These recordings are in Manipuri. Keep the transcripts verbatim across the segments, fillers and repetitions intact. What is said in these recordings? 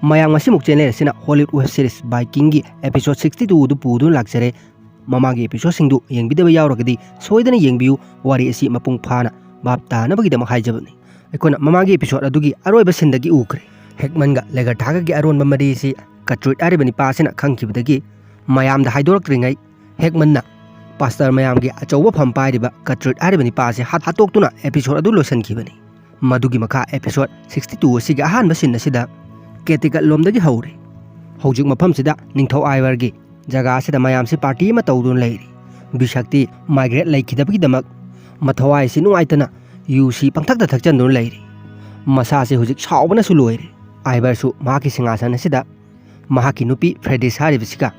ꯃꯌꯥꯝ, ꯉꯁꯤꯃꯨꯛ ꯆꯦꯟꯅꯔꯤꯁꯤꯅ Hollywood web series Vikingꯒꯤ episode sixty two ꯑꯗꯨ ꯄꯨꯗꯨꯅ ꯂꯥꯛꯆꯔꯦ꯫ ꯃꯃꯥꯡꯒꯤ episodeꯁꯤꯡꯗꯨ ꯌꯦꯡꯕꯤꯗꯕ ꯌꯥꯎꯔꯒꯗꯤ ꯁꯣꯏꯗꯅ ꯌꯦꯡꯕꯤꯌꯨ꯫ ꯋꯥꯔꯤ ꯑꯁꯤ ꯃꯄꯨꯡ ꯐꯥꯅ ꯚꯥꯞ ꯇꯥꯅꯕꯒꯤꯗꯃꯛ ꯍꯥꯏꯖꯕꯅꯤ꯫ ꯑꯩꯈꯣꯏꯅ ꯃꯃꯥꯡꯒꯤ episode ꯑꯗꯨꯒꯤ ꯑꯔꯣꯏꯕ sceneꯗꯒꯤ ꯎꯈ꯭ꯔꯦ꯫ ꯍꯦꯛꯃꯟꯒ ꯂꯦꯒꯔꯊꯥꯒꯒꯤ ꯑꯔꯣꯟꯕ ꯃꯔꯤ ꯑꯁꯤ ꯀꯇ꯭ꯔꯨꯏꯠ ꯍꯥꯏꯔꯤꯕ ꯅꯤꯄꯥ ꯑꯁꯤꯅ ꯈꯪꯈꯤꯕꯗꯒꯤ ꯃꯌꯥꯝꯗ ꯍꯥꯏꯗꯣꯔꯛꯇ꯭ꯔꯤꯉꯩ ꯍꯦꯛꯃꯟꯅ ꯄꯥꯁꯇꯔ ꯃꯌꯥꯝꯒꯤ ꯑꯆꯧꯕ ꯐꯝ ꯄꯥꯏꯔꯤꯕ ꯀꯇ꯭ꯔꯨꯏꯠ ꯍꯥꯏꯔꯤꯕ ꯅꯤꯄꯥ ꯑꯁꯤ ꯍꯥꯠ-, ꯍꯥꯠꯇꯣꯛꯇꯨꯅ episode ꯑꯗꯨ ꯂꯣꯏꯁꯤꯟꯈꯤꯕꯅꯤ꯫ ꯃꯗꯨꯒꯤ ꯃꯈꯥ episode sixty two ꯑꯁꯤꯒꯤ ꯑꯍꯥꯟꯕ scene ꯑꯁꯤꯗ ꯀꯦꯇꯤꯀꯠ ꯂꯣꯝꯗꯒꯤ ꯍꯧꯔꯦ꯫ ꯍꯧꯖꯤꯛ ꯃꯐꯝꯁꯤꯗ ꯅꯤꯡꯊꯧ ꯑꯥꯏꯚꯔꯒꯤ ꯖꯒꯥ ꯑꯁꯤꯗ ꯃꯌꯥꯝꯁꯤ party ꯑꯃ ꯇꯧꯗꯨꯅ ꯂꯩꯔꯤ꯫ ꯕꯤꯁꯛꯇꯤ ꯃꯥꯏꯒ꯭ꯔꯦꯠ ꯂꯩꯈꯤꯗꯕꯒꯤꯗꯃꯛ ꯃꯊꯋꯥꯏ ꯑꯁꯤ ꯅꯨꯡꯉꯥꯏꯇꯅ ꯌꯨꯁꯤ ꯄꯪꯊꯛꯇ ꯊꯛꯆꯟꯗꯨꯅ ꯂꯩꯔꯤ꯫ ꯃꯁꯥꯁꯤ ꯍꯧꯖꯤꯛ ꯁꯥꯎꯕꯅꯁꯨ ꯂꯣꯏꯔꯦ꯫ ꯑꯥꯏꯚꯔꯁꯨ ꯃꯍꯥꯛꯀꯤ ꯁꯤꯡꯍꯥꯁꯟ ꯑꯁꯤꯗ ꯃꯍꯥꯛꯀꯤ ꯅꯨꯄꯤ ꯐ꯭ꯔꯦꯗꯤꯁ ꯍꯥꯏꯔꯤꯕꯁꯤꯒ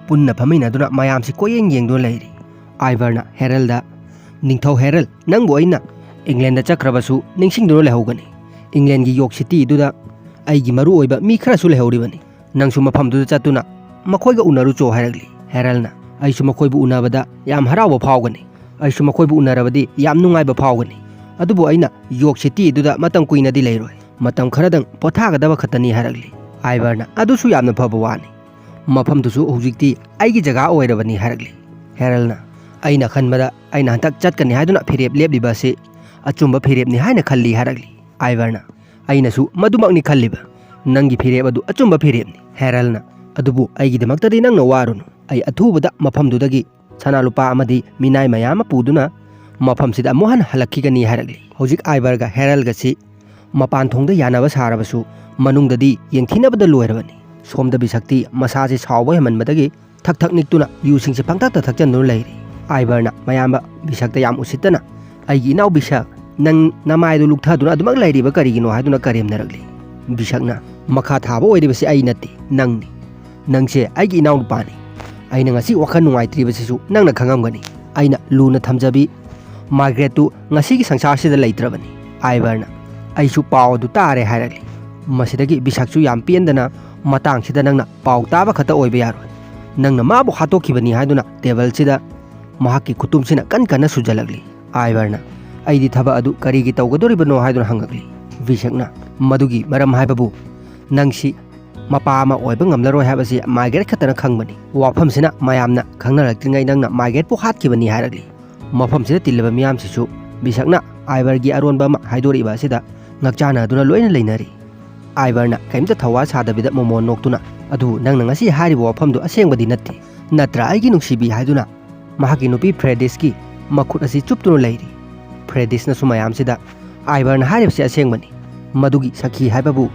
ꯄꯨꯟꯅ ꯐꯝꯃꯤꯟꯅꯗꯨꯅ ꯃꯌꯥꯝꯁꯤ ꯀꯣꯏꯌꯦꯡ ꯌꯦꯡꯗꯨꯅ ꯂꯩꯔꯤ꯫ ꯑꯥꯏꯚꯔꯅ ꯍꯦꯔꯜꯗ, "ꯅꯤꯡꯊꯧ ꯍꯦꯔꯜ, ꯅꯪꯕꯨ ꯑꯩꯅ ꯏꯪꯂꯦꯟꯗ ꯆꯠꯈ꯭ꯔꯕꯁꯨ ꯅꯤꯡꯁꯤꯡꯗꯨꯅ ꯂꯩꯍꯧꯒꯅꯤ꯫ ꯏꯪꯂꯦꯟꯒꯤ ꯌꯣꯔꯛ ꯁꯤꯇꯤꯗꯨꯗ ꯑꯩꯒꯤ ꯃꯔꯨ ꯑꯣꯏꯕ ꯃꯤ ꯈꯔꯁꯨ ꯂꯩꯍꯧꯔꯤꯕꯅꯤ꯫ ꯅꯪꯁꯨ ꯃꯐꯝꯗꯨꯗ ꯆꯠꯇꯨꯅ ꯃꯈꯣꯏꯒ ꯎꯅꯔꯨꯆꯣ" ꯍꯥꯏꯔꯛꯂꯤ꯫ ꯍꯦꯔꯜꯅ, "ꯑꯩꯁꯨ ꯃꯈꯣꯏꯕꯨ ꯎꯅꯕꯗ ꯌꯥꯝ ꯍꯔꯥꯎꯕ ꯐꯥꯎꯒꯅꯤ꯫ ꯑꯩꯁꯨ ꯃꯈꯣꯏꯕꯨ ꯎꯅꯔꯕꯗꯤ ꯌꯥꯝ ꯅꯨꯡꯉꯥꯏꯕ ꯐꯥꯎꯒꯅꯤ꯫ ꯑꯗꯨꯕꯨ ꯑꯩꯅ ꯌꯣꯔꯛ ꯁꯤꯇꯤꯗꯨꯗ ꯃꯇꯝ ꯀꯨꯏꯅꯗꯤ ꯂꯩꯔꯣꯏ꯫ ꯃꯇꯝ ꯈꯔꯗꯪ ꯄꯣꯊꯥꯒꯗꯕ ꯈꯛꯇꯅꯤ" ꯍꯥꯏꯔꯛꯂꯤ꯫ ꯑꯥꯏꯚꯔꯅ, "ꯑꯗꯨꯁꯨ ꯌꯥꯝꯅ ꯐꯕ ꯋꯥꯅꯤ꯫ ꯃꯐꯝꯗꯨꯁꯨ ꯍꯧꯖꯤꯛꯇꯤ ꯑꯩꯒꯤ ꯖꯒꯥ ꯑꯣꯏꯔꯕꯅꯤ" ꯍꯥꯏꯔꯛꯂꯤ꯫ ꯍꯦꯔꯜꯅ, "ꯑꯩꯅ ꯈꯟꯕꯗ ꯑꯩꯅ ꯍꯟꯗꯛ ꯆꯠꯀꯅꯤ ꯍꯥꯏꯗꯨꯅ ꯐꯤꯔꯦꯞ ꯂꯦꯞꯂꯤꯕ ꯑꯁꯤ ꯑꯆꯨꯝꯕ ꯐꯤꯔꯦꯞꯅꯤ ꯍꯥꯏꯅ ꯈꯜꯂꯤ" ꯍꯥꯏꯔꯛꯂꯤ꯫ ꯑꯥꯏꯚꯔꯅ, "ꯑꯩꯅꯁꯨ ꯃꯗꯨꯃꯛꯅꯤ ꯈꯜꯂꯤꯕ꯫ ꯅꯪꯒꯤ ꯐꯤꯔꯦꯞ ꯑꯗꯨ ꯑꯆꯨꯝꯕ ꯐꯤꯔꯦꯞꯅꯤ꯫" ꯍꯦꯔꯜꯅ, "ꯑꯗꯨꯕꯨ ꯑꯩꯒꯤꯗꯃꯛꯇꯗꯤ ꯅꯪꯅ ꯋꯥꯔꯨꯅꯨ꯫ ꯑꯩ ꯑꯊꯨꯕꯗ ꯃꯐꯝꯗꯨꯗꯒꯤ ꯁꯅꯥ ꯂꯨꯄꯥ ꯑꯃꯗꯤ ꯃꯤꯅꯥꯏ ꯃꯌꯥꯝ ꯑꯃ ꯄꯨꯗꯨꯅ ꯃꯐꯝꯁꯤꯗ ꯑꯃꯨꯛ ꯍꯟꯅ ꯍꯜꯂꯛꯈꯤꯒꯅꯤ" ꯍꯥꯏꯔꯛꯂꯤ꯫ ꯍꯧꯖꯤꯛ ꯑꯥꯏꯚꯔꯒ ꯍꯦꯔꯜꯒꯁꯤ ꯃꯄꯥꯟ ꯊꯣꯡꯗ ꯌꯥꯅꯕ ꯁꯥꯔꯕꯁꯨ ꯃꯅꯨꯡꯗꯗꯤ ꯌꯦꯡꯊꯤꯅꯕꯗ ꯂꯣꯏꯔꯕꯅꯤ꯫ ꯁꯣꯝꯗ ꯕꯤꯁꯛꯇꯤ ꯃꯁꯥꯁꯤ ꯁꯥꯎꯕ ꯍꯦꯟꯃꯟꯕꯗꯒꯤ ꯊꯛ ꯊꯛ ꯅꯤꯛꯇꯨꯅ ꯌꯨꯁꯤꯡꯁꯦ ꯄꯪꯊꯛꯇ ꯊꯛꯆꯟꯗꯨꯅ ꯂꯩꯔꯤ꯫ ꯑꯥꯏꯚꯔꯅ ꯃꯌꯥꯝꯕ ꯕꯤꯁꯛꯇ ꯌꯥꯝ ꯎꯁꯤꯠꯇꯅ, "ꯑꯩꯒꯤ ꯏꯅꯥꯎ ꯕꯤꯁꯛ, ꯅꯪ ꯅꯃꯥꯏꯗꯨ ꯂꯨꯛꯊꯗꯨꯅ ꯑꯗꯨꯃꯛ ꯂꯩꯔꯤꯕ ꯀꯔꯤꯒꯤꯅꯣ?" ꯍꯥꯏꯗꯨꯅ ꯀꯔꯦꯝꯅꯔꯛꯂꯤ꯫ ꯕꯤꯁꯛꯅ, "ꯃꯈꯥ ꯊꯥꯕ ꯑꯣꯏꯔꯤꯕꯁꯤ ꯑꯩ ꯅꯠꯇꯦ, ꯅꯪꯅꯤ꯫ ꯅꯪꯁꯦ ꯑꯩꯒꯤ ꯏꯅꯥꯎꯅꯨꯄꯥꯅꯤ꯫ ꯑꯩꯅ ꯉꯁꯤ ꯋꯥꯈꯜ ꯅꯨꯡꯉꯥꯏꯇ꯭ꯔꯤꯕꯁꯤꯁꯨ ꯅꯪꯅ ꯈꯪꯉꯝꯒꯅꯤ꯫ ꯑꯩꯅ ꯂꯨꯅ ꯊꯝꯖꯕꯤ ꯃꯥꯔꯒ꯭ꯔꯦꯠꯇꯨ ꯉꯁꯤꯒꯤ ꯁꯪꯁꯥꯔꯁꯤꯗ ꯂꯩꯇ꯭ꯔꯕꯅꯤ꯫" ꯑꯥꯏꯚꯔꯅ, "ꯑꯩꯁꯨ ꯄꯥꯎ ꯑꯗꯨ ꯇꯥꯔꯦ" ꯍꯥꯏꯔꯛꯂꯤ꯫ ꯃꯁꯤꯗꯒꯤ ꯕꯤꯁꯛꯁꯨ ꯌꯥꯝ ꯄꯦꯟꯗꯅ, "ꯃꯇꯥꯡꯁꯤꯗ ꯅꯪꯅ ꯄꯥꯎ ꯇꯥꯕ ꯈꯛꯇ ꯑꯣꯏꯕ ꯌꯥꯔꯣꯏ꯫ ꯅꯪꯅ ꯃꯥꯕꯨ ꯍꯥꯠꯇꯣꯛꯈꯤꯕꯅꯤ" ꯍꯥꯏꯗꯨꯅ ꯇꯦꯕꯜꯁꯤꯗ ꯃꯍꯥꯛꯀꯤ ꯈꯨꯇꯨꯝꯁꯤꯅ ꯀꯟ ꯀꯟꯅ ꯁꯨꯖꯜꯂꯛꯂꯤ꯫ ꯑꯥꯏꯚꯔꯅ, "ꯑꯩꯗꯤ ꯊꯕꯛ ꯑꯗꯨ ꯀꯔꯤꯒꯤ ꯇꯧꯒꯗꯧꯔꯤꯕꯅꯣ?" ꯍꯥꯏꯗꯨꯅ ꯍꯪꯉꯛꯂꯤ꯫ ꯕꯤꯁꯛꯅ, "ꯃꯗꯨꯒꯤ ꯃꯔꯝ ꯍꯥꯏꯕꯕꯨ ꯅꯪꯁꯤ ꯃꯄꯥ ꯑꯃ ꯑꯣꯏꯕ ꯉꯝꯂꯔꯣꯏ ꯍꯥꯏꯕꯁꯤ ꯃꯥꯏꯒ꯭ꯔꯦꯠ ꯈꯛꯇꯅ ꯈꯪꯕꯅꯤ꯫ ꯋꯥꯐꯝꯁꯤꯅ ꯃꯌꯥꯝꯅ ꯈꯪꯅꯔꯛꯇ꯭ꯔꯤꯉꯩ ꯅꯪꯅ ꯃꯥꯏꯒ꯭ꯔꯦꯠꯄꯨ ꯍꯥꯠꯈꯤꯕꯅꯤ ꯍꯥꯏꯔꯛꯂꯤ꯫ ꯃꯐꯝꯁꯤꯗ ꯇꯤꯜꯂꯕ ꯃꯤꯌꯥꯝꯁꯤꯁꯨ ꯕꯤꯁꯛꯅ ꯑꯥꯏꯕꯔꯒꯤ ꯑꯔꯣꯟꯕ ꯑꯃ ꯍꯥꯏꯗꯣꯔꯛꯏꯕ ꯑꯁꯤꯗ ꯉꯛꯆꯥꯟꯅꯗꯨꯅ ꯂꯣꯏꯅ ꯂꯩꯅꯔꯤ꯫ ꯑꯥꯏꯕꯔꯅ ꯀꯔꯤꯝꯇ ꯊꯧꯋꯥ ꯁꯥꯗꯕꯤꯗ ꯃꯣꯃꯣꯟ ꯅꯣꯛꯇꯨꯅ, "ꯑꯗꯨ ꯅꯪꯅ ꯉꯁꯤ ꯍꯥꯏꯔꯤꯕ ꯋꯥꯐꯝꯗꯨ ꯑꯁꯦꯡꯕꯗꯤ ꯅꯠꯇꯦ, ꯅꯠꯇ꯭ꯔꯥ ꯑꯩꯒꯤ ꯅꯨꯡꯁꯤꯕꯤ?" ꯍꯥꯏꯗꯨꯅ ꯃꯍꯥꯛꯀꯤ ꯅꯨꯄꯤ ꯐ꯭ꯔꯦꯗꯤꯁꯀꯤ ꯃꯈꯨꯠ ꯑꯁꯤ ꯆꯨꯞꯇꯨꯅ ꯂꯩꯔꯤ꯫ ꯐ꯭ꯔꯦꯗꯤꯁꯅꯁꯨ ꯃꯌꯥꯝꯁꯤꯗ, "ꯑꯥꯏꯕꯔꯅ ꯍꯥꯏꯔꯤꯕꯁꯤ ꯑꯁꯦꯡꯕꯅꯤ꯫ ꯃꯗꯨꯒꯤ ꯁꯥꯈꯤ ꯍꯥꯏꯕꯕꯨ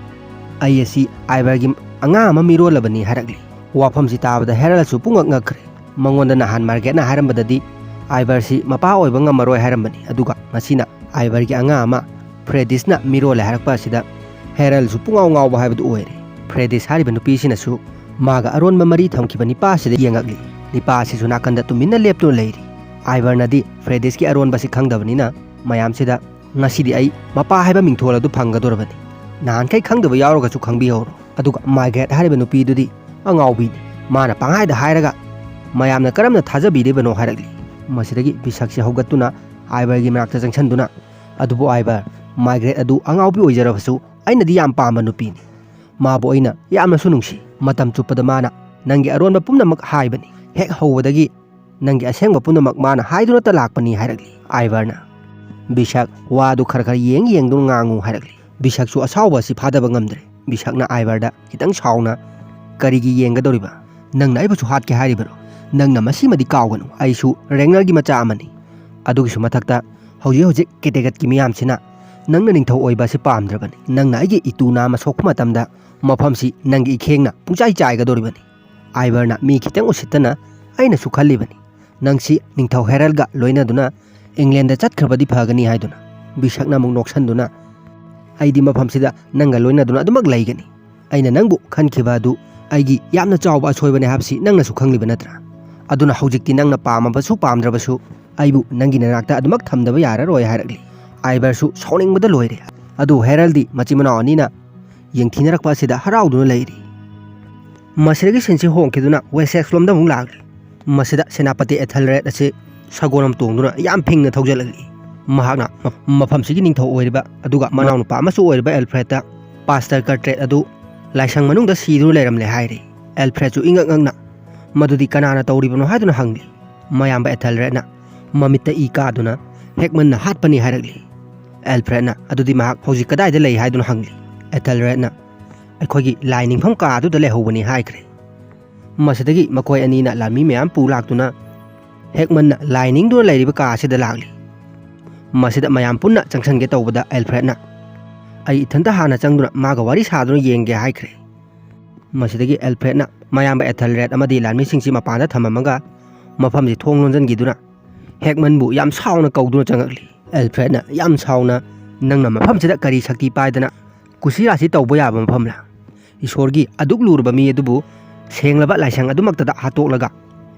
ꯑꯩ ꯑꯁꯤ ꯑꯥꯏꯕꯔꯒꯤ ꯑꯉꯥꯡ ꯑꯃ ꯃꯤꯔꯣꯜꯂꯕꯅꯤ" ꯍꯥꯏꯔꯛꯂꯤ꯫ ꯋꯥꯐꯝꯁꯤ ꯇꯥꯕꯗ ꯍꯦꯔꯜꯁꯨ ꯄꯨꯡꯉꯛ ꯉꯛꯈ꯭ꯔꯦ꯫ ꯃꯉꯣꯟꯗ ꯅꯍꯥꯟ ꯃꯥꯔꯒꯦꯠꯅ ꯍꯥꯏꯔꯝꯕꯗꯗꯤ ꯑꯥꯏꯕꯔꯁꯤ ꯃꯄꯥ ꯑꯣꯏꯕ ꯉꯝꯃꯔꯣꯏ ꯍꯥꯏꯔꯝꯕꯅꯤ, ꯑꯗꯨꯒ ꯉꯁꯤꯅ ꯑꯥꯏꯕꯔꯒꯤ ꯑꯉꯥꯡ ꯑꯃ ꯐ꯭ꯔꯦꯗꯤꯁꯅ ꯃꯤꯔꯣꯜꯂꯦ ꯍꯥꯏꯔꯛꯄ ꯑꯁꯤꯗ ꯍꯦꯔꯜꯁꯨ ꯄꯨꯡꯉꯥꯎ ꯉꯥꯎꯕ ꯍꯥꯏꯕꯗꯨ ꯑꯣꯏꯔꯦ꯫ ꯐ꯭ꯔꯦꯗꯤꯁ ꯍꯥꯏꯔꯤꯕ ꯅꯨꯄꯤꯁꯤꯅꯁꯨ ꯃꯥꯒ ꯑꯔꯣꯟꯕ ꯃꯔꯤ ꯊꯝꯈꯤꯕ ꯅꯤꯄꯥ ꯑꯁꯤꯗ ꯌꯦꯡꯉꯛꯂꯤ꯫ ꯅꯤꯄꯥ ꯑꯁꯤꯁꯨ ꯅꯥꯀꯟꯗ ꯇꯨꯃꯤꯟꯅ ꯂꯦꯞꯇꯨꯅ ꯂꯩꯔꯤ꯫ ꯑꯥꯏꯕꯔꯅꯗꯤ ꯐ꯭ꯔꯦꯗꯤꯁꯀꯤ ꯑꯔꯣꯟꯕꯁꯤ ꯈꯪꯗꯕꯅꯤꯅ ꯃꯌꯥꯝꯁꯤꯗ, "ꯉꯁꯤꯗꯤ ꯑꯩ ꯃꯄꯥ ꯍꯥꯏꯕ ꯃꯤꯡꯊꯣꯜ ꯑꯗꯨ ꯐꯪꯒꯗꯧꯔꯕꯅꯤ꯫ ꯅꯍꯥꯟꯈꯩ ꯈꯪꯗꯕ ꯌꯥꯎꯔꯒꯁꯨ ꯈꯪꯕꯤꯍꯧꯔꯣ꯫" ꯑꯗꯨꯒ ꯃꯥꯏꯒ꯭ꯔꯦꯠ ꯍꯥꯏꯔꯤꯕ ꯅꯨꯄꯤꯗꯨꯗꯤ ꯑꯉꯥꯎꯕꯤꯅꯤ꯫ ꯃꯥꯅ ꯄꯪꯍꯥꯏꯗ ꯍꯥꯏꯔꯒ ꯃꯌꯥꯝꯅ ꯀꯔꯝꯅ ꯊꯥꯖꯕꯤꯔꯤꯕꯅꯣ ꯍꯥꯏꯔꯛꯂꯤ꯫ ꯃꯁꯤꯗꯒꯤ ꯕꯤꯁꯛꯁꯤ ꯍꯧꯒꯠꯇꯨꯅ ꯑꯥꯏꯕꯔꯒꯤ ꯃꯅꯥꯛꯇ ꯆꯪꯁꯤꯟꯗꯨꯅ, "ꯑꯗꯨꯕꯨ ꯑꯥꯏꯕꯔ, ꯃꯥꯏꯒ꯭ꯔꯦꯠ ꯑꯗꯨ ꯑꯉꯥꯎꯕꯤ ꯑꯣꯏꯖꯔꯕꯁꯨ ꯑꯩꯅꯗꯤ ꯌꯥꯝ ꯄꯥꯝꯕ ꯅꯨꯄꯤꯅꯤ꯫ ꯃꯥꯕꯨ ꯑꯩꯅ ꯌꯥꯝꯅꯁꯨ ꯅꯨꯡꯁꯤ꯫ ꯃꯇꯝ ꯆꯨꯞꯄꯗ ꯃꯥꯅ ꯅꯪꯒꯤ ꯑꯔꯣꯟꯕ ꯄꯨꯝꯅꯃꯛ ꯍꯥꯏꯕꯅꯤ꯫ ꯍꯦꯛ ꯍꯧꯕꯗꯒꯤ ꯅꯪꯒꯤ ꯑꯁꯦꯡꯕ ꯄꯨꯝꯅꯃꯛ ꯃꯥꯅ ꯍꯥꯏꯗꯨꯅꯇ ꯂꯥꯛꯄꯅꯤ" ꯍꯥꯏꯔꯛꯂꯤ꯫ ꯑꯥꯏꯕꯔꯅ, "ꯕꯤꯁꯛ, ꯋꯥꯗꯨ ꯈꯔ ꯈꯔ ꯌꯦꯡ ꯌꯦꯡꯗꯨꯅ ꯉꯥꯡꯉꯨ" ꯍꯥꯏꯔꯛꯂꯤ꯫ ꯕꯤꯁꯛꯁꯨ ꯑꯁꯥꯎꯕ ꯑꯁꯤ ꯐꯥꯗꯕ ꯉꯝꯗ꯭ꯔꯦ꯫ ꯕꯤꯁꯛꯅ ꯑꯥꯏꯕꯔꯗ ꯈꯤꯇꯪ ꯁꯥꯎꯅ, "ꯀꯔꯤꯒꯤ ꯌꯦꯡꯒꯗꯧꯔꯤꯕ? ꯅꯪꯅ ꯑꯩꯕꯨꯁꯨ ꯍꯥꯠꯀꯦ ꯍꯥꯏꯔꯤꯕꯔꯣ? ꯅꯪꯅ ꯃꯁꯤꯃꯗꯤ ꯀꯥꯎꯒꯅꯨ, ꯑꯩꯁꯨ ꯔꯦꯡꯅꯔꯒꯤ ꯃꯆꯥ ꯑꯃꯅꯤ꯫ ꯑꯗꯨꯒꯤꯁꯨ ꯃꯊꯛꯇ ꯍꯧꯖꯤꯛ ꯍꯧꯖꯤꯛ ꯀꯦꯇꯦꯒꯠꯀꯤ ꯃꯤꯌꯥꯝꯁꯤꯅ ꯅꯪꯅ ꯅꯤꯡꯊꯧ ꯑꯣꯏꯕ ꯑꯁꯤ ꯄꯥꯝꯗ꯭ꯔꯕꯅꯤ꯫ ꯅꯪꯅ ꯑꯩꯒꯤ ꯏꯇꯨ ꯅꯥꯝꯃ ꯁꯣꯛꯄ ꯃꯇꯝꯗ ꯃꯐꯝꯁꯤ ꯅꯪꯒꯤ ꯏꯈꯦꯡꯅ ꯄꯨꯡꯆꯥꯏ ꯆꯥꯏꯒꯗꯧꯔꯤꯕꯅꯤ꯫" ꯑꯥꯏꯕꯔꯅ ꯃꯤ ꯈꯤꯇꯪ ꯎꯁꯤꯠꯇꯅ, "ꯑꯩꯅꯁꯨ ꯈꯜꯂꯤꯕꯅꯤ, ꯅꯪꯁꯤ ꯅꯤꯡꯊꯧ ꯍꯦꯔꯜꯒ ꯂꯣꯏꯅꯗꯨꯅ ꯏꯪꯂꯦꯟꯗ ꯆꯠꯈ꯭ꯔꯕꯗꯤ ꯐꯒꯅꯤ" ꯍꯥꯏꯗꯨꯅ꯫ ꯕꯤꯁꯛꯅ ꯑꯃꯨꯛ ꯅꯣꯛꯁꯟꯗꯨꯅ, "ꯑꯩꯗꯤ ꯃꯐꯝꯁꯤꯗ ꯅꯪꯒ ꯂꯣꯏꯅꯗꯨꯅ ꯑꯗꯨꯃꯛ ꯂꯩꯒꯅꯤ꯫ ꯑꯩꯅ ꯅꯪꯕꯨ ꯈꯟꯈꯤꯕ ꯑꯗꯨ ꯑꯩꯒꯤ ꯌꯥꯝꯅ ꯆꯥꯎꯕ ꯑꯁꯣꯏꯕꯅꯤ ꯍꯥꯏꯕꯁꯤ ꯅꯪꯅꯁꯨ ꯈꯪꯂꯤꯕ ꯅꯠꯇ꯭ꯔꯥ? ꯑꯗꯨꯅ ꯍꯧꯖꯤꯛꯇꯤ ꯅꯪꯅ ꯄꯥꯝꯃꯕꯁꯨ ꯄꯥꯝꯗ꯭ꯔꯕꯁꯨ ꯑꯩꯕꯨ ꯅꯪꯒꯤ ꯅꯅꯥꯛꯇ ꯑꯗꯨꯃꯛ ꯊꯝꯗꯕ ꯌꯥꯔꯔꯣꯏ" ꯍꯥꯏꯔꯛꯂꯤ꯫ ꯑꯥꯏꯕꯔꯁꯨ ꯁꯥꯎꯅꯤꯡꯕꯗ ꯂꯣꯏꯔꯦ꯫ ꯑꯗꯨ ꯍꯦꯔꯜꯗꯤ ꯃꯆꯤꯟ ꯃꯅꯥꯎ ꯑꯅꯤꯅ ꯌꯦꯡꯊꯤꯅꯔꯛꯄ ꯑꯁꯤꯗ ꯍꯔꯥꯎꯗꯨꯅ ꯂꯩꯔꯤ꯫ ꯃꯁꯤꯗꯒꯤ ꯁꯤꯟꯁꯤ ꯍꯣꯡꯈꯤꯗꯨꯅ ꯋꯦꯁꯦꯛꯁ ꯂꯣꯝꯗ ꯑꯃꯨꯛ ꯂꯥꯛꯂꯤ꯫ ꯃꯁꯤꯗ ꯁꯦꯅꯥꯄꯇꯤ ꯑꯦꯊꯦꯜꯔꯦꯗ ꯑꯁꯤ ꯁꯒꯣꯜ ꯑꯃ ꯇꯣꯡꯗꯨꯅ ꯌꯥꯝ ꯐꯤꯡꯅ ꯊꯧꯖꯜꯂꯛꯂꯤ꯫ ꯃꯍꯥꯛꯅ ꯃ-, ꯃꯐꯝꯁꯤꯒꯤ ꯅꯤꯡꯊꯧ ꯑꯣꯏꯔꯤꯕ, ꯑꯗꯨꯒ ꯃꯅꯥꯎꯅꯨꯄꯥ ꯑꯃꯁꯨ ꯑꯣꯏꯔꯤꯕ ꯑꯦꯜꯐ꯭ꯔꯦꯗꯇ ꯄꯥꯁꯇꯔ ꯀꯔꯇ꯭ꯔꯦꯠ ꯑꯗꯨ ꯂꯥꯏꯁꯪ ꯃꯅꯨꯡꯗ ꯁꯤꯗꯨꯅ ꯂꯩꯔꯝꯂꯦ ꯍꯥꯏꯔꯦ꯫ ꯑꯦꯜꯐ꯭ꯔꯦꯗꯁꯨ ꯏꯉꯛ ꯉꯛꯅ, "ꯃꯗꯨꯗꯤ ꯀꯅꯥꯅ ꯇꯧꯔꯤꯕꯅꯣ?" ꯍꯥꯏꯗꯨꯅ ꯍꯪꯂꯤ꯫ ꯃꯌꯥꯝꯕ ꯑꯦꯊꯦꯜꯔꯦꯗꯅ ꯃꯃꯤꯠꯇ ꯏ ꯀꯥꯗꯨꯅ, "ꯍꯦꯛꯃꯟꯅ ꯍꯥꯠꯄꯅꯤ" ꯍꯥꯏꯔꯛꯂꯤ꯫ ꯑꯦꯜꯐ꯭ꯔꯦꯗꯅ, "ꯑꯗꯨꯗꯤ ꯃꯍꯥꯛ ꯍꯧꯖꯤꯛ ꯀꯗꯥꯏꯗ ꯂꯩ?" ꯍꯥꯏꯗꯨꯅ ꯍꯪꯂꯤ꯫ ꯑꯦꯊꯦꯜꯔꯦꯗꯅ, "ꯑꯩꯈꯣꯏꯒꯤ ꯂꯥꯏ ꯅꯤꯡꯐꯝ ꯀꯥ ꯑꯗꯨꯗ ꯂꯩꯍꯧꯕꯅꯤ" ꯍꯥꯏꯈ꯭ꯔꯦ꯫ ꯃꯁꯤꯗꯒꯤ ꯃꯈꯣꯏ ꯑꯅꯤꯅ ꯂꯥꯟꯃꯤ ꯃꯌꯥꯝ ꯄꯨ ꯂꯥꯛꯇꯨꯅ ꯍꯦꯛꯃꯟꯅ ꯂꯥꯏ ꯅꯤꯡꯗꯨꯅ ꯂꯩꯔꯤꯕ ꯀꯥ ꯑꯁꯤꯗ ꯂꯥꯛꯂꯤ꯫ ꯃꯁꯤꯗ ꯃꯌꯥꯝ ꯄꯨꯟꯅ ꯆꯪꯁꯟꯒꯦ ꯇꯧꯕꯗ ꯑꯦꯜꯐ꯭ꯔꯦꯗꯅ, "ꯑꯩ ꯏꯊꯟꯇ ꯍꯥꯟꯅ ꯆꯪꯗꯨꯅ ꯃꯥꯒ ꯋꯥꯔꯤ ꯁꯥꯗꯨꯅ ꯌꯦꯡꯒꯦ" ꯍꯥꯏꯈ꯭ꯔꯦ꯫ ꯃꯁꯤꯗꯒꯤ ꯑꯦꯜꯐ꯭ꯔꯦꯗꯅ ꯃꯌꯥꯝꯕ ꯑꯦꯊꯦꯜꯔꯦꯗ ꯑꯃꯗꯤ ꯂꯥꯟꯃꯤꯁꯤꯡꯁꯤ ꯃꯄꯥꯟꯗ ꯊꯝꯃꯝꯃꯒ ꯃꯐꯝꯁꯤ ꯊꯣꯡ ꯂꯣꯟꯁꯤꯟꯈꯤꯗꯨꯅ ꯍꯦꯛꯃꯟꯕꯨ ꯌꯥꯝ ꯁꯥꯎꯅ ꯀꯧꯗꯨꯅ ꯆꯪꯉꯛꯂꯤ꯫ ꯑꯦꯜꯐ꯭ꯔꯦꯗꯅ ꯌꯥꯝ ꯁꯥꯎꯅ, "ꯅꯪꯅ ꯃꯐꯝꯁꯤꯗ ꯀꯔꯤ ꯁꯛꯇꯤ ꯄꯥꯏꯗꯅ ꯀꯨꯁꯤꯔꯥꯁꯤ ꯇꯧꯕ ꯌꯥꯕ ꯃꯐꯝꯂ? ꯏꯁꯣꯔꯒꯤ ꯑꯗꯨꯛ ꯂꯨꯔꯕ ꯃꯤ ꯑꯗꯨꯕꯨ ꯁꯦꯡꯂꯕ ꯂꯥꯏꯁꯪ ꯑꯗꯨꯃꯛꯇꯗ ꯍꯥꯠꯇꯣꯛꯂꯒ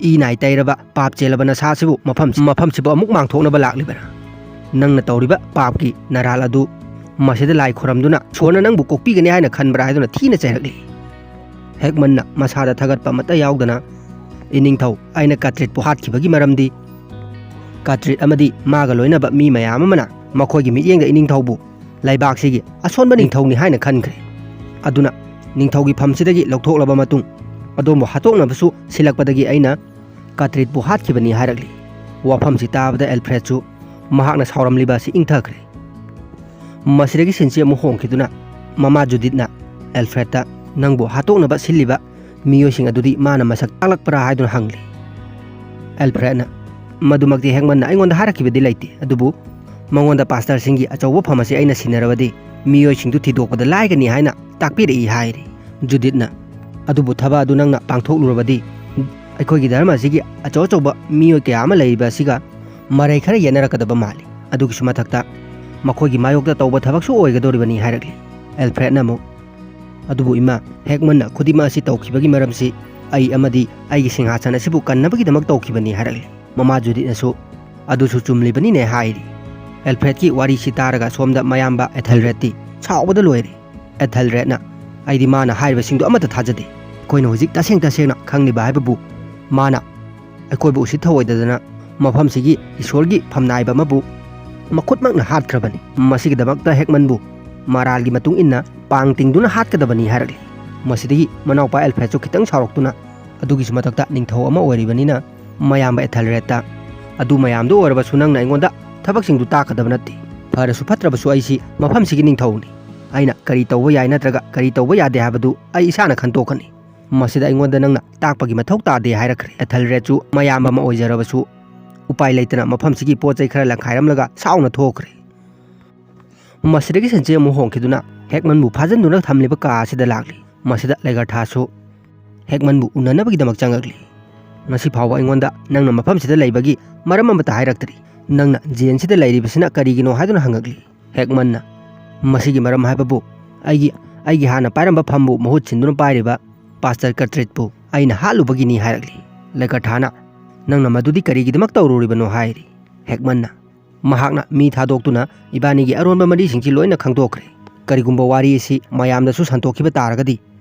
ꯏ ꯅꯥꯏ ꯇꯩꯔꯕ ꯄꯥꯞ ꯆꯦꯜꯂꯕ ꯅꯁꯥꯁꯤꯕꯨ ꯃꯐꯝ, ꯃꯐꯝꯁꯤꯕꯨ ꯑꯃꯨꯛ ꯃꯥꯡꯊꯣꯛꯅꯕ ꯂꯥꯛꯂꯤꯕꯔꯥ? ꯅꯪꯅ ꯇꯧꯔꯤꯕ ꯄꯥꯞꯀꯤ ꯅꯔꯥꯜ ꯑꯗꯨ ꯃꯁꯤꯗ ꯂꯥꯏ ꯈꯨꯔꯝꯗꯨꯅ ꯏꯁꯣꯔꯅ ꯅꯪꯕꯨ ꯀꯣꯛꯄꯤꯒꯅꯤ ꯍꯥꯏꯅ ꯈꯟꯕ꯭ꯔꯥ?" ꯍꯥꯏꯗꯨꯅ ꯊꯤꯅ ꯆꯩꯔꯛꯂꯤ꯫ ꯍꯦꯛꯃꯟꯅ ꯃꯁꯥꯗ ꯊꯥꯒꯠꯄ ꯑꯃꯠꯇ ꯌꯥꯎꯗꯅ, "ꯏꯅꯤꯡꯊꯧ, ꯑꯩꯅ ꯀꯥꯇ꯭ꯔꯤꯠꯄꯨ ꯍꯥꯠꯈꯤꯕꯒꯤ ꯃꯔꯝꯗꯤ ꯀꯥꯇ꯭ꯔꯤꯠ ꯑꯃꯗꯤ ꯃꯥꯒ ꯂꯣꯏꯅꯕ ꯃꯤ ꯃꯌꯥꯝ ꯑꯃꯅ ꯃꯈꯣꯏꯒꯤ ꯃꯤꯠꯌꯦꯡꯗ ꯏꯅꯤꯡꯊꯧꯕꯨ ꯂꯩꯕꯥꯛꯁꯤꯒꯤ ꯑꯁꯣꯟꯕ ꯅꯤꯡꯊꯧꯅꯤ ꯍꯥꯏꯅ ꯈꯟꯈ꯭ꯔꯦ꯫ ꯑꯗꯨꯅ ꯅꯤꯡꯊꯧꯒꯤ ꯐꯝꯁꯤꯗꯒꯤ ꯂꯧꯊꯣꯛꯂꯕ ꯃꯇꯨꯡ ꯑꯗꯣꯝꯕꯨ ꯍꯥꯠꯇꯣꯛꯅꯕꯁꯨ ꯁꯤꯜꯂꯛꯄꯗꯒꯤ ꯑꯩꯅ ꯀꯥꯇ꯭ꯔꯤꯠꯄꯨ ꯍꯥꯠꯈꯤꯕꯅꯤ" ꯍꯥꯏꯔꯛꯂꯤ꯫ ꯋꯥꯐꯝꯁꯤ ꯇꯥꯕꯗ ꯑꯦꯜꯐ꯭ꯔꯦꯗꯁꯨ ꯃꯍꯥꯛꯅ ꯁꯥꯎꯔꯝꯂꯤꯕ ꯑꯁꯤ ꯏꯪꯊꯈ꯭ꯔꯦ꯫ ꯃꯁꯤꯗꯒꯤ ꯁꯤꯟꯁꯤ ꯑꯃꯨꯛ ꯍꯣꯡꯈꯤꯗꯨꯅ ꯃꯃꯥ ꯖꯨꯗꯤꯠꯅ ꯑꯦꯜꯐ꯭ꯔꯦꯗꯇ, "ꯅꯪꯕꯨ ꯍꯥꯠꯇꯣꯛꯅꯕ ꯁꯤꯜꯂꯤꯕ ꯃꯤꯑꯣꯏꯁꯤꯡ ꯑꯗꯨꯗꯤ ꯃꯥꯅ ꯃꯁꯛ ꯇꯥꯛꯂꯛꯄ꯭ꯔꯥ?" ꯍꯥꯏꯗꯨꯅ ꯍꯪꯂꯤ꯫ ꯑꯦꯜꯐ꯭ꯔꯦꯗꯅ, "ꯃꯗꯨꯃꯛꯇꯤ ꯍꯦꯛꯃꯟꯅ ꯑꯩꯉꯣꯟꯗ ꯍꯥꯏꯔꯛꯈꯤꯕꯗꯤ ꯂꯩꯇꯦ, ꯑꯗꯨꯕꯨ ꯃꯉꯣꯟꯗ ꯄꯥꯁꯇꯔꯁꯤꯡꯒꯤ ꯑꯆꯧꯕ ꯐꯝ ꯑꯁꯤ ꯑꯩꯅ ꯁꯤꯟꯅꯔꯕꯗꯤ ꯃꯤꯑꯣꯏꯁꯤꯡꯗꯨ ꯊꯤꯗꯣꯛꯄꯗ ꯂꯥꯏꯒꯅꯤ ꯍꯥꯏꯅ ꯇꯥꯛꯄꯤꯔꯛꯏ" ꯍꯥꯏꯔꯤ꯫ ꯖꯨꯗꯤꯠꯅ, "ꯑꯗꯨꯕꯨ ꯊꯕꯛ ꯑꯗꯨ ꯅꯪꯅ ꯄꯥꯡꯊꯣꯛꯂꯨꯔꯕꯗꯤ ꯑꯩꯈꯣꯏꯒꯤ ꯙꯔꯃ ꯑꯁꯤꯒꯤ ꯑꯆꯧ ꯑꯆꯧꯕ ꯃꯤꯑꯣꯏ ꯀꯌꯥ ꯑꯃ ꯂꯩꯔꯤꯕ ꯑꯁꯤꯒ ꯃꯔꯩ ꯈꯔ ꯌꯦꯠꯅꯔꯛꯀꯗꯕ ꯃꯥꯜꯂꯤ꯫ ꯑꯗꯨꯒꯤꯁꯨ ꯃꯊꯛꯇ ꯃꯈꯣꯏꯒꯤ ꯃꯥꯌꯣꯛꯇ ꯇꯧꯕ ꯊꯕꯛꯁꯨ ꯑꯣꯏꯒꯗꯧꯔꯤꯕꯅꯤ" ꯍꯥꯏꯔꯛꯂꯤ꯫ ꯑꯦꯜꯐ꯭ꯔꯦꯗꯅ ꯑꯃꯨꯛ, "ꯑꯗꯨꯕꯨ ꯏꯃꯥ, ꯍꯦꯛꯃꯟꯅ ꯈꯨꯗꯤꯡꯃꯛ ꯑꯁꯤ ꯇꯧꯈꯤꯕꯒꯤ ꯃꯔꯝꯁꯤ ꯑꯩ ꯑꯃꯗꯤ ꯑꯩꯒꯤ ꯁꯤꯡꯍꯥꯁꯟ ꯑꯁꯤꯕꯨ ꯀꯟꯅꯕꯒꯤꯗꯃꯛ ꯇꯧꯈꯤꯕꯅꯤ" ꯍꯥꯏꯔꯛꯂꯤ꯫ ꯃꯃꯥ ꯖꯨꯗꯤꯠꯅꯁꯨ, "ꯑꯗꯨꯁꯨ ꯆꯨꯝꯂꯤꯕꯅꯤꯅꯦ" ꯍꯥꯏꯔꯤ꯫ ꯑꯦꯜꯐ꯭ꯔꯦꯗꯀꯤ ꯋꯥꯔꯤꯁꯤ ꯇꯥꯔꯒ ꯁꯣꯝꯗ ꯃꯌꯥꯝꯕ ꯑꯦꯊꯦꯜꯔꯦꯗꯇꯤ ꯁꯥꯎꯕꯗ ꯂꯣꯏꯔꯦ꯫ ꯑꯦꯊꯦꯜꯔꯦꯗꯅ, "ꯑꯩꯗꯤ ꯃꯥꯅ ꯍꯥꯏꯔꯤꯕꯁꯤꯡꯗꯨ ꯑꯃꯠꯇ ꯊꯥꯖꯗꯦ꯫ ꯑꯩꯈꯣꯏꯅ ꯍꯧꯖꯤꯛ ꯇꯁꯦꯡ ꯇꯁꯦꯡꯅ ꯈꯪꯂꯤꯕ ꯍꯥꯏꯕꯕꯨ ꯃꯥꯅ ꯑꯩꯈꯣꯏꯕꯨ ꯎꯁꯤꯠ ꯊꯑꯣꯏꯗꯗꯅ ꯃꯐꯝꯁꯤꯒꯤ ꯏꯁꯣꯔꯒꯤ ꯐꯝꯅꯥꯏꯕ ꯑꯃꯕꯨ ꯃꯈꯨꯠꯃꯛꯅ ꯍꯥꯠꯈ꯭ꯔꯕꯅꯤ꯫ ꯃꯁꯤꯒꯤꯗꯃꯛꯇ ꯍꯦꯛꯃꯟꯕꯨ ꯃꯔꯥꯜꯒꯤ ꯃꯇꯨꯡ ꯏꯟꯅ ꯄꯥꯡ ꯇꯤꯡꯗꯨꯅ ꯍꯥꯠꯀꯗꯕꯅꯤ ꯍꯥꯏꯔꯛꯂꯤ꯫ ꯃꯁꯤꯗꯒꯤ ꯃꯅꯥꯎꯄꯥ ꯑꯦꯜꯐ꯭ꯔꯦꯗꯁꯨ ꯈꯤꯇꯪ ꯁꯥꯎꯔꯛꯇꯨꯅ, "ꯑꯗꯨꯒꯤꯁꯨ ꯃꯊꯛꯇ ꯅꯤꯡꯊꯧ ꯑꯃ ꯑꯣꯏꯔꯤꯕꯅꯤꯅ, ꯃꯌꯥꯝꯕ ꯑꯦꯊꯦꯜꯔꯦꯗꯇ, ꯑꯗꯨ ꯃꯌꯥꯝꯗꯨ ꯑꯣꯏꯔꯕꯁꯨ ꯅꯪꯅ ꯑꯩꯉꯣꯟꯗ ꯊꯕꯛꯁꯤꯡꯗꯨ ꯇꯥꯛꯀꯗꯕ ꯅꯠꯇꯦ꯫ ꯐꯔꯁꯨ ꯐꯠꯇ꯭ꯔꯕꯁꯨ ꯑꯩꯁꯤ ꯃꯐꯝꯁꯤꯒꯤ ꯅꯤꯡꯊꯧꯅꯤ꯫ ꯑꯩꯅ ꯀꯔꯤ ꯇꯧꯕ ꯌꯥꯏ ꯅꯠꯇ꯭ꯔꯒ ꯀꯔꯤ ꯇꯧꯕ ꯌꯥꯗꯦ ꯍꯥꯏꯕꯗꯨ ꯑꯩ ꯏꯁꯥꯅ ꯈꯟꯇꯣꯛꯀꯅꯤ꯫ ꯃꯁꯤꯗ ꯑꯩꯉꯣꯟꯗ ꯅꯪꯅ ꯇꯥꯛꯄꯒꯤ ꯃꯊꯧ ꯇꯥꯗꯦ" ꯍꯥꯏꯔꯛꯈ꯭ꯔꯦ꯫ ꯑꯦꯊꯦꯜꯔꯦꯗꯁꯨ ꯃꯌꯥꯝꯕ ꯑꯃ ꯑꯣꯏꯖꯔꯕꯁꯨ ꯎꯄꯥꯏ ꯂꯩꯇꯅ ꯃꯐꯝꯁꯤꯒꯤ ꯄꯣꯠ ꯆꯩ ꯈꯔ ꯂꯪꯈꯥꯏꯔꯝꯂꯒ ꯁꯥꯎꯅ ꯊꯣꯛꯈ꯭ꯔꯦ꯫ ꯃꯁꯤꯗꯒꯤ ꯁꯤꯟꯁꯦ ꯑꯃꯨꯛ ꯍꯣꯡꯈꯤꯗꯨꯅ ꯍꯦꯛꯃꯟꯕꯨ ꯐꯥꯖꯤꯟꯗꯨꯅ ꯊꯝꯂꯤꯕ ꯀꯥ ꯑꯁꯤꯗ ꯂꯥꯛꯂꯤ꯫ ꯃꯁꯤꯗ ꯂꯦꯒꯔꯊꯥꯁꯨ ꯍꯦꯛꯃꯟꯕꯨ ꯎꯅꯅꯕꯒꯤꯗꯃꯛ ꯆꯪꯉꯛꯂꯤ꯫ "ꯉꯁꯤ ꯐꯥꯎꯕ ꯑꯩꯉꯣꯟꯗ ꯅꯪꯅ ꯃꯐꯝꯁꯤꯗ ꯂꯩꯕꯒꯤ ꯃꯔꯝ ꯑꯃꯠꯇ ꯍꯥꯏꯔꯛꯇ꯭ꯔꯤ꯫ ꯅꯪꯅ ꯖꯦꯟꯁꯤꯗ ꯂꯩꯔꯤꯕꯁꯤꯅ ꯀꯔꯤꯒꯤꯅꯣ?" ꯍꯥꯏꯗꯨꯅ ꯍꯪꯉꯛꯂꯤ꯫ ꯍꯦꯛꯃꯟꯅ, "ꯃꯁꯤꯒꯤ ꯃꯔꯝ ꯍꯥꯏꯕꯕꯨ ꯑꯩꯒꯤ, ꯑꯩꯒꯤ ꯍꯥꯟꯅ ꯄꯥꯏꯔꯝꯕ ꯐꯝꯕꯨ ꯃꯍꯨꯠ ꯁꯤꯟꯗꯨꯅ ꯄꯥꯏꯔꯤꯕ ꯄꯥꯁꯇꯔ ꯀꯇ꯭ꯔꯤꯠꯄꯨ ꯑꯩꯅ ꯍꯥꯠꯂꯨꯕꯒꯤꯅꯤ" ꯍꯥꯏꯔꯛꯂꯤ꯫ ꯂꯦꯒꯔꯊꯥꯅ, "ꯅꯪꯅ ꯃꯗꯨꯗꯤ ꯀꯔꯤꯒꯤꯗꯃꯛ ꯇꯧꯔꯨꯔꯤꯕꯅꯣ?" ꯍꯥꯏꯔꯤ꯫ ꯍꯦꯛꯃꯟꯅ, "ꯃꯍꯥꯛꯅ ꯃꯤ ꯊꯥꯗꯣꯛꯇꯨꯅ ꯏꯕꯥꯅꯤꯒꯤ ꯑꯔꯣꯟꯕ ꯃꯔꯤꯁꯤꯡꯁꯤ ꯂꯣꯏꯅ ꯈꯪꯗꯣꯛꯈ꯭ꯔꯦ꯫ ꯀꯔꯤꯒꯨꯝꯕ ꯋꯥꯔꯤ ꯑꯁꯤ ꯃꯌꯥꯝꯗꯁꯨ ꯁꯟꯗꯣꯛꯈꯤꯕ ꯇꯥꯔꯒꯗꯤ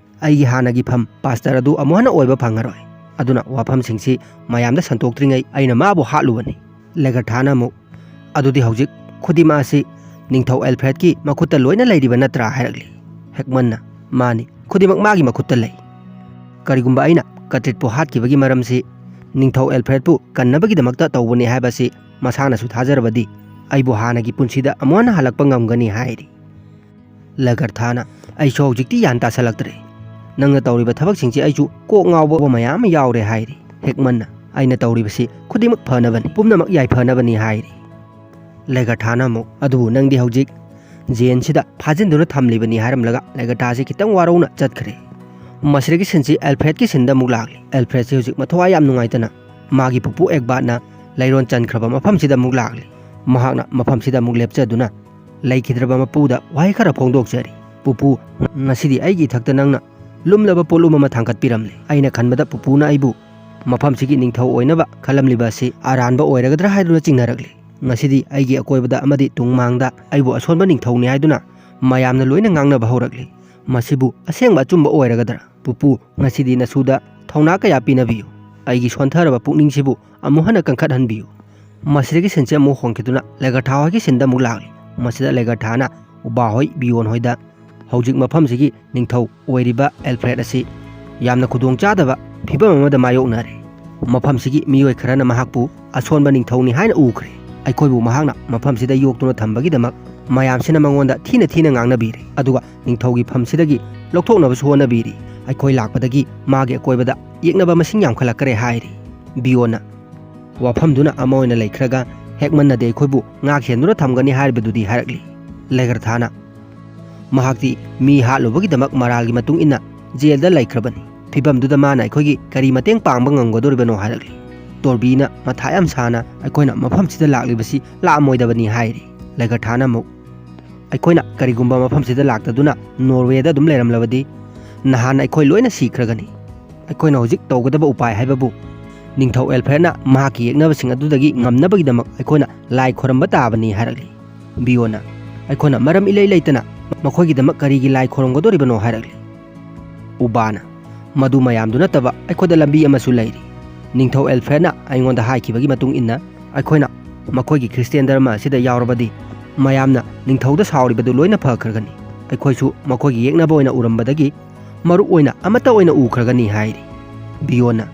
ꯑꯩꯒꯤ ꯍꯥꯟꯅꯒꯤ ꯐꯝ ꯄꯥꯁꯇꯔ ꯑꯗꯨ ꯑꯃꯨꯛ ꯍꯟꯅ ꯑꯣꯏꯕ ꯐꯪꯉꯔꯣꯏ꯫ ꯑꯗꯨꯅ ꯋꯥꯐꯝꯁꯤꯡꯁꯤ ꯃꯌꯥꯝꯗ ꯁꯟꯗꯣꯛꯇ꯭ꯔꯤꯉꯩ ꯑꯩꯅ ꯃꯥꯕꯨ ꯍꯥꯠꯂꯨꯕꯅꯤ"꯫ ꯂꯦꯒꯔꯊꯥꯅ ꯑꯃꯨꯛ, "ꯑꯗꯨꯗꯤ ꯍꯧꯖꯤꯛ ꯈꯨꯗꯤꯡꯃꯛ ꯑꯁꯤ ꯅꯤꯡꯊꯧ ꯑꯦꯜꯐ꯭ꯔꯦꯗꯀꯤ ꯃꯈꯨꯠꯇ ꯂꯣꯏꯅ ꯂꯩꯔꯤꯕ ꯅꯠꯇ꯭ꯔꯥ?" ꯍꯥꯏꯔꯛꯂꯤ꯫ ꯍꯦꯛꯃꯟꯅ, "ꯃꯥꯅꯤ, ꯈꯨꯗꯤꯡꯃꯛ ꯃꯥꯒꯤ ꯃꯈꯨꯠꯇ ꯂꯩ꯫ ꯀꯔꯤꯒꯨꯝꯕ ꯑꯩꯅ ꯀꯇ꯭ꯔꯤꯠꯄꯨ ꯍꯥꯠꯈꯤꯕꯒꯤ ꯃꯔꯝꯁꯤ ꯅꯤꯡꯊꯧ ꯑꯦꯜꯐ꯭ꯔꯦꯗꯄꯨ ꯀꯟꯅꯕꯒꯤꯗꯃꯛꯇ ꯇꯧꯕꯅꯤ ꯍꯥꯏꯕꯁꯤ ꯃꯁꯥꯅꯁꯨ ꯊꯥꯖꯔꯕꯗꯤ ꯑꯩꯕꯨ ꯍꯥꯟꯅꯒꯤ ꯄꯨꯟꯁꯤꯗ ꯑꯃꯨꯛ ꯍꯟꯅ ꯍꯜꯂꯛꯄ ꯉꯝꯒꯅꯤ" ꯍꯥꯏꯔꯤ꯫ ꯂꯦꯒꯔꯊꯥꯅ, "ꯑꯩꯁꯨ ꯍꯧꯖꯤꯛꯇꯤ ꯒ꯭ꯌꯥꯟ ꯇꯥꯁꯜꯂꯛꯇ꯭ꯔꯦ꯫ ꯅꯪꯅ ꯇꯧꯔꯤꯕ ꯊꯕꯛꯁꯤꯡꯁꯤ ꯑꯩꯁꯨ ꯀꯣꯛ ꯉꯥꯎꯕ ꯃꯌꯥꯝ ꯑꯃ ꯌꯥꯎꯔꯦ" ꯍꯥꯏꯔꯤ꯫ ꯍꯦꯛꯃꯟꯅ, "ꯑꯩꯅ ꯇꯧꯔꯤꯕꯁꯤ ꯈꯨꯗꯤꯡꯃꯛ ꯐꯅꯕꯅꯤ, ꯄꯨꯝꯅꯃꯛ ꯌꯥꯏꯐꯅꯕꯅꯤ" ꯍꯥꯏꯔꯤ꯫ ꯂꯦꯒꯔꯊꯥꯅ ꯑꯃꯨꯛ, "ꯑꯗꯨꯕꯨ ꯅꯪꯗꯤ ꯍꯧꯖꯤꯛ ꯖꯦꯟꯁꯤꯗ ꯐꯥꯖꯤꯟꯗꯨꯅ ꯊꯝꯂꯤꯕꯅꯤ" ꯍꯥꯏꯔꯝꯂꯒ ꯂꯦꯒꯔꯊꯥꯁꯤ ꯈꯤꯇꯪ ꯋꯥꯔꯧꯅ ꯆꯠꯈ꯭ꯔꯦ꯫ ꯃꯁꯤꯗꯒꯤ ꯁꯤꯟꯁꯤ ꯑꯦꯜꯐ꯭ꯔꯦꯗꯀꯤ ꯁꯤꯟꯗ ꯑꯃꯨꯛ ꯂꯥꯛꯂꯤ꯫ ꯑꯦꯜꯐ꯭ꯔꯦꯗꯁꯤ ꯍꯧꯖꯤꯛ ꯃꯊꯋꯥꯏ ꯌꯥꯝ ꯅꯨꯡꯉꯥꯏꯇꯅ ꯃꯥꯒꯤ ꯄꯨꯄꯨ ꯑꯦꯛꯕꯥꯔꯠꯅ ꯂꯩꯔꯣꯟ ꯆꯟꯈ꯭ꯔꯕ ꯃꯐꯝꯁꯤꯗ ꯑꯃꯨꯛ ꯂꯥꯛꯂꯤ꯫ ꯃꯍꯥꯛꯅ ꯃꯐꯝꯁꯤꯗ ꯑꯃꯨꯛ ꯂꯦꯞꯆꯗꯨꯅ ꯂꯩꯈꯤꯗ꯭ꯔꯕ ꯃꯄꯨꯗ ꯋꯥꯍꯩ ꯈꯔ ꯐꯣꯡꯗꯣꯛꯆꯔꯤ꯫ "ꯄꯨꯄꯨ, ꯉꯁꯤꯗꯤ ꯑꯩꯒꯤ ꯏꯊꯛꯇ ꯅꯪꯅ ꯂꯨꯝꯂꯕ ꯄꯣꯠꯂꯨꯝ ꯑꯃ ꯊꯥꯡꯒꯠꯄꯤꯔꯝꯂꯦ꯫ ꯑꯩꯅ ꯈꯟꯕꯗ ꯄꯨꯄꯨꯅ ꯑꯩꯕꯨ ꯃꯐꯝꯁꯤꯒꯤ ꯅꯤꯡꯊꯧ ꯑꯣꯏꯅꯕ ꯈꯜꯂꯝꯂꯤꯕ ꯑꯁꯤ ꯑꯔꯥꯟꯕ ꯑꯣꯏꯔꯒꯗ꯭ꯔꯥ ꯍꯥꯏꯗꯨꯅ ꯆꯤꯡꯅꯔꯛꯂꯤ꯫ ꯉꯁꯤꯗꯤ ꯑꯩꯒꯤ ꯑꯀꯣꯏꯕꯗ ꯑꯃꯗꯤ ꯇꯨꯡꯃꯥꯡꯗ ꯑꯩꯕꯨ ꯑꯁꯣꯟꯕ ꯅꯤꯡꯊꯧꯅꯤ ꯍꯥꯏꯗꯨꯅ ꯃꯌꯥꯝꯅ ꯂꯣꯏꯅ ꯉꯥꯡꯅꯕ ꯍꯧꯔꯛꯂꯤ꯫ ꯃꯁꯤꯕꯨ ꯑꯁꯦꯡꯕ ꯑꯆꯨꯝꯕ ꯑꯣꯏꯔꯒꯗ꯭ꯔꯥ? ꯄꯨꯄꯨ, ꯉꯁꯤꯗꯤ ꯅꯁꯨꯗ ꯊꯧꯅꯥ ꯀꯌꯥ ꯄꯤꯅꯕꯤꯌꯨ꯫ ꯑꯩꯒꯤ ꯁꯣꯟꯊꯔꯕ ꯄꯨꯛꯅꯤꯡꯁꯤꯕꯨ ꯑꯃꯨꯛ ꯍꯟꯅ ꯀꯟꯈꯠꯍꯟꯕꯤꯌꯨ"꯫ ꯃꯁꯤꯗꯒꯤ ꯁꯤꯟꯁꯤ ꯑꯃꯨꯛ ꯍꯣꯡꯈꯤꯗꯨꯅ ꯂꯦꯒꯔꯊꯥ ꯍꯣꯏꯒꯤ ꯁꯤꯟꯗ ꯑꯃꯨꯛ ꯂꯥꯛꯂꯤ꯫ ꯃꯁꯤꯗ ꯂꯦꯒꯔꯊꯥꯅ ꯎꯕꯥ ꯍꯣꯏ, ꯕꯤꯌꯣꯟ ꯍꯣꯏꯗ ꯍꯧꯖꯤꯛ ꯃꯐꯝꯁꯤꯒꯤ ꯅꯤꯡꯊꯧ ꯑꯣꯏꯔꯤꯕ ꯑꯦꯜꯐ꯭ꯔꯦꯗ ꯑꯁꯤ ꯌꯥꯝꯅ ꯈꯨꯗꯣꯡꯆꯥꯗꯕ ꯐꯤꯚꯝ ꯑꯃꯗ ꯃꯥꯌꯣꯛꯅꯔꯦ꯫ ꯃꯐꯝꯁꯤꯒꯤ ꯃꯤꯑꯣꯏ ꯈꯔꯅ ꯃꯍꯥꯛꯄꯨ ꯑꯁꯣꯟꯕ ꯅꯤꯡꯊꯧꯅꯤ ꯍꯥꯏꯅ ꯎꯈ꯭ꯔꯦ꯫ ꯑꯩꯈꯣꯏꯕꯨ ꯃꯍꯥꯛꯅ ꯃꯐꯝꯁꯤꯗ ꯌꯣꯛꯇꯨꯅ ꯊꯝꯕꯒꯤꯗꯃꯛ ꯃꯌꯥꯝꯁꯤꯅ ꯃꯉꯣꯟꯗ ꯊꯤꯅ ꯊꯤꯅ ꯉꯥꯡꯅꯕꯤꯔꯦ, ꯑꯗꯨꯒ ꯅꯤꯡꯊꯧꯒꯤ ꯐꯝꯁꯤꯗꯒꯤ ꯂꯧꯊꯣꯛꯅꯕꯁꯨ ꯍꯣꯠꯅꯕꯤꯔꯤ꯫ ꯑꯩꯈꯣꯏ ꯂꯥꯛꯄꯗꯒꯤ ꯃꯥꯒꯤ ꯑꯀꯣꯏꯕꯗ ꯌꯦꯛꯅꯕ ꯃꯁꯤꯡ ꯌꯥꯝꯈꯠꯂꯛꯈ꯭ꯔꯦ ꯍꯥꯏꯔꯤ꯫ ꯕꯤꯌꯣꯟꯅ ꯋꯥꯐꯝꯗꯨꯅ ꯑꯃ ꯑꯣꯏꯅ ꯂꯩꯈ꯭ꯔꯒ ꯍꯦꯛꯃꯟꯅꯗꯤ ꯑꯩꯈꯣꯏꯕꯨ ꯉꯥꯛ ꯁꯦꯟꯗꯨꯅ ꯊꯝꯒꯅꯤ ꯍꯥꯏꯔꯤꯕꯗꯨꯗꯤ ꯍꯥꯏꯔꯛꯂꯤ꯫ ꯂꯦꯒꯔꯊꯥꯅ ꯃꯍꯥꯛꯇꯤ ꯃꯤ ꯍꯥꯠꯂꯨꯕꯒꯤꯗꯃꯛ ꯃꯔꯥꯜꯒꯤ ꯃꯇꯨꯡ ꯏꯟꯅ ꯖꯦꯜꯗ ꯂꯩꯈ꯭ꯔꯕꯅꯤ꯫ ꯐꯤꯕꯝꯗꯨꯗ ꯃꯥꯅ ꯑꯩꯈꯣꯏꯒꯤ ꯀꯔꯤ ꯃꯇꯦꯡ ꯄꯥꯡꯕ ꯉꯝꯒꯗꯧꯔꯤꯕꯅꯣ ꯍꯥꯏꯔꯛꯂꯤ꯫ ꯇꯣꯔꯕꯤꯅ ꯃꯊꯥ ꯌꯥꯝ ꯁꯥꯅ ꯑꯩꯈꯣꯏꯅ ꯃꯐꯝꯁꯤꯗ ꯂꯥꯛꯂꯤꯕꯁꯤ ꯂꯥꯛꯑꯝꯃꯣꯏꯗꯕꯅꯤ ꯍꯥꯏꯔꯤ꯫ ꯂꯦꯒꯔꯊꯥꯅ ꯑꯃꯨꯛ ꯑꯩꯈꯣꯏꯅ ꯀꯔꯤꯒꯨꯝꯕ ꯃꯐꯝꯁꯤꯗ ꯂꯥꯛꯇꯗꯨꯅ ꯅꯣꯔꯋꯦꯗ ꯑꯗꯨꯝ ꯂꯩꯔꯝꯂꯕꯗꯤ ꯅꯍꯥꯟ ꯑꯩꯈꯣꯏ ꯂꯣꯏꯅ ꯁꯤꯈ꯭ꯔꯒꯅꯤ꯫ ꯑꯩꯈꯣꯏꯅ ꯍꯧꯖꯤꯛ ꯇꯧꯒꯗꯕ ꯎꯄꯥꯏ ꯍꯥꯏꯕꯕꯨ ꯅꯤꯡꯊꯧ ꯑꯦꯜꯐ꯭ꯔꯦꯗꯅ ꯃꯍꯥꯛꯀꯤ ꯌꯦꯛꯅꯕꯁꯤꯡ ꯑꯗꯨꯗꯒꯤ ꯉꯝꯅꯕꯒꯤꯗꯃꯛ ꯑꯩꯈꯣꯏꯅ ꯂꯥꯏ ꯈꯣꯔꯝꯕ ꯇꯥꯕꯅꯤ ꯍꯥꯏꯔꯛꯂꯤ꯫ ꯕꯤꯌꯣꯟꯅ ꯑꯩꯈꯣꯏꯅ ꯃꯔꯝ ꯏꯂꯩ ꯂꯩꯇꯅ ꯃꯈꯣꯏꯒꯤꯗꯃꯛ ꯀꯔꯤꯒꯤ ꯂꯥꯏ ꯈꯣꯔꯝꯒꯗꯧꯔꯤꯕꯅꯣ ꯍꯥꯏꯔꯛꯂꯤ꯫ ꯎꯕꯥꯅ ꯃꯗꯨ ꯃꯌꯥꯝꯗꯨ ꯅꯠꯇꯕ ꯑꯩꯈꯣꯏꯗ ꯂꯝꯕꯤ ꯑꯃꯁꯨ ꯂꯩꯔꯤ꯫ ꯅꯤꯡꯊꯧ ꯑꯦꯜꯐ꯭ꯔꯦꯗꯅ ꯑꯩꯉꯣꯟꯗ ꯍꯥꯏꯈꯤꯕꯒꯤ ꯃꯇꯨꯡ ꯏꯟꯅ ꯑꯩꯈꯣꯏꯅ ꯃꯈꯣꯏꯒꯤ ꯈ꯭ꯔꯤꯁꯇꯤꯌꯥꯟ ꯙꯔꯃ ꯑꯁꯤꯗ ꯌꯥꯎꯔꯕꯗꯤ ꯃꯌꯥꯝꯅ ꯅꯤꯡꯊꯧꯗ ꯁꯥꯎꯔꯤꯕꯗꯨ ꯂꯣꯏꯅ ꯐꯈ꯭ꯔꯒꯅꯤ꯫ ꯑꯩꯈꯣꯏꯁꯨ ꯃꯈꯣꯏꯒꯤ ꯌꯦꯛꯅꯕ ꯑꯣꯏꯅ ꯎꯔꯝꯕꯗꯒꯤ ꯃꯔꯨꯞ ꯑꯣꯏꯅ ꯑꯃꯠꯇ ꯑꯣꯏꯅ ꯎꯈ꯭ꯔꯒꯅꯤ ꯍꯥꯏꯔꯤ꯫ ꯕꯤꯌꯣꯟꯅ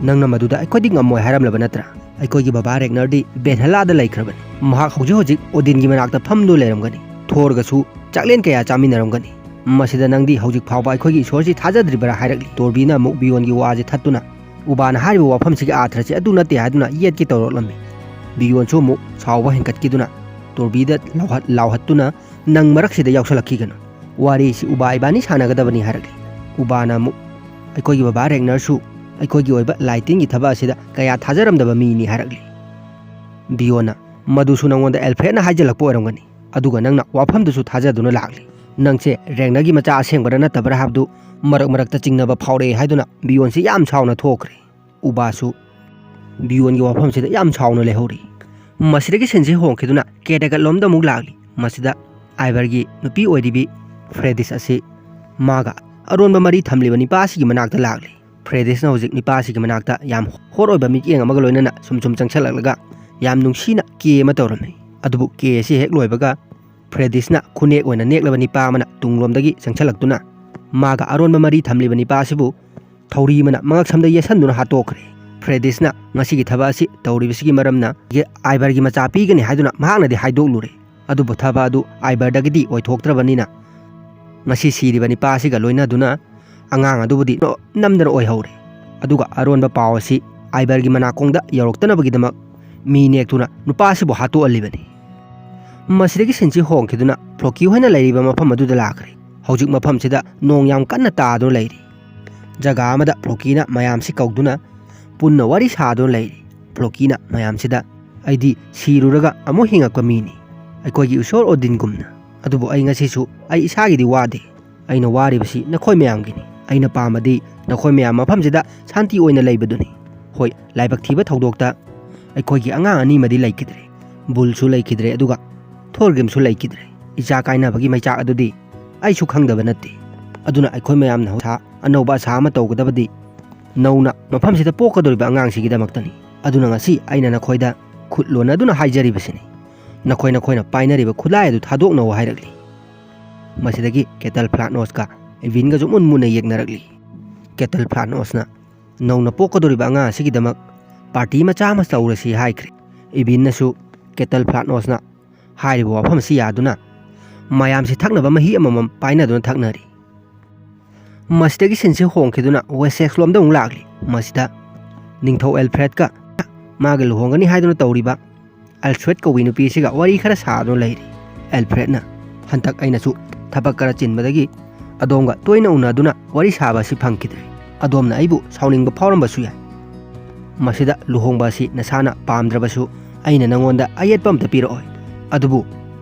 ꯅꯪꯅ ꯃꯗꯨꯗ ꯑꯩꯈꯣꯏꯗꯤ ꯉꯝꯃꯣꯏ ꯍꯥꯏꯔꯝꯂꯕ ꯅꯠꯇ꯭ꯔꯥ? ꯑꯩꯈꯣꯏꯒꯤ ꯕꯕꯥ ꯔꯦꯒꯅꯔꯗꯤ ꯚꯦꯟꯍꯂꯥꯗ ꯂꯩꯈ꯭ꯔꯕꯅꯤ꯫ ꯃꯍꯥꯛ ꯍꯧꯖꯤꯛ ꯍꯧꯖꯤꯛ ꯑꯣꯗꯤꯟꯒꯤ ꯃꯅꯥꯛꯇ ꯐꯝꯗꯨꯅ ꯂꯩꯔꯝꯒꯅꯤ꯫ ꯊꯣꯔꯒꯁꯨ ꯆꯥꯛꯂꯦꯟ ꯀꯌꯥ ꯆꯥꯃꯤꯟꯅꯔꯝꯒꯅꯤ꯫ ꯃꯁꯤꯗ ꯅꯪꯗꯤ ꯍꯧꯖꯤꯛ ꯐꯥꯎꯕ ꯑꯩꯈꯣꯏꯒꯤ ꯏꯁꯣꯔꯁꯤ ꯊꯥꯖꯗ꯭ꯔꯤꯕꯔꯥ ꯍꯥꯏꯔꯛꯂꯤ꯫ ꯇꯣꯔꯕꯤꯅ ꯑꯃꯨꯛ ꯕꯤꯌꯣꯟꯒꯤ ꯋꯥꯁꯦ ꯊꯠꯇꯨꯅ ꯎꯕꯥꯅ ꯍꯥꯏꯔꯤꯕ ꯋꯥꯐꯝꯁꯤꯒꯤ ꯑꯥꯊ꯭ꯔꯁꯤ ꯑꯗꯨ ꯅꯠꯇꯦ ꯍꯥꯏꯗꯨꯅ ꯌꯦꯠꯀꯦ ꯇꯧꯔꯛꯂꯝꯃꯤ꯫ ꯕꯤꯌꯣꯟꯁꯨ ꯑꯃꯨꯛ ꯁꯥꯎꯕ ꯍꯦꯟꯒꯠꯈꯤꯗꯨꯅ ꯇꯣꯔꯕꯤꯗ ꯂꯥꯎꯍꯠ-, ꯂꯥꯎꯍꯠꯇꯨꯅ ꯅꯪ ꯃꯔꯛꯁꯤꯗ ꯌꯥꯎꯁꯜꯂꯛꯈꯤꯒꯅꯨ꯫ ꯋꯥꯔꯤꯁꯤ ꯎꯕꯥ ꯏꯕꯥꯅꯤ ꯁꯥꯟꯅꯒꯗꯕꯅꯤ ꯍꯥꯏꯔꯛꯂꯤ꯫ ꯎꯕꯥꯅ ꯑꯃꯨꯛ ꯑꯩꯈꯣꯏꯒꯤ ꯕꯕꯥ ꯔꯦꯒꯅꯔꯁꯨ ꯑꯩꯈꯣꯏꯒꯤ ꯑꯣꯏꯕ ꯂꯥꯏ ꯇꯤꯟꯒꯤ ꯊꯕꯛ ꯑꯁꯤꯗ ꯀꯌꯥ ꯊꯥꯖꯔꯝꯗꯕ ꯃꯤꯅꯤ ꯍꯥꯏꯔꯛꯂꯤ꯫ ꯕꯤꯌꯣꯟꯅ ꯃꯗꯨꯁꯨ ꯅꯉꯣꯟꯗ ꯑꯦꯜꯐ꯭ꯔꯦꯗꯅ ꯍꯥꯏꯖꯤꯜꯂꯛꯄ ꯑꯣꯏꯔꯝꯒꯅꯤ꯫ ꯑꯗꯨꯒ ꯅꯪꯅ ꯋꯥꯐꯝꯗꯨꯁꯨ ꯊꯥꯖꯗꯨꯅ ꯂꯥꯛꯂꯤ꯫ ꯅꯪꯁꯦ ꯔꯦꯒꯅꯔꯒꯤ ꯃꯆꯥ ꯑꯁꯦꯡꯕꯔꯥ ꯅꯠꯇꯕ꯭ꯔꯥ ꯍꯥꯏꯕꯗꯨ ꯃꯔꯛ ꯃꯔꯛꯇ ꯆꯤꯡꯅꯕ ꯐꯥꯎꯔꯛꯑꯦ ꯍꯥꯏꯗꯨꯅ ꯕꯤꯌꯣꯟꯁꯤ ꯌꯥꯝ ꯁꯥꯎꯅ ꯊꯣꯛꯈ꯭ꯔꯦ꯫ ꯎꯕꯥꯁꯨ ꯕꯤꯌꯣꯟꯒꯤ ꯋꯥꯐꯝꯁꯤꯗ ꯌꯥꯝ ꯁꯥꯎꯅ ꯂꯩꯍꯧꯔꯤ꯫ ꯃꯁꯤꯗꯒꯤ ꯁꯤꯟꯁꯤ ꯍꯣꯡꯈꯤꯗꯨꯅ ꯀꯦꯇꯒꯠꯂꯣꯝꯗ ꯑꯃꯨꯛ ꯂꯥꯛꯂꯤ꯫ ꯃꯁꯤꯗ ꯑꯥꯏꯕꯔꯒꯤ ꯅꯨꯄꯤ ꯑꯣꯏꯔꯤꯕꯤ ꯐ꯭ꯔꯦꯗꯤꯁ ꯑꯁꯤ ꯃꯥꯒ ꯑꯔꯣꯟꯕ ꯃꯔꯤ ꯊꯝꯂꯤꯕ ꯅꯤꯄꯥ ꯑꯁꯤꯒꯤ ꯃꯅꯥꯛꯇ ꯂꯥꯛꯂꯤ꯫ ꯐ꯭ꯔꯦꯗꯤꯁꯅ ꯍꯧꯖꯤꯛ ꯅꯤꯄꯥ ꯑꯁꯤꯒꯤ ꯃꯅꯥꯛꯇ ꯌꯥꯝ ꯍꯣꯠ ꯑꯣꯏꯕ ꯃꯤꯠꯌꯦꯡ ꯑꯃꯒ ꯂꯣꯏꯅꯅ ꯁꯨꯝ ꯁꯨꯝ ꯆꯪꯁꯜꯂꯛꯂꯒ ꯌꯥꯝ ꯅꯨꯡꯁꯤꯅ ꯀꯦ ꯑꯃ ꯇꯧꯔꯝꯃꯤ꯫ ꯑꯗꯨꯕꯨ ꯀꯦ ꯑꯁꯤ ꯍꯦꯛ ꯂꯣꯏꯕꯒ ꯐ꯭ꯔꯦꯗꯤꯁꯅ ꯈꯨꯅꯦꯛ ꯑꯣꯏꯅ ꯅꯦꯛꯂꯕ ꯅꯤꯄꯥ ꯑꯃꯅ ꯇꯨꯡꯂꯣꯝꯗꯒꯤ ꯆꯪꯁꯤꯜꯂꯛꯇꯨꯅ ꯃꯥꯒ ꯑꯔꯣꯟꯕ ꯃꯔꯤ ꯊꯝꯂꯤꯕ ꯅꯤꯄꯥ ꯑꯁꯤꯕꯨ ꯊꯧꯔꯤ ꯑꯃꯅ ꯃꯉꯛꯁꯝꯗ ꯌꯦꯠꯁꯟꯗꯨꯅ ꯍꯥꯠꯇꯣꯛꯈ꯭ꯔꯦ꯫ ꯐ꯭ꯔꯦꯗꯤꯁꯅ ꯉꯁꯤꯒꯤ ꯊꯕꯛ ꯑꯁꯤ ꯇꯧꯔꯤꯕꯁꯤꯒꯤ ꯃꯔꯝꯅ ꯑꯥꯏꯕꯔꯒꯤ ꯃꯆꯥ ꯄꯤꯒꯅꯤ ꯍꯥꯏꯗꯨꯅ ꯃꯍꯥꯛꯅꯗꯤ ꯍꯥꯏꯗꯣꯛꯂꯨꯔꯦ꯫ ꯑꯗꯨꯕꯨ ꯊꯕꯛ ꯑꯗꯨ ꯑꯥꯏꯕꯔꯗꯒꯤꯗꯤ ꯑꯣꯏꯊꯣꯛꯇ꯭ꯔꯕꯅꯤꯅ ꯉꯁꯤ ꯁꯤꯔꯤꯕ ꯅꯤꯄꯥ ꯑꯁꯤꯒ ꯂꯣꯏꯅꯗꯨꯅ ꯑꯉꯥꯡ ꯑꯗꯨꯕꯨꯗꯤ ꯅꯣ-, ꯅꯝꯗꯅ ꯑꯣꯏꯍꯧꯔꯦ꯫ ꯑꯗꯨꯒ ꯑꯔꯣꯟꯕ ꯄꯥꯎ ꯑꯁꯤ ꯑꯥꯏꯕꯔꯒꯤ ꯃꯅꯥꯀꯣꯡꯗ ꯌꯧꯔꯛꯇꯅꯕꯒꯤꯗꯃꯛ ꯃꯤ ꯅꯦꯛꯇꯨꯅ ꯅꯨꯄꯥ ꯑꯁꯤꯕꯨ ꯍꯥꯠꯇꯣꯛꯍꯜꯂꯤꯕꯅꯤ꯫ ꯃꯁꯤꯗꯒꯤ ꯁꯤꯟꯁꯤ ꯍꯣꯡꯈꯤꯗꯨꯅ ꯐ꯭ꯂꯣꯀꯤ ꯍꯣꯏꯅ ꯂꯩꯔꯤꯕ ꯃꯐꯝ ꯑꯗꯨꯗ ꯂꯥꯛꯈ꯭ꯔꯦ꯫ ꯍꯧꯖꯤꯛ ꯃꯐꯝꯁꯤꯗ ꯅꯣꯡ ꯌꯥꯝ ꯀꯟꯅ ꯇꯥꯗꯨꯅ ꯂꯩꯔꯤ꯫ ꯖꯒꯥ ꯑꯃꯗ ꯐ꯭ꯂꯣꯀꯤꯅ ꯃꯌꯥꯝꯁꯤ ꯀꯧꯗꯨꯅ ꯄꯨꯟꯅ ꯋꯥꯔꯤ ꯁꯥꯗꯨꯅ ꯂꯩꯔꯤ꯫ ꯐ꯭ꯂꯣꯀꯤꯅ ꯃꯌꯥꯝꯁꯤꯗ, "ꯑꯩꯗꯤ ꯁꯤꯔꯨꯔꯒ ꯑꯃꯨꯛ ꯍꯤꯡꯉꯛꯄ ꯃꯤꯅꯤ, ꯑꯩꯈꯣꯏꯒꯤ ꯏꯁꯣꯔ ꯑꯣꯗꯤꯟꯒꯨꯝꯅ꯫ ꯑꯗꯨꯕꯨ ꯑꯩ ꯉꯁꯤꯁꯨ ꯑꯩ ꯏꯁꯥꯒꯤꯗꯤ ꯋꯥꯗꯦ꯫ ꯑꯩꯅ ꯋꯥꯔꯤꯕꯁꯤ ꯅꯈꯣꯏ ꯃꯌꯥꯝꯒꯤꯅꯤ꯫ ꯑꯩꯅ ꯄꯥꯝꯕꯗꯤ ꯅꯈꯣꯏ ꯃꯌꯥꯝ ꯃꯐꯝꯁꯤꯗ ꯁꯥꯟꯇꯤ ꯑꯣꯏꯅ ꯂꯩꯕꯗꯨꯅꯤ꯫ ꯍꯣꯏ, ꯂꯥꯏꯕꯛ ꯊꯤꯕ ꯊꯧꯗꯣꯛꯇ ꯑꯩꯈꯣꯏꯒꯤ ꯑꯉꯥꯡ ꯑꯅꯤꯃꯗꯤ ꯂꯩꯈꯤꯗ꯭ꯔꯦ꯫ ꯕꯨꯜꯁꯨ ꯂꯩꯈꯤꯗ꯭ꯔꯦ, ꯑꯗꯨꯒ ꯊꯣꯔꯒ꯭ꯔꯤꯝꯁꯨ ꯂꯩꯈꯤꯗ꯭ꯔꯦ꯫ ꯏꯆꯥ ꯀꯥꯏꯅꯕꯒꯤ ꯃꯩꯆꯥꯛ ꯑꯗꯨꯗꯤ ꯑꯩꯁꯨ ꯈꯪꯗꯕ ꯅꯠꯇꯦ꯫ ꯑꯗꯨꯅ ꯑꯩꯈꯣꯏ ꯃꯌꯥꯝꯅ ꯍꯧꯁꯥ ꯑꯅꯧꯕ ꯑꯁꯥ ꯑꯃ ꯇꯧꯒꯗꯕꯗꯤ ꯅꯧꯅ ꯃꯐꯝꯁꯤꯗ ꯄꯣꯛꯀꯗꯧꯔꯤꯕ ꯑꯉꯥꯡꯁꯤꯒꯤꯗꯃꯛꯇꯅꯤ꯫ ꯑꯗꯨꯅ ꯉꯁꯤ ꯑꯩꯅ ꯅꯈꯣꯏꯗ ꯈꯨꯠ ꯂꯣꯟꯅꯗꯨꯅ ꯍꯥꯏꯖꯔꯤꯕꯁꯤꯅꯤ꯫ ꯅꯈꯣꯏ ꯅꯈꯣꯏꯅ ꯄꯥꯏꯅꯔꯤꯕ ꯈꯨꯠꯂꯥꯏ ꯑꯗꯨ ꯊꯥꯗꯣꯛꯅꯧ" ꯍꯥꯏꯔꯛꯂꯤ꯫ ꯃꯁꯤꯗꯒꯤ ꯀꯦꯇꯜ ꯐ꯭ꯂꯥꯠꯅꯣꯁꯀ ꯏꯚꯤꯟꯒꯁꯨ ꯃꯨꯟ ꯃꯨꯟꯅ ꯌꯦꯡꯅꯔꯛꯂꯤ꯫ ꯀꯦꯇꯜ ꯐ꯭ꯂꯥꯠꯅꯣꯁꯅ ꯅꯧꯅ ꯄꯣꯛꯀꯗꯧꯔꯤꯕ ꯑꯉꯥꯡ ꯑꯁꯤꯒꯤꯗꯃꯛ ꯄꯥꯔꯇꯤ ꯃꯆꯥ ꯑꯃ ꯇꯧꯔꯁꯤ ꯍꯥꯏꯈ꯭ꯔꯦ꯫ ꯏꯚꯤꯟꯅꯁꯨ ꯀꯦꯇꯜ ꯐ꯭ꯂꯥꯠꯅꯣꯁꯅ ꯍꯥꯏꯔꯤꯕ ꯋꯥꯐꯝ ꯑꯁꯤ ꯌꯥꯗꯨꯅ ꯃꯌꯥꯝꯁꯤ ꯊꯛꯅꯕ ꯃꯍꯤ ꯑꯃꯃꯝ ꯄꯥꯏꯅꯗꯨꯅ ꯊꯛꯅꯔꯤ꯫ ꯃꯁꯤꯗꯒꯤ ꯁꯤꯟꯁꯤ ꯍꯣꯡꯈꯤꯗꯨꯅ ꯋꯦꯁꯦꯛꯁ ꯂꯣꯝꯗ ꯑꯃꯨꯛ ꯂꯥꯛꯂꯤ꯫ ꯃꯁꯤꯗ ꯅꯤꯡꯊꯧ ꯑꯦꯜꯐ꯭ꯔꯦꯗꯀ ꯃꯥꯒ ꯂꯨꯍꯣꯡꯒꯅꯤ ꯍꯥꯏꯗꯨꯅ ꯇꯧꯔꯤꯕ ꯑꯜꯐ꯭ꯔꯦꯗ ꯀꯧꯕꯤ ꯅꯨꯄꯤ ꯑꯁꯤꯒ ꯋꯥꯔꯤ ꯈꯔ ꯁꯥꯗꯨꯅ ꯂꯩꯔꯤ꯫ ꯑꯦꯜꯐ꯭ꯔꯦꯗꯅ, "ꯍꯟꯗꯛ ꯑꯩꯅꯁꯨ ꯊꯕꯛ ꯈꯔ ꯆꯤꯟꯕꯗꯒꯤ ꯑꯗꯣꯝꯒ ꯇꯣꯏꯅ ꯎꯅꯗꯨꯅ ꯋꯥꯔꯤ ꯁꯥꯕ ꯑꯁꯤ ꯐꯪꯈꯤꯗ꯭ꯔꯦ꯫ ꯑꯗꯣꯝꯅ ꯑꯩꯕꯨ ꯁꯥꯎꯅꯤꯡꯕ ꯐꯥꯎꯔꯝꯕꯁꯨ ꯌꯥꯏ꯫ ꯃꯁꯤꯗ ꯂꯨꯍꯣꯡꯕ ꯑꯁꯤ ꯅꯁꯥꯅ ꯄꯥꯝꯗ꯭ꯔꯕꯁꯨ ꯑꯩꯅ ꯅꯪꯉꯣꯟꯗ ꯑꯌꯦꯠꯄ ꯑꯝꯇ ꯄꯤꯔꯛꯑꯣꯏ꯫ ꯑꯗꯨꯕꯨ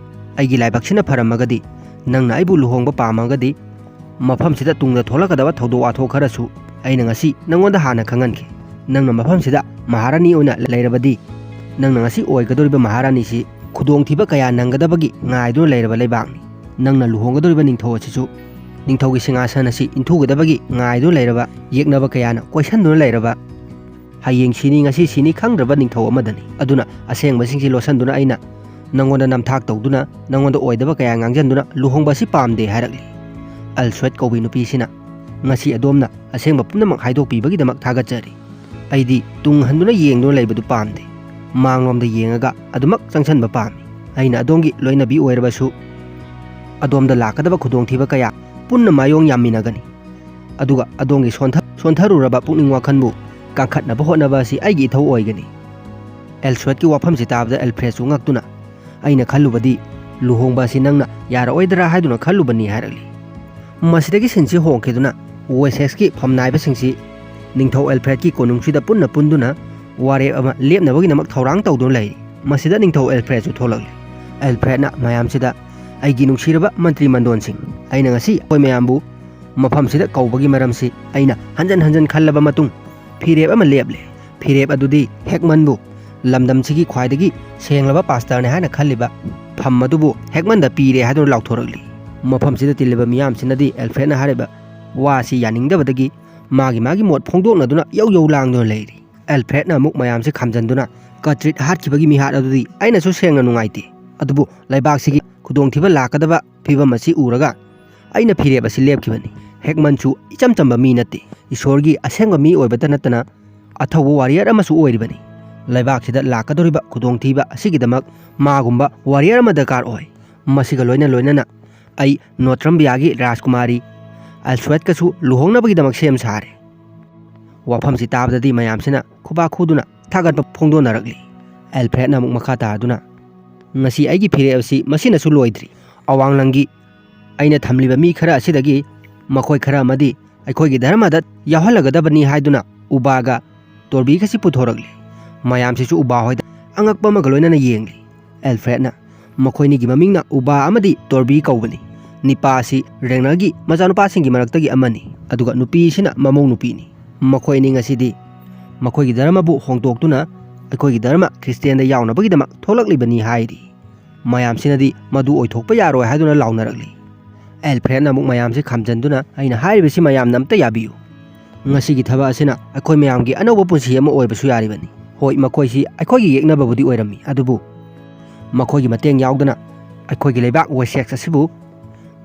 ꯑꯩꯒꯤ ꯂꯥꯏꯕꯛꯁꯤꯅ ꯐꯔꯝꯃꯒꯗꯤ, ꯅꯪꯅ ꯑꯩꯕꯨ ꯂꯨꯍꯣꯡꯕ ꯄꯥꯝꯃꯒꯗꯤ, ꯃꯐꯝꯁꯤꯗ ꯇꯨꯡꯗ ꯊꯣꯛꯂꯛꯀꯗꯕ ꯊꯧꯗꯣꯛ ꯋꯥꯊꯣꯛ ꯈꯔꯁꯨ ꯑꯩꯅ ꯉꯁꯤ ꯅꯪꯉꯣꯟꯗ ꯍꯥꯟꯅ ꯈꯪꯍꯟꯈꯤ꯫ ꯅꯪꯅ ꯃꯐꯝꯁꯤꯗ ꯃꯍꯥꯔꯥꯅꯤ ꯑꯣꯏꯅ ꯂꯩꯔꯕꯗꯤ, ꯅꯪꯅ ꯉꯁꯤ ꯑꯣꯏꯒꯗꯧꯔꯤꯕ ꯃꯍꯥꯔꯥꯅꯤꯁꯤ ꯈꯨꯗꯣꯡꯊꯤꯕ ꯀꯌꯥ ꯅꯪꯒꯗꯕꯒꯤ ꯉꯥꯏꯗꯨꯅ ꯂꯩꯔꯕ ꯂꯩꯕꯥꯛꯅꯤ꯫ ꯅꯪꯅ ꯂꯨꯍꯣꯡꯒꯗꯧꯔꯤꯕ ꯅꯤꯡꯊꯧ ꯑꯁꯤꯁꯨ ꯅꯤꯡꯊꯧꯒꯤ ꯁꯤꯡꯍꯥꯁꯟ ꯑꯁꯤ ꯏꯟꯊꯨꯒꯗꯕꯒꯤ ꯉꯥꯏꯗꯨꯅ ꯂꯩꯔꯕ, ꯌꯦꯛꯅꯕ ꯀꯌꯥꯅ ꯀꯣꯏꯁꯟꯗꯨꯅ ꯂꯩꯔꯕ, ꯍꯌꯦꯡ ꯁꯤꯅꯤ ꯉꯁꯤ ꯁꯤꯅꯤ ꯈꯪꯗ꯭ꯔꯕ ꯅꯤꯡꯊꯧ ꯑꯃꯗꯅꯤ꯫ ꯑꯗꯨꯅ ꯑꯁꯦꯡꯕꯁꯤꯡꯁꯤ ꯂꯣꯠꯁꯟꯗꯨꯅ ꯑꯩꯅ ꯅꯪꯉꯣꯟꯗ ꯅꯝꯊꯥꯛ ꯇꯧꯗꯨꯅ, ꯅꯪꯉꯣꯟꯗ ꯑꯣꯏꯗꯕ ꯀꯌꯥ ꯉꯥꯡꯖꯟꯗꯨꯅ ꯂꯨꯍꯣꯡꯕ ꯑꯁꯤ ꯄꯥꯝꯗꯦ ꯍꯥꯏꯔꯛꯂꯤ꯫ ꯑꯜꯁ꯭ꯋꯦꯠ ꯀꯧꯕꯤ ꯅꯨꯄꯤꯁꯤꯅ, "ꯉꯁꯤ ꯑꯗꯣꯝꯅ ꯑꯁꯦꯡꯕ ꯄꯨꯝꯅꯃꯛ ꯍꯥꯏꯗꯣꯛꯄꯤꯕꯒꯤꯗꯃꯛ ꯊꯥꯒꯠꯆꯔꯤ꯫ ꯑꯩꯗꯤ ꯇꯨꯡ ꯍꯟꯗꯨꯅ ꯌꯦꯡꯗꯨꯅ ꯂꯩꯕꯗꯨ ꯄꯥꯝꯗꯦ꯫ ꯃꯥꯡꯂꯣꯝꯗ ꯌꯦꯡꯉꯒ ꯑꯗꯨꯃꯛ ꯆꯪꯁꯟꯕ ꯄꯥꯝꯃꯤ꯫ ꯑꯩꯅ ꯑꯗꯣꯝꯒꯤ ꯂꯣꯏꯅꯕꯤ ꯑꯣꯏꯔꯕꯁꯨ, ꯑꯗꯣꯝꯗ ꯂꯥꯛꯀꯗꯕ ꯈꯨꯗꯣꯡꯊꯤꯕ ꯀꯌꯥ ꯄꯨꯟꯅ ꯃꯥꯌꯣꯡ ꯌꯥꯝꯃꯤꯟꯅꯒꯅꯤ꯫ ꯑꯗꯨꯒ ꯑꯗꯣꯝꯒꯤ ꯁꯣꯟꯊ-, ꯁꯣꯟꯊꯔꯨꯔꯕ ꯄꯨꯛꯅꯤꯡ ꯋꯥꯈꯜꯕꯨ ꯀꯥꯡꯈꯠꯅꯕ ꯍꯣꯠꯅꯕ ꯑꯁꯤ ꯑꯩꯒꯤ ꯏꯊꯧ ꯑꯣꯏꯒꯅꯤ"꯫ ꯑꯦꯜꯁ꯭ꯋꯦꯠꯀꯤ ꯋꯥꯐꯝꯁꯤ ꯇꯥꯕꯗ ꯑꯦꯜꯐ꯭ꯔꯦꯗꯁꯨ ꯉꯛꯇꯨꯅ, "ꯑꯩꯅ ꯈꯜꯂꯨꯕꯗꯤ ꯂꯨꯍꯣꯡꯕ ꯑꯁꯤ ꯅꯪꯅ ꯌꯥꯔꯛꯑꯣꯏꯗ꯭ꯔꯥ ꯍꯥꯏꯗꯨꯅ ꯈꯜꯂꯨꯕꯅꯤ" ꯍꯥꯏꯔꯛꯂꯤ꯫ ꯃꯁꯤꯗꯒꯤ ꯁꯤꯟꯁꯤ ꯍꯣꯡꯈꯤꯗꯨꯅ ꯋꯦꯁꯦꯛꯁꯀꯤ ꯐꯝꯅꯥꯏꯕꯁꯤꯡꯁꯤ ꯅꯤꯡꯊꯧ ꯑꯦꯜꯐ꯭ꯔꯦꯗꯀꯤ ꯀꯣꯅꯨꯡꯁꯤꯗ ꯄꯨꯟꯅ ꯄꯨꯟꯗꯨꯅ ꯋꯥꯔꯦꯞ ꯑꯃ ꯂꯦꯞꯅꯕꯒꯤꯗꯃꯛ ꯊꯧꯔꯥꯡ ꯇꯧꯗꯨꯅ ꯂꯩꯔꯤ꯫ ꯃꯁꯤꯗ ꯅꯤꯡꯊꯧ ꯑꯦꯜꯐ꯭ꯔꯦꯗꯁꯨ ꯊꯣꯛꯂꯛꯂꯤ꯫ ꯑꯦꯜꯐ꯭ꯔꯦꯗꯅ ꯃꯌꯥꯝꯁꯤꯗ, "ꯑꯩꯒꯤ ꯅꯨꯡꯁꯤꯔꯕ ꯃꯟꯇ꯭ꯔꯤ ꯃꯟꯗꯣꯟꯁꯤꯡ, ꯑꯩꯅ ꯉꯁꯤ ꯑꯩꯈꯣꯏ ꯃꯌꯥꯝꯕꯨ ꯃꯐꯝꯁꯤꯗ ꯀꯧꯕꯒꯤ ꯃꯔꯝꯁꯤ ꯑꯩꯅ ꯍꯟꯖꯟ ꯍꯟꯖꯟ ꯈꯜꯂꯕ ꯃꯇꯨꯡ ꯐꯤꯔꯦꯞ ꯑꯃ ꯂꯦꯞꯂꯦ꯫ ꯐꯤꯔꯦꯞ ꯑꯗꯨꯗꯤ ꯍꯦꯛꯃꯟꯕꯨ ꯂꯝꯗꯝꯁꯤꯒꯤ ꯈ꯭ꯋꯥꯏꯗꯒꯤ ꯁꯦꯡꯂꯕ ꯄꯥꯁꯇꯔꯅꯤ ꯍꯥꯏꯅ ꯈꯜꯂꯤꯕ ꯐꯝ ꯑꯗꯨꯕꯨ ꯍꯦꯛꯃꯟꯗ ꯄꯤꯔꯦ" ꯍꯥꯏꯗꯨꯅ ꯂꯥꯎꯊꯣꯔꯛꯂꯤ꯫ ꯃꯐꯝꯁꯤꯗ ꯇꯤꯜꯂꯤꯕ ꯃꯤꯌꯥꯝꯁꯤꯅꯗꯤ ꯑꯦꯜꯐ꯭ꯔꯦꯗꯅ ꯍꯥꯏꯔꯤꯕ ꯋꯥꯁꯤ ꯌꯥꯅꯤꯡꯗꯕꯗꯒꯤ ꯃꯥꯒꯤ ꯃꯥꯒꯤ ꯃꯣꯠ ꯐꯣꯡꯗꯣꯛꯅꯗꯨꯅ ꯌꯧ ꯌꯧ ꯂꯥꯡꯗꯨꯅ ꯂꯩꯔꯤ꯫ ꯑꯦꯜꯐ꯭ꯔꯦꯗꯅ ꯑꯃꯨꯛ ꯃꯌꯥꯝꯁꯤ ꯈꯥꯝꯖꯟꯗꯨꯅ, "ꯀꯇ꯭ꯔꯤꯠ ꯍꯥꯠꯈꯤꯕꯒꯤ ꯃꯤꯍꯥꯠ ꯑꯗꯨꯗꯤ ꯑꯩꯅꯁꯨ ꯁꯦꯡꯅ ꯅꯨꯡꯉꯥꯏꯇꯦ, ꯑꯗꯨꯕꯨ ꯂꯩꯕꯥꯛꯁꯤꯒꯤ ꯈꯨꯗꯣꯡꯊꯤꯕ ꯂꯥꯛꯀꯗꯕ ꯐꯤꯕꯝ ꯑꯁꯤ ꯎꯔꯒ ꯑꯩꯅ ꯐꯤꯔꯦꯞ ꯑꯁꯤ ꯂꯦꯞꯈꯤꯕꯅꯤ꯫ ꯍꯦꯛꯃꯟꯁꯨ ꯏꯆꯝ ꯆꯝꯕ ꯃꯤ ꯅꯠꯇꯦ, ꯏꯁꯣꯔꯒꯤ ꯑꯁꯦꯡꯕ ꯃꯤ ꯑꯣꯏꯕꯇ ꯅꯠꯇꯅ ꯑꯊꯧꯕ ꯋꯥꯔꯤꯌꯔ ꯑꯃꯁꯨ ꯑꯣꯏꯔꯤꯕꯅꯤ꯫ ꯂꯩꯕꯥꯛꯁꯤꯗ ꯂꯥꯛꯀꯗꯧꯔꯤꯕ ꯈꯨꯗꯣꯡꯊꯤꯕ ꯑꯁꯤꯒꯤꯗꯃꯛ ꯃꯥꯒꯨꯝꯕ ꯋꯥꯔꯤꯌꯔ ꯑꯃ ꯗꯔꯀꯥꯔ ꯑꯣꯏ꯫ ꯃꯁꯤꯒ ꯂꯣꯏꯅ ꯂꯣꯏꯅꯅ ꯑꯩ ꯅꯣꯇ꯭ꯔꯝꯕꯤꯌꯥꯒꯤ ꯔꯥꯖꯀꯨꯃꯥꯔꯤ ꯑꯜꯁ꯭ꯋꯦꯠꯀꯁꯨ ꯂꯨꯍꯣꯡꯅꯕꯒꯤꯗꯃꯛ ꯁꯦꯝ ꯁꯥꯔꯦ"꯫ ꯋꯥꯐꯝꯁꯤ ꯇꯥꯕꯗꯗꯤ ꯃꯌꯥꯝꯁꯤꯅ ꯈꯨꯕꯥꯛ ꯈꯨꯗꯨꯅ ꯊꯥꯒꯠꯄ ꯐꯣꯡꯗꯣꯛꯅꯔꯛꯂꯤ꯫ ꯑꯦꯜꯐ꯭ꯔꯦꯗꯅ ꯑꯃꯨꯛ ꯃꯈꯥ ꯇꯥꯗꯨꯅ, "ꯉꯁꯤ ꯑꯩꯒꯤ ꯐꯤꯔꯦꯞ ꯑꯁꯤ ꯃꯁꯤꯅꯁꯨ ꯂꯣꯏꯗ꯭ꯔꯤ꯫ ꯑꯋꯥꯡꯂꯪꯒꯤ ꯑꯩꯅ ꯊꯝꯂꯤꯕ ꯃꯤ ꯈꯔ ꯑꯁꯤꯗꯒꯤ ꯃꯈꯣꯏ ꯈꯔ ꯑꯃꯗꯤ ꯑꯩꯈꯣꯏꯒꯤ ꯙꯔꯃꯗ ꯌꯥꯎꯍꯜꯂꯒꯗꯕꯅꯤ" ꯍꯥꯏꯗꯨꯅ ꯎꯕꯥꯒ ꯇꯣꯔꯕꯤꯒꯁꯤ ꯄꯨꯊꯣꯔꯛꯂꯤ꯫ ꯃꯌꯥꯝꯁꯤꯁꯨ ꯎꯕꯥ ꯍꯣꯏꯗ ꯑꯉꯛꯄ ꯑꯃꯒ ꯂꯣꯏꯅꯅ ꯌꯦꯡꯂꯤ꯫ ꯑꯦꯜꯐ꯭ꯔꯦꯗꯅ, "ꯃꯈꯣꯏꯅꯤꯒꯤ ꯃꯃꯤꯡꯅ ꯎꯕꯥ ꯑꯃꯗꯤ ꯇꯣꯔꯕꯤ ꯀꯧꯕꯅꯤ꯫ ꯅꯤꯄꯥ ꯑꯁꯤ ꯔꯦꯡꯅꯔꯒꯤ ꯃꯆꯥꯅꯨꯄꯥꯁꯤꯡꯒꯤ ꯃꯔꯛꯇꯒꯤ ꯑꯃꯅꯤ, ꯑꯗꯨꯒ ꯅꯨꯄꯤꯁꯤꯅ ꯃꯃꯧ ꯅꯨꯄꯤꯅꯤ꯫ ꯃꯈꯣꯏ ꯑꯅꯤ ꯉꯁꯤꯗꯤ ꯃꯈꯣꯏꯒꯤ ꯙꯔꯃꯕꯨ ꯍꯣꯡꯗꯣꯛꯇꯨꯅ ꯑꯩꯈꯣꯏꯒꯤ ꯙꯔꯃ ꯈ꯭ꯔꯤꯁꯇꯤꯌꯥꯟꯗ ꯌꯥꯎꯅꯕꯒꯤꯗꯃꯛ ꯊꯣꯛꯂꯛꯂꯤꯕꯅꯤ" ꯍꯥꯏꯔꯤ꯫ ꯃꯌꯥꯝꯁꯤꯅꯗꯤ ꯃꯗꯨ ꯑꯣꯏꯊꯣꯛꯄ ꯌꯥꯔꯣꯏ ꯍꯥꯏꯗꯨꯅ ꯂꯥꯎꯅꯔꯛꯂꯤ꯫ ꯑꯦꯜꯐ꯭ꯔꯦꯗꯅ ꯑꯃꯨꯛ ꯃꯌꯥꯝꯁꯤ ꯈꯥꯝꯖꯟꯗꯨꯅ, "ꯑꯩꯅ ꯍꯥꯏꯔꯤꯕꯁꯤ ꯃꯌꯥꯝꯅ ꯑꯝꯇ ꯌꯥꯕꯤꯌꯨ꯫ ꯉꯁꯤꯒꯤ ꯊꯕꯛ ꯑꯁꯤꯅ ꯑꯩꯈꯣꯏ ꯃꯌꯥꯝꯒꯤ ꯑꯅꯧꯕ ꯄꯨꯟꯁꯤ ꯑꯃ ꯑꯣꯏꯕꯁꯨ ꯌꯥꯔꯤꯕꯅꯤ꯫ ꯍꯣꯏ, ꯃꯈꯣꯏꯁꯤ ꯑꯩꯈꯣꯏꯒꯤ ꯌꯦꯛꯅꯕꯕꯨꯗꯤ ꯑꯣꯏꯔꯝꯃꯤ, ꯑꯗꯨꯕꯨ ꯃꯈꯣꯏꯒꯤ ꯃꯇꯦꯡ ꯌꯥꯎꯗꯅ ꯑꯩꯈꯣꯏꯒꯤ ꯂꯩꯕꯥꯛ ꯋꯦꯁꯦꯛꯁ ꯑꯁꯤꯕꯨ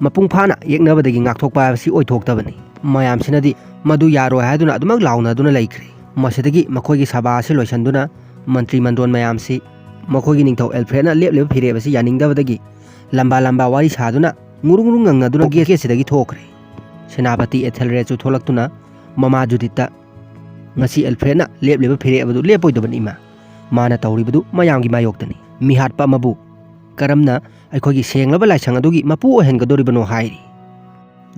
ꯃꯄꯨꯡ ꯐꯥꯅ ꯌꯦꯛꯅꯕꯗꯒꯤ ꯉꯥꯛꯊꯣꯛꯄ ꯍꯥꯏꯕꯁꯤ ꯑꯣꯏꯊꯣꯛꯇꯕꯅꯤ꯫ ꯃꯌꯥꯝꯁꯤꯅꯗꯤ ꯃꯗꯨ ꯌꯥꯔꯣꯏ ꯍꯥꯏꯗꯨꯅ ꯑꯗꯨꯃꯛ ꯂꯥꯎꯅꯗꯨꯅ ꯂꯩꯈ꯭ꯔꯦ꯫ ꯃꯁꯤꯗꯒꯤ ꯃꯈꯣꯏꯒꯤ ꯁꯚꯥ ꯑꯁꯤ ꯂꯣꯏꯁꯤꯟꯗꯨꯅ ꯃꯟꯇ꯭ꯔꯤ ꯃꯟꯗꯣꯟ ꯃꯌꯥꯝꯁꯤ ꯃꯈꯣꯏꯒꯤ ꯅꯤꯡꯊꯧ ꯑꯦꯜꯐ꯭ꯔꯦꯗꯅ ꯂꯦꯞꯂꯤꯕ ꯐꯤꯔꯦꯞ ꯑꯁꯤ ꯌꯥꯅꯤꯡꯗꯕꯗꯒꯤ ꯂꯝꯕꯥ ꯂꯝꯕꯥ ꯋꯥꯔꯤ ꯁꯥꯗꯨꯅ ꯉꯨꯔꯨ ꯉꯨꯔꯨ ꯉꯪꯅꯗꯨꯅ ꯒꯦꯠ ꯑꯁꯤꯗꯒꯤ ꯊꯣꯛꯈ꯭ꯔꯦ꯫ ꯁꯦꯅꯥꯄꯇꯤ ꯑꯦꯊꯦꯜꯔꯦꯗꯁꯨ ꯊꯣꯛꯂꯛꯇꯨꯅ ꯃꯃꯥ ꯖꯨꯗꯤꯠꯇ, "ꯉꯁꯤ ꯑꯦꯜꯐ꯭ꯔꯦꯗꯅ ꯂꯦꯞꯂꯤꯕ ꯐꯤꯔꯦꯞ ꯑꯗꯨ ꯂꯦꯞꯄꯣꯏꯗꯕꯅꯤ ꯏꯃꯥ꯫ ꯃꯥꯅ ꯇꯧꯔꯤꯕꯗꯨ ꯃꯌꯥꯝꯒꯤ ꯃꯥꯌꯣꯛꯇꯅꯤ꯫ ꯃꯤꯍꯥꯠꯄ ꯑꯃꯕꯨ ꯀꯔꯝꯅ ꯑꯩꯈꯣꯏꯒꯤ ꯁꯦꯡꯂꯕ ꯂꯥꯏꯁꯪ ꯑꯗꯨꯒꯤ ꯃꯄꯨ ꯑꯣꯏꯍꯟꯒꯗꯧꯔꯤꯕꯅꯣ?" ꯍꯥꯏꯔꯤ꯫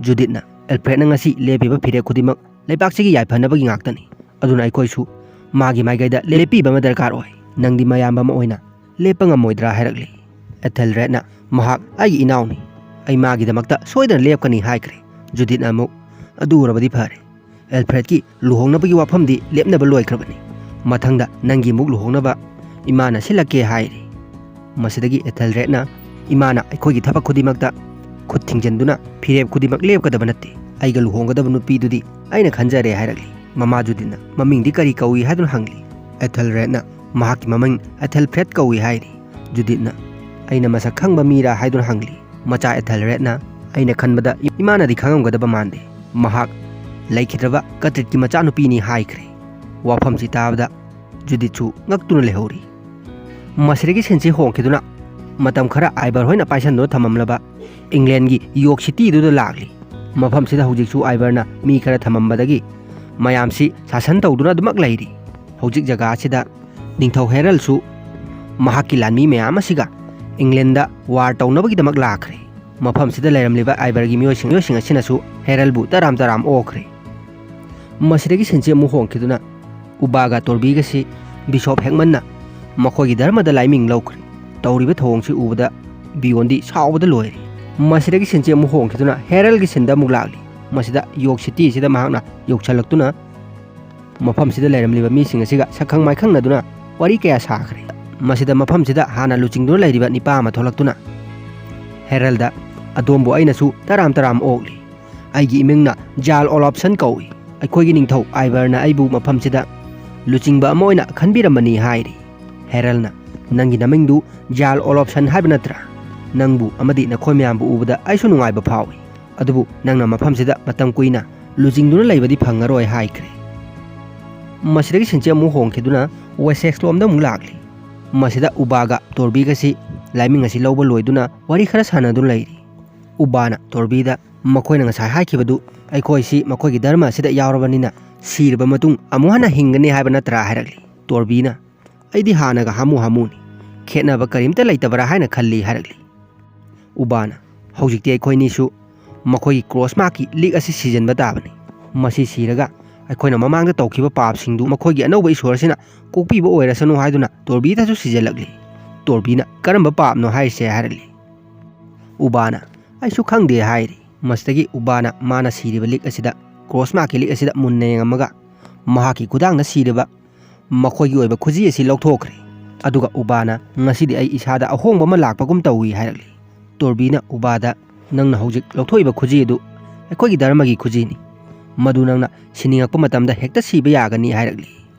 ꯖꯨꯗꯤꯠꯅ, "ꯑꯦꯜꯐ꯭ꯔꯦꯗꯅ ꯉꯁꯤ ꯂꯦꯞꯄꯤꯕ ꯐꯤꯔꯦꯞ ꯈꯨꯗꯤꯡꯃꯛ ꯂꯩꯕꯥꯛꯁꯤꯒꯤ ꯌꯥꯏꯐꯅꯕꯒꯤ ꯉꯥꯛꯇꯅꯤ꯫ ꯑꯗꯨꯅ ꯑꯩꯈꯣꯏꯁꯨ ꯃꯥꯒꯤ ꯃꯥꯏꯀꯩꯗ ꯂꯦꯞꯄꯤꯕ ꯑꯃ ꯗꯔꯀꯥꯔ ꯑꯣꯏ꯫ ꯅꯪꯗꯤ ꯃꯌꯥꯝꯕ ꯑꯃ ꯑꯣꯏꯅ ꯂꯦꯞꯄ ꯉꯝꯃꯣꯏꯗ꯭ꯔꯥ?" ꯍꯥꯏꯔꯛꯂꯤ꯫ ꯑꯦꯊꯦꯜꯔꯦꯗꯅ, "ꯃꯍꯥꯛ ꯑꯩꯒꯤ ꯏꯅꯥꯎꯅꯤ꯫ ꯑꯩ ꯃꯥꯒꯤꯗꯃꯛꯇ ꯁꯣꯏꯗꯅ ꯂꯦꯞꯀꯅꯤ" ꯍꯥꯏꯈ꯭ꯔꯦ꯫ ꯖꯨꯗꯤꯠꯅ ꯑꯃꯨꯛ, "ꯑꯗꯨ ꯑꯣꯏꯔꯕꯗꯤ ꯐꯔꯦ꯫ ꯑꯦꯜꯐ꯭ꯔꯦꯗꯀꯤ ꯂꯨꯍꯣꯡꯅꯕꯒꯤ ꯋꯥꯐꯝꯗꯤ ꯂꯦꯞꯅꯕ ꯂꯣꯏꯈ꯭ꯔꯕꯅꯤ꯫ ꯃꯊꯪꯗ ꯅꯪꯒꯤ ꯑꯃꯨꯛ ꯂꯨꯍꯣꯡꯅꯕ ꯏꯃꯥꯅ ꯁꯤꯜꯂꯛꯀꯦ" ꯍꯥꯏꯔꯤ꯫ ꯃꯁꯤꯗꯒꯤ ꯑꯦꯊꯦꯜꯔꯦꯗꯅ, "ꯏꯃꯥꯅ ꯑꯩꯈꯣꯏꯒꯤ ꯊꯕꯛ ꯈꯨꯗꯤꯡꯃꯛꯇ ꯈꯨꯠ ꯊꯤꯡꯖꯤꯟꯗꯨꯅ ꯐꯤꯔꯦꯞ ꯈꯨꯗꯤꯡꯃꯛ ꯂꯦꯞꯀꯗꯕ ꯅꯠꯇꯦ꯫ ꯑꯩꯒ ꯂꯨꯍꯣꯡꯒꯗꯕ ꯅꯨꯄꯤꯗꯨꯗꯤ ꯑꯩꯅ ꯈꯟꯖꯔꯦ" ꯍꯥꯏꯔꯛꯂꯤ꯫ ꯃꯃꯥ ꯖꯨꯗꯤꯠꯅ, "ꯃꯃꯤꯡꯗꯤ ꯀꯔꯤ ꯀꯧꯏ?" ꯍꯥꯏꯗꯨꯅ ꯍꯪꯂꯤ꯫ ꯑꯦꯊꯦꯜꯔꯦꯗꯅ, "ꯃꯍꯥꯛꯀꯤ ꯃꯃꯤꯡ ꯑꯦꯊꯦꯜꯐ꯭ꯔꯦꯗ ꯀꯧꯏ" ꯍꯥꯏꯔꯤ꯫ ꯖꯨꯗꯤꯠꯅ, "ꯑꯩꯅ ꯃꯁꯛ ꯈꯪꯕ ꯃꯤꯔꯥ?" ꯍꯥꯏꯗꯨꯅ ꯍꯪꯂꯤ꯫ ꯃꯆꯥ ꯑꯦꯊꯦꯜꯔꯦꯗꯅ, "ꯑꯩꯅ ꯈꯟꯕꯗ ꯏꯃꯥꯅꯗꯤ ꯈꯪꯉꯝꯒꯗꯕ ꯃꯥꯟꯗꯦ꯫ ꯃꯍꯥꯛ ꯂꯩꯈꯤꯗ꯭ꯔꯕ ꯀꯇ꯭ꯔꯤꯠꯀꯤ ꯃꯆꯥꯅꯨꯄꯤꯅꯤ" ꯍꯥꯏꯈ꯭ꯔꯦ꯫ ꯋꯥꯐꯝꯁꯤ ꯇꯥꯕꯗ ꯖꯨꯗꯤꯠꯁꯨ ꯉꯛꯇꯨꯅ ꯂꯩꯍꯧꯔꯤ꯫ ꯃꯁꯤꯗꯒꯤ ꯁꯤꯟꯁꯤ ꯍꯣꯡꯈꯤꯗꯨꯅ ꯃꯇꯝ ꯈꯔ ꯑꯥꯏꯕꯔ ꯍꯣꯏꯅ ꯄꯥꯏꯁꯟꯗꯨꯅ ꯊꯝꯃꯝꯂꯕ ꯏꯪꯂꯦꯟꯒꯤ ꯌꯣꯔꯛ ꯁꯤꯇꯤꯗꯨꯗ ꯂꯥꯛꯂꯤ꯫ ꯃꯐꯝꯁꯤꯗ ꯍꯧꯖꯤꯛꯁꯨ ꯑꯥꯏꯕꯔꯅ ꯃꯤ ꯈꯔ ꯊꯝꯃꯝꯕꯗꯒꯤ ꯃꯌꯥꯝꯁꯤ ꯁꯥꯁꯟ ꯇꯧꯗꯨꯅ ꯑꯗꯨꯃꯛ ꯂꯩꯔꯤ꯫ ꯍꯧꯖꯤꯛ ꯖꯒꯥ ꯑꯁꯤꯗ ꯅꯤꯡꯊꯧ ꯍꯦꯔꯜꯁꯨ ꯃꯍꯥꯛꯀꯤ ꯂꯥꯟꯃꯤ ꯃꯌꯥꯝ ꯑꯁꯤꯒ ꯏꯪꯂꯦꯟꯗ ꯋꯥꯔ ꯇꯧꯅꯕꯒꯤꯗꯃꯛ ꯂꯥꯛꯈ꯭ꯔꯦ꯫ ꯃꯐꯝꯁꯤꯗ ꯂꯩꯔꯝꯂꯤꯕ ꯑꯥꯏꯕꯔꯒꯤ ꯃꯤꯑꯣꯏꯁꯤꯡ, ꯃꯤꯑꯣꯏꯁꯤꯡ ꯑꯁꯤꯅꯁꯨ ꯍꯦꯔꯜꯕꯨ ꯇꯔꯥꯝ ꯇꯔꯥꯝ ꯑꯣꯛꯈ꯭ꯔꯦ꯫ ꯃꯁꯤꯗꯒꯤ ꯁꯤꯟꯁꯤ ꯑꯃꯨꯛ ꯍꯣꯡꯈꯤꯗꯨꯅ ꯎꯕꯥꯒ ꯇꯣꯔꯕꯤꯒꯁꯤ ꯕꯤꯁꯣꯞ ꯍꯦꯛꯃꯟꯅ ꯃꯈꯣꯏꯒꯤ ꯙꯔꯃꯗ ꯂꯥꯏꯃꯤꯡ ꯂꯧꯈ꯭ꯔꯦ꯫ ꯇꯧꯔꯤꯕ ꯊꯧꯑꯣꯡꯁꯤ ꯎꯕꯗ ꯕꯤꯌꯣꯟꯗꯤ ꯁꯥꯎꯕꯗ ꯂꯣꯏꯔꯦ꯫ ꯃꯁꯤꯗꯒꯤ ꯁꯤꯟꯁꯤ ꯑꯃꯨꯛ ꯍꯣꯡꯈꯤꯗꯨꯅ ꯍꯦꯔꯜꯒꯤ ꯁꯤꯟꯗ ꯑꯃꯨꯛ ꯂꯥꯛꯂꯤ꯫ ꯃꯁꯤꯗ ꯌꯣꯔꯛ ꯁꯤꯇꯤ ꯑꯁꯤꯗ ꯃꯍꯥꯛꯅ ꯌꯧꯁꯤꯜꯂꯛꯇꯨꯅ ꯃꯐꯝꯁꯤꯗ ꯂꯩꯔꯝꯂꯤꯕ ꯃꯤꯁꯤꯡ ꯑꯁꯤꯒ ꯁꯛꯈꯪ ꯃꯥꯏꯈꯪꯅꯗꯨꯅ ꯋꯥꯔꯤ ꯀꯌꯥ ꯁꯥꯈ꯭ꯔꯦ꯫ ꯃꯁꯤꯗ ꯃꯐꯝꯁꯤꯗ ꯍꯥꯟꯅ ꯂꯨꯆꯤꯡꯗꯨꯅ ꯂꯩꯔꯤꯕ ꯅꯤꯄꯥ ꯑꯃ ꯊꯣꯛꯂꯛꯇꯨꯅ ꯍꯦꯔꯜꯗ, "ꯑꯗꯣꯝꯕꯨ ꯑꯩꯅꯁꯨ ꯇꯔꯥꯝ ꯇꯔꯥꯝ ꯑꯣꯛꯂꯤ꯫ ꯑꯩꯒꯤ ꯏꯃꯤꯡꯅ ꯖꯥꯔꯜ ꯑꯣꯂꯥꯞꯁꯟ ꯀꯧꯏ꯫ ꯑꯩꯈꯣꯏꯒꯤ ꯅꯤꯡꯊꯧ ꯑꯥꯏꯕꯔꯅ ꯑꯩꯕꯨ ꯃꯐꯝꯁꯤꯗ ꯂꯨꯆꯤꯡꯕ ꯑꯃ ꯑꯣꯏꯅ ꯈꯟꯕꯤꯔꯝꯕꯅꯤ" ꯍꯥꯏꯔꯤ꯫ ꯍꯦꯔꯜꯅ, "ꯅꯪꯒꯤ ꯅꯃꯤꯡꯗꯨ ꯖꯥꯜ ꯑꯣꯂꯣꯞꯁꯟ ꯍꯥꯏꯕ ꯅꯠꯇ꯭ꯔꯥ? ꯅꯪꯕꯨ ꯑꯃꯗꯤ ꯅꯈꯣꯏ ꯃꯌꯥꯝꯕꯨ ꯎꯕꯗ ꯑꯩꯁꯨ ꯅꯨꯡꯉꯥꯏꯕ ꯐꯥꯎꯏ꯫ ꯑꯗꯨꯕꯨ ꯅꯪꯅ ꯃꯐꯝꯁꯤꯗ ꯃꯇꯝ ꯀꯨꯏꯅ ꯂꯨꯆꯤꯡꯗꯨꯅ ꯂꯩꯕꯗꯤ ꯐꯪꯉꯔꯣꯏ" ꯍꯥꯏꯈ꯭ꯔꯦ꯫ ꯃꯁꯤꯗꯒꯤ ꯁꯤꯟꯁꯤ ꯑꯃꯨꯛ ꯍꯣꯡꯈꯤꯗꯨꯅ ꯋꯦꯁꯦꯛꯁ ꯂꯣꯝꯗ ꯑꯃꯨꯛ ꯂꯥꯛꯂꯤ꯫ ꯃꯁꯤꯗ ꯎꯕꯥꯒ ꯇꯣꯔꯕꯤꯒꯁꯤ ꯂꯥꯏꯃꯤꯡ ꯑꯁꯤ ꯂꯧꯕ ꯂꯣꯏꯗꯨꯅ ꯋꯥꯔꯤ ꯈꯔ ꯁꯥꯟꯅꯗꯨꯅ ꯂꯩꯔꯤ꯫ ꯎꯕꯥꯅ ꯇꯣꯔꯕꯤꯗ, "ꯃꯈꯣꯏꯅ ꯉꯁꯥꯏ ꯍꯥꯏꯈꯤꯕꯗꯨ, ꯑꯩꯈꯣꯏꯁꯤ ꯃꯈꯣꯏꯒꯤ ꯙꯔꯃ ꯑꯁꯤꯗ ꯌꯥꯎꯔꯕꯅꯤꯅ ꯁꯤꯔꯕ ꯃꯇꯨꯡ ꯑꯃꯨꯛ ꯍꯟꯅ ꯍꯤꯡꯒꯅꯤ ꯍꯥꯏꯕ ꯅꯠꯇ꯭ꯔꯥ?" ꯍꯥꯏꯔꯛꯂꯤ꯫ ꯇꯣꯔꯕꯤꯅ, "ꯑꯩꯗꯤ ꯍꯥꯟꯅꯒ ꯍꯥꯃꯨ ꯍꯥꯃꯨꯅꯤ, ꯈꯦꯠꯅꯕ ꯀꯔꯤꯝꯇ ꯂꯩꯇꯕ꯭ꯔꯥ ꯍꯥꯏꯅ ꯈꯜꯂꯤ" ꯍꯥꯏꯔꯛꯂꯤ꯫ ꯎꯕꯥꯅ, "ꯍꯧꯖꯤꯛꯇꯤ ꯑꯩꯈꯣꯏꯅꯤꯁꯨ ꯃꯈꯣꯏꯒꯤ ꯀ꯭ꯔꯣꯁ ꯃꯥꯔꯛꯀꯤ ꯂꯤꯛ ꯑꯁꯤ ꯁꯤꯖꯤꯟꯕ ꯇꯥꯕꯅꯤ꯫ ꯃꯁꯤ ꯁꯤꯔꯒ ꯑꯩꯈꯣꯏꯅ ꯃꯃꯥꯡꯗ ꯇꯧꯈꯤꯕ ꯄꯥꯞꯁꯤꯡꯗꯨ ꯃꯈꯣꯏꯒꯤ ꯑꯅꯧꯕ ꯏꯁꯣꯔ ꯑꯁꯤꯅ ꯀꯣꯛꯄꯤꯕ ꯑꯣꯏꯔꯁꯅꯨ" ꯍꯥꯏꯗꯨꯅ ꯇꯣꯔꯕꯤꯗꯁꯨ ꯁꯤꯖꯤꯜꯂꯛꯂꯤ꯫ ꯇꯣꯔꯕꯤꯅ, "ꯀꯔꯝꯕ ꯄꯥꯞꯅꯣ ꯍꯥꯏꯔꯤꯁꯦ?" ꯍꯥꯏꯔꯛꯂꯤ꯫ ꯎꯕꯥꯅ, "ꯑꯩꯁꯨ ꯈꯪꯗꯦ" ꯍꯥꯏꯔꯤ꯫ ꯃꯁꯤꯗꯒꯤ ꯎꯕꯥꯅ ꯃꯥꯅ ꯁꯤꯔꯤꯕ ꯂꯤꯛ ꯑꯁꯤꯗ, ꯀ꯭ꯔꯣꯁ ꯃꯥꯔꯛꯀꯤ ꯂꯤꯛ ꯑꯁꯤꯗ ꯃꯨꯟꯅ ꯌꯦꯡꯉꯝꯃꯒ, ꯃꯍꯥꯛꯀꯤ ꯈꯨꯗꯥꯡꯗ ꯁꯤꯔꯤꯕ ꯃꯈꯣꯏꯒꯤ ꯑꯣꯏꯕ ꯈꯨꯖꯤ ꯑꯁꯤ ꯂꯧꯊꯣꯛꯈ꯭ꯔꯦ꯫ ꯑꯗꯨꯒ ꯎꯕꯥꯅ, "ꯉꯁꯤꯗꯤ ꯑꯩ ꯏꯁꯥꯗ ꯑꯍꯣꯡꯕ ꯑꯃ ꯂꯥꯛꯄꯒꯨꯝ ꯇꯧꯏ" ꯍꯥꯏꯔꯛꯂꯤ꯫ ꯇꯣꯔꯕꯤꯅ ꯎꯕꯥꯗ, "ꯅꯪꯅ ꯍꯧꯖꯤꯛ ꯂꯧꯊꯣꯛꯏꯕ ꯈꯨꯖꯤ ꯑꯗꯨ ꯑꯩꯈꯣꯏꯒꯤ ꯙꯔꯃꯒꯤ ꯈꯨꯖꯤꯅꯤ꯫ ꯃꯗꯨ ꯅꯪꯅ ꯁꯤꯅꯤꯡꯉꯛꯄ ꯃꯇꯝꯗ ꯍꯦꯛꯇ ꯁꯤꯕ ꯌꯥꯒꯅꯤ" ꯍꯥꯏꯔꯛꯂꯤ꯫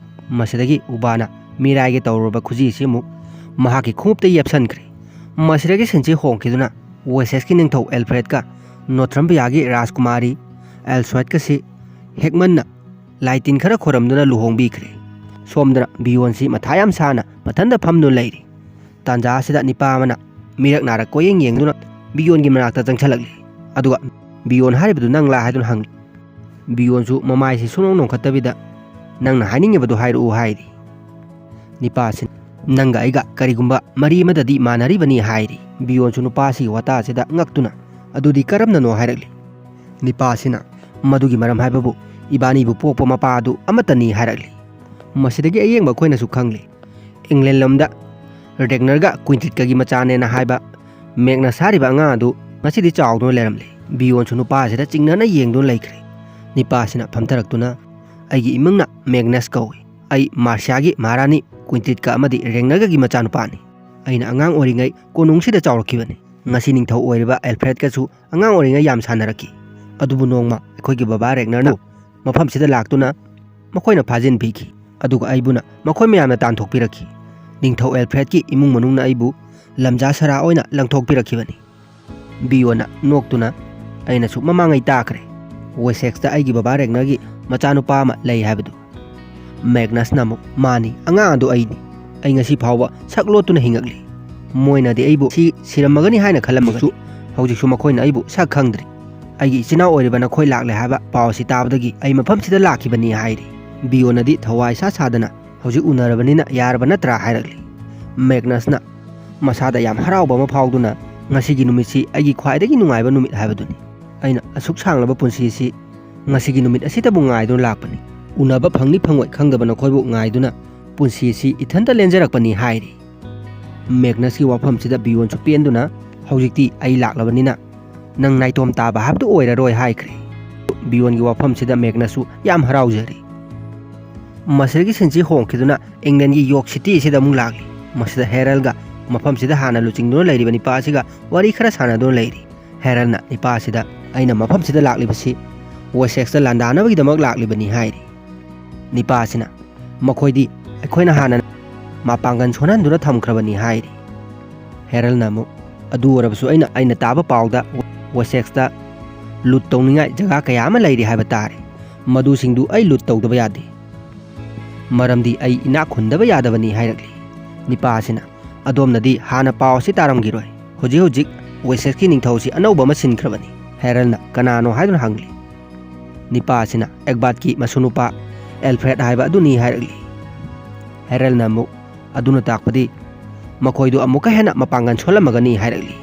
ꯃꯁꯤꯗꯒꯤ ꯎꯕꯥꯅ ꯃꯤꯔꯥꯏꯒꯦ ꯇꯧꯔꯨꯔꯕ ꯈꯨꯖꯤ ꯑꯁꯤ ꯑꯃꯨꯛ ꯃꯍꯥꯛꯀꯤ ꯈꯣꯡꯎꯞꯇ ꯌꯦꯞꯁꯟꯈ꯭ꯔꯦ꯫ ꯃꯁꯤꯗꯒꯤ ꯁꯤꯟꯁꯤ ꯍꯣꯡꯈꯤꯗꯨꯅ ꯋꯦꯁꯦꯁꯀꯤ ꯅꯤꯡꯊꯧ ꯑꯦꯜꯐ꯭ꯔꯦꯗꯀ ꯅꯣꯊ꯭ꯔꯝꯕꯤꯌꯥꯒꯤ ꯔꯥꯖꯀꯨꯃꯥꯔꯤ ꯑꯦꯜꯁ꯭ꯋꯦꯠꯀꯁꯤ ꯍꯦꯛꯃꯟꯅ ꯂꯥꯏ ꯇꯤꯟ ꯈꯔ ꯈꯣꯏꯔꯝꯗꯨꯅ ꯂꯨꯍꯣꯡꯕꯤꯈ꯭ꯔꯦ꯫ ꯁꯣꯝꯗꯅ ꯕꯤꯌꯣꯟꯁꯤ ꯃꯊꯥ ꯌꯥꯝ ꯁꯥꯅ ꯃꯊꯟꯇ ꯐꯝꯗꯨꯅ ꯂꯩꯔꯤ꯫ ꯇꯥꯟꯖꯥ ꯑꯁꯤꯗ ꯅꯤꯄꯥ ꯑꯃꯅ ꯃꯤꯔꯛ ꯅꯥꯔꯛ ꯀꯣꯏꯌꯦꯡ ꯌꯦꯡꯗꯨꯅ ꯕꯤꯌꯣꯟꯒꯤ ꯃꯅꯥꯛꯇ ꯆꯪꯁꯤꯜꯂꯛꯂꯤ꯫ ꯑꯗꯨꯒ, "ꯕꯤꯌꯣꯟ ꯍꯥꯏꯔꯤꯕꯗꯨ ꯅꯪꯂꯥ?" ꯍꯥꯏꯗꯨꯅ ꯍꯪꯂꯤ꯫ ꯕꯤꯌꯣꯟꯁꯨ ꯃꯃꯥꯏꯁꯤ ꯁꯨꯡꯅꯣꯡ ꯅꯣꯡꯈꯠꯇꯕꯤꯗ, "ꯅꯪꯅ ꯍꯥꯏꯅꯤꯡꯉꯤꯕꯗꯨ ꯍꯥꯏꯔꯛꯎ" ꯍꯥꯏꯔꯤ꯫ ꯅꯤꯄꯥꯁꯤꯅ, "ꯅꯪꯒ ꯑꯩꯒ ꯀꯔꯤꯒꯨꯝꯕ ꯃꯔꯤ ꯑꯃꯗꯗꯤ ꯃꯥꯟꯅꯔꯤꯕꯅꯤ" ꯍꯥꯏꯔꯤ꯫ ꯕꯤꯌꯣꯟꯁꯨ ꯅꯨꯄꯥꯁꯤꯒꯤ ꯋꯥꯇꯥꯁꯤꯗ ꯉꯛꯇꯨꯅ, "ꯑꯗꯨꯗꯤ ꯀꯔꯝꯅꯅꯣ?" ꯍꯥꯏꯔꯛꯂꯤ꯫ ꯅꯤꯄꯥꯁꯤꯅ, "ꯃꯗꯨꯒꯤ ꯃꯔꯝ ꯍꯥꯏꯕꯕꯨ ꯏꯕꯥꯅꯤꯕꯨ ꯄꯣꯛꯄ ꯃꯄꯥ ꯑꯗꯨ ꯑꯃꯠꯇꯅꯤ" ꯍꯥꯏꯔꯛꯂꯤ꯫ ꯃꯁꯤꯗꯒꯤ ꯑꯌꯦꯡꯕ ꯑꯩꯈꯣꯏꯅꯁꯨ ꯈꯪꯂꯤ, ꯏꯪꯂꯦꯟ ꯂꯝꯗ ꯔꯦꯒꯅꯔꯒ ꯀ꯭ꯋꯤꯟꯇꯤꯠꯀꯒꯤ ꯃꯆꯥꯅꯦꯅ ꯍꯥꯏꯕ ꯃꯦꯒꯅꯁ ꯍꯥꯏꯔꯤꯕ ꯑꯉꯥꯡ ꯑꯗꯨ ꯉꯁꯤꯗꯤ ꯆꯥꯎꯗꯨꯅ ꯂꯩꯔꯝꯂꯦ꯫ ꯕꯤꯌꯣꯟꯁꯨ ꯅꯨꯄꯥꯁꯤꯗ ꯆꯤꯡꯅꯅ ꯌꯦꯡꯗꯨꯅ ꯂꯩꯈ꯭ꯔꯦ꯫ ꯅꯤꯄꯥꯁꯤꯅ ꯐꯝꯊꯔꯛꯇꯨꯅ, "ꯑꯩꯒꯤ ꯏꯃꯤꯡꯅ ꯃꯦꯒꯅꯁ ꯀꯧꯏ꯫ ꯑꯩ ꯃꯥꯔꯁꯤꯌꯥꯒꯤ ꯃꯍꯥꯔꯥꯅꯤ ꯀ꯭ꯋꯤꯟꯇꯤꯠꯀ ꯑꯃꯗꯤ ꯔꯦꯒꯅꯔꯒꯒꯤ ꯃꯆꯥꯅꯨꯄꯥꯅꯤ꯫ ꯑꯩꯅ ꯑꯉꯥꯡ ꯑꯣꯏꯔꯤꯉꯩ ꯀꯣꯅꯨꯡꯁꯤꯗ ꯆꯥꯎꯔꯛꯈꯤꯕꯅꯤ꯫ ꯉꯁꯤ ꯅꯤꯡꯊꯧ ꯑꯣꯏꯔꯤꯕ ꯑꯦꯜꯐ꯭ꯔꯦꯗꯀꯁꯨ ꯑꯉꯥꯡ ꯑꯣꯏꯔꯤꯉꯩ ꯌꯥꯝ ꯁꯥꯟꯅꯔꯛꯈꯤ꯫ ꯑꯗꯨꯕꯨ ꯅꯣꯡꯃ ꯑꯩꯈꯣꯏꯒꯤ ꯕꯕꯥ ꯔꯦꯒꯅꯔꯅ ꯃꯐꯝꯁꯤꯗ ꯂꯥꯛꯇꯨꯅ ꯃꯈꯣꯏꯅ ꯐꯥꯖꯤꯟꯕꯤꯈꯤ꯫ ꯑꯗꯨꯒ ꯑꯩꯕꯨꯅ ꯃꯈꯣꯏ ꯃꯌꯥꯝꯅ ꯇꯥꯟꯊꯣꯛꯄꯤꯔꯛꯈꯤ꯫ ꯅꯤꯡꯊꯧ ꯑꯦꯜꯐ꯭ꯔꯦꯗꯀꯤ ꯏꯃꯨꯡ ꯃꯅꯨꯡꯅ ꯑꯩꯕꯨ ꯂꯝꯖꯥ ꯁꯔꯥ ꯑꯣꯏꯅ ꯂꯪꯊꯣꯛꯄꯤꯔꯛꯈꯤꯕꯅꯤ꯫ ꯕꯤꯌꯣꯟꯅ ꯅꯣꯛꯇꯨꯅ, "ꯑꯩꯅꯁꯨ ꯃꯃꯥꯡꯉꯩ ꯇꯥꯈ꯭ꯔꯦ꯫ ꯋꯦꯁꯦꯛꯁꯇ ꯑꯩꯒꯤ ꯕꯕꯥ ꯔꯦꯒꯅꯔꯒꯤ ꯃꯆꯥꯅꯨꯄꯥ ꯑꯃ ꯂꯩ ꯍꯥꯏꯕꯗꯨ?" ꯃꯦꯒꯅꯁꯅ ꯑꯃꯨꯛ, "ꯃꯥꯅꯤ, ꯑꯉꯥꯡ ꯑꯗꯨ ꯑꯩꯅꯤ꯫ ꯑꯩ ꯉꯁꯤ ꯐꯥꯎꯕ ꯁꯛ ꯂꯣꯠꯇꯨꯅ ꯍꯤꯡꯉꯛꯂꯤ꯫ ꯃꯣꯏꯅꯗꯤ ꯑꯩꯕꯨ ꯁꯤ ꯁꯤꯔꯝꯃꯒꯅꯤ ꯍꯥꯏꯅ ꯈꯜꯂꯝꯃꯒꯁꯨ, ꯍꯧꯖꯤꯛꯁꯨ ꯃꯈꯣꯏꯅ ꯑꯩꯕꯨ ꯁꯛ ꯈꯪꯗ꯭ꯔꯤ꯫ ꯑꯩꯒꯤ ꯏꯆꯤꯟ ꯏꯅꯥꯎ ꯑꯣꯏꯔꯤꯕ ꯅꯈꯣꯏ ꯂꯥꯛꯂꯦ ꯍꯥꯏꯕ ꯄꯥꯎ ꯑꯁꯤ ꯇꯥꯕꯗꯒꯤ ꯑꯩ ꯃꯐꯝꯁꯤꯗ ꯂꯥꯛꯈꯤꯕꯅꯤ" ꯍꯥꯏꯔꯤ꯫ ꯕꯤꯌꯣꯟꯅꯗꯤ ꯊꯋꯥꯏ ꯁꯥ ꯁꯥꯗꯅ, "ꯍꯧꯖꯤꯛ ꯎꯅꯔꯕꯅꯤꯅ ꯌꯥꯔꯕ ꯅꯠꯇ꯭ꯔꯥ?" ꯍꯥꯏꯔꯛꯂꯤ꯫ ꯃꯦꯒꯅꯁꯅ ꯃꯁꯥꯗ ꯌꯥꯝ ꯍꯔꯥꯎꯕ ꯑꯃ ꯐꯥꯎꯗꯨꯅ, "ꯉꯁꯤꯒꯤ ꯅꯨꯃꯤꯠꯁꯤ ꯑꯩꯒꯤ ꯈ꯭ꯋꯥꯏꯗꯒꯤ ꯅꯨꯡꯉꯥꯏꯕ ꯅꯨꯃꯤꯠ ꯍꯥꯏꯕꯗꯨꯅꯤ꯫ ꯑꯩꯅ ꯑꯁꯨꯛ ꯁꯥꯡꯂꯕ ꯄꯨꯟꯁꯤꯁꯤ ꯉꯁꯤꯒꯤ ꯅꯨꯃꯤꯠ ꯑꯁꯤꯇꯕꯨ ꯉꯥꯏꯗꯨꯅ ꯂꯥꯛꯄꯅꯤ꯫ ꯎꯅꯕ ꯐꯪꯅꯤ ꯐꯪꯉꯣꯏ ꯈꯪꯗꯕ ꯅꯈꯣꯏꯕꯨ ꯉꯥꯏꯗꯨꯅ ꯄꯨꯟꯁꯤꯁꯤ ꯏꯊꯟꯇ ꯂꯦꯟꯖꯔꯛꯄꯅꯤ" ꯍꯥꯏꯔꯤ꯫ ꯃꯦꯒꯅꯁꯀꯤ ꯋꯥꯐꯝꯁꯤꯗ ꯕꯤꯌꯣꯟꯁꯨ ꯄꯦꯟꯗꯨꯅ, "ꯍꯧꯖꯤꯛꯇꯤ ꯑꯩ ꯂꯥꯛꯂꯕꯅꯤꯅ ꯅꯪ ꯅꯥꯏꯇꯣꯝ ꯇꯥꯕ ꯍꯥꯏꯕꯗꯨ ꯑꯣꯏꯔꯔꯣꯏ" ꯍꯥꯏꯈ꯭ꯔꯦ꯫ ꯕꯤꯌꯣꯟꯒꯤ ꯋꯥꯐꯝꯁꯤꯗ ꯃꯦꯒꯅꯁꯁꯨ ꯌꯥꯝ ꯍꯔꯥꯎꯖꯔꯤ꯫ ꯃꯁꯤꯗꯒꯤ ꯁꯤꯟꯁꯤ ꯍꯣꯡꯈꯤꯗꯨꯅ ꯏꯪꯂꯦꯟꯒꯤ ꯌꯣꯔꯛ ꯁꯤꯇꯤ ꯑꯁꯤꯗ ꯑꯃꯨꯛ ꯂꯥꯛꯂꯤ꯫ ꯃꯁꯤꯗ ꯍꯦꯔꯜꯒ ꯃꯐꯝꯁꯤꯗ ꯍꯥꯟꯅ ꯂꯨꯆꯤꯡꯗꯨꯅ ꯂꯩꯔꯤꯕ ꯅꯤꯄꯥ ꯑꯁꯤꯒ ꯋꯥꯔꯤ ꯈꯔ ꯁꯥꯟꯅꯗꯨꯅ ꯂꯩꯔꯤ꯫ ꯍꯦꯔꯜꯅ ꯅꯤꯄꯥ ꯑꯁꯤꯗ, "ꯑꯩꯅ ꯃꯐꯝꯁꯤꯗ ꯂꯥꯛꯂꯤꯕꯁꯤ ꯋꯦꯁꯦꯛꯁꯇ ꯂꯥꯟꯗꯥꯅꯕꯒꯤꯗꯃꯛ ꯂꯥꯛꯂꯤꯕꯅꯤ" ꯍꯥꯏꯔꯤ꯫ ꯅꯤꯄꯥ ꯑꯁꯤꯅ, "ꯃꯈꯣꯏꯗꯤ ꯑꯩꯈꯣꯏꯅ ꯍꯥꯟꯅ ꯃꯄꯥꯡꯒꯜ ꯁꯣꯟꯍꯟꯗꯨꯅ ꯊꯝꯈ꯭ꯔꯕꯅꯤ" ꯍꯥꯏꯔꯤ꯫ ꯍꯦꯔꯜꯅ ꯑꯃꯨꯛ, "ꯑꯗꯨ ꯑꯣꯏꯔꯕꯁꯨ ꯑꯩꯅ, ꯑꯩꯅ ꯇꯥꯕ ꯄꯥꯎꯗ ꯋꯦꯁꯦꯛꯁꯇ ꯂꯨꯠ ꯇꯧꯅꯤꯡꯉꯥꯏ ꯖꯒꯥ ꯀꯌꯥ ꯑꯃ ꯂꯩꯔꯤ ꯍꯥꯏꯕ ꯇꯥꯔꯦ꯫ ꯃꯗꯨꯁꯤꯡꯗꯨ ꯑꯩ ꯂꯨꯠ ꯇꯧꯗꯕ ꯌꯥꯗꯦ, ꯃꯔꯝꯗꯤ ꯑꯩ ꯏꯅꯥꯛ ꯈꯨꯟꯗꯕ ꯌꯥꯗꯕꯅꯤ" ꯍꯥꯏꯔꯛꯂꯤ꯫ ꯅꯤꯄꯥ ꯑꯁꯤꯅ, "ꯑꯗꯣꯝꯅꯗꯤ ꯍꯥꯟꯅ ꯄꯥꯎ ꯑꯁꯤ ꯇꯥꯔꯝꯈꯤꯔꯣꯏ꯫ ꯍꯧꯖꯤꯛ ꯍꯧꯖꯤꯛ ꯋꯦꯁꯦꯛꯁꯀꯤ ꯅꯤꯡꯊꯧꯁꯤ ꯑꯅꯧꯕ ꯑꯃ ꯁꯤꯟꯈ꯭ꯔꯕꯅꯤ꯫" ꯍꯦꯔꯜꯅ, "ꯀꯅꯥꯅꯣ?" ꯍꯥꯏꯗꯨꯅ ꯍꯪꯂꯤ꯫ ꯅꯤꯄꯥ ꯑꯁꯤꯅ, "ꯑꯦꯒꯕꯥꯠꯀꯤ ꯃꯁꯨꯅꯨꯄꯥ ꯑꯦꯜꯐ꯭ꯔꯦꯗ ꯍꯥꯏꯕ ꯑꯗꯨꯅꯤ" ꯍꯥꯏꯔꯛꯂꯤ꯫ ꯍꯦꯔꯜꯅ ꯑꯃꯨꯛ, "ꯑꯗꯨꯅ ꯇꯥꯛꯄꯗꯤ ꯃꯈꯣꯏꯗꯨ ꯑꯃꯨꯛꯀ ꯍꯦꯟꯅ ꯃꯄꯥꯡꯒꯜ ꯁꯣꯜꯂꯝꯃꯒꯅꯤ" ꯍꯥꯏꯔꯛꯂꯤ꯫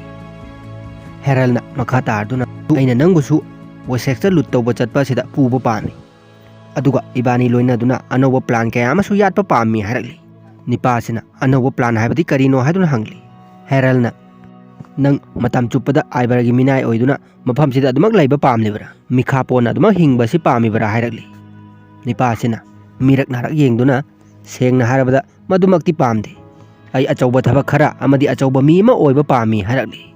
ꯍꯦꯔꯜꯅ ꯃꯈꯥ ꯇꯥꯔꯗꯨꯅ, "ꯑꯩꯅ ꯅꯪꯕꯨꯁꯨ ꯋꯦꯁꯦꯛꯁꯇ ꯂꯨꯠ ꯇꯧꯕ ꯆꯠꯄ ꯑꯁꯤꯗ ꯄꯨꯕ ꯄꯥꯝꯃꯤ꯫ ꯑꯗꯨꯒ ꯏꯕꯥꯅꯤ ꯂꯣꯏꯅꯗꯨꯅ ꯑꯅꯧꯕ ꯄ꯭ꯂꯥꯟ ꯀꯌꯥ ꯑꯃꯁꯨ ꯌꯥꯠꯄ ꯄꯥꯝꯃꯤ" ꯍꯥꯏꯔꯛꯂꯤ꯫ ꯅꯤꯄꯥ ꯑꯁꯤꯅ, "ꯑꯅꯧꯕ ꯄ꯭ꯂꯥꯟ ꯍꯥꯏꯕꯗꯤ ꯀꯔꯤꯅꯣ?" ꯍꯥꯏꯗꯨꯅ ꯍꯪꯂꯤ꯫ ꯍꯦꯔꯜꯅ, "ꯅꯪ ꯃꯇꯝ ꯆꯨꯞꯄꯗ ꯑꯥꯏꯕꯔꯒꯤ ꯃꯤꯅꯥꯏ ꯑꯣꯏꯗꯨꯅ ꯃꯐꯝꯁꯤꯗ ꯑꯗꯨꯃꯛ ꯂꯩꯕ ꯄꯥꯝꯂꯤꯕ꯭ꯔꯥ? ꯃꯤꯈꯥ ꯄꯣꯟꯅ ꯑꯗꯨꯃꯛ ꯍꯤꯡꯕ ꯑꯁꯤ ꯄꯥꯝꯃꯤꯕ꯭ꯔꯥ?" ꯍꯥꯏꯔꯛꯂꯤ꯫ ꯅꯤꯄꯥ ꯑꯁꯤꯅ ꯃꯤꯔꯛ ꯅꯥꯔꯛ ꯌꯦꯡꯗꯨꯅ, "ꯁꯦꯡꯅ ꯍꯥꯏꯔꯕꯗ ꯃꯗꯨꯃꯛꯇꯤ ꯄꯥꯝꯗꯦ꯫ ꯑꯩ ꯑꯆꯧꯕ ꯊꯕꯛ ꯈꯔ ꯑꯃꯗꯤ ꯑꯆꯧꯕ ꯃꯤ ꯑꯃ ꯑꯣꯏꯕ ꯄꯥꯝꯃꯤ" ꯍꯥꯏꯔꯛꯂꯤ꯫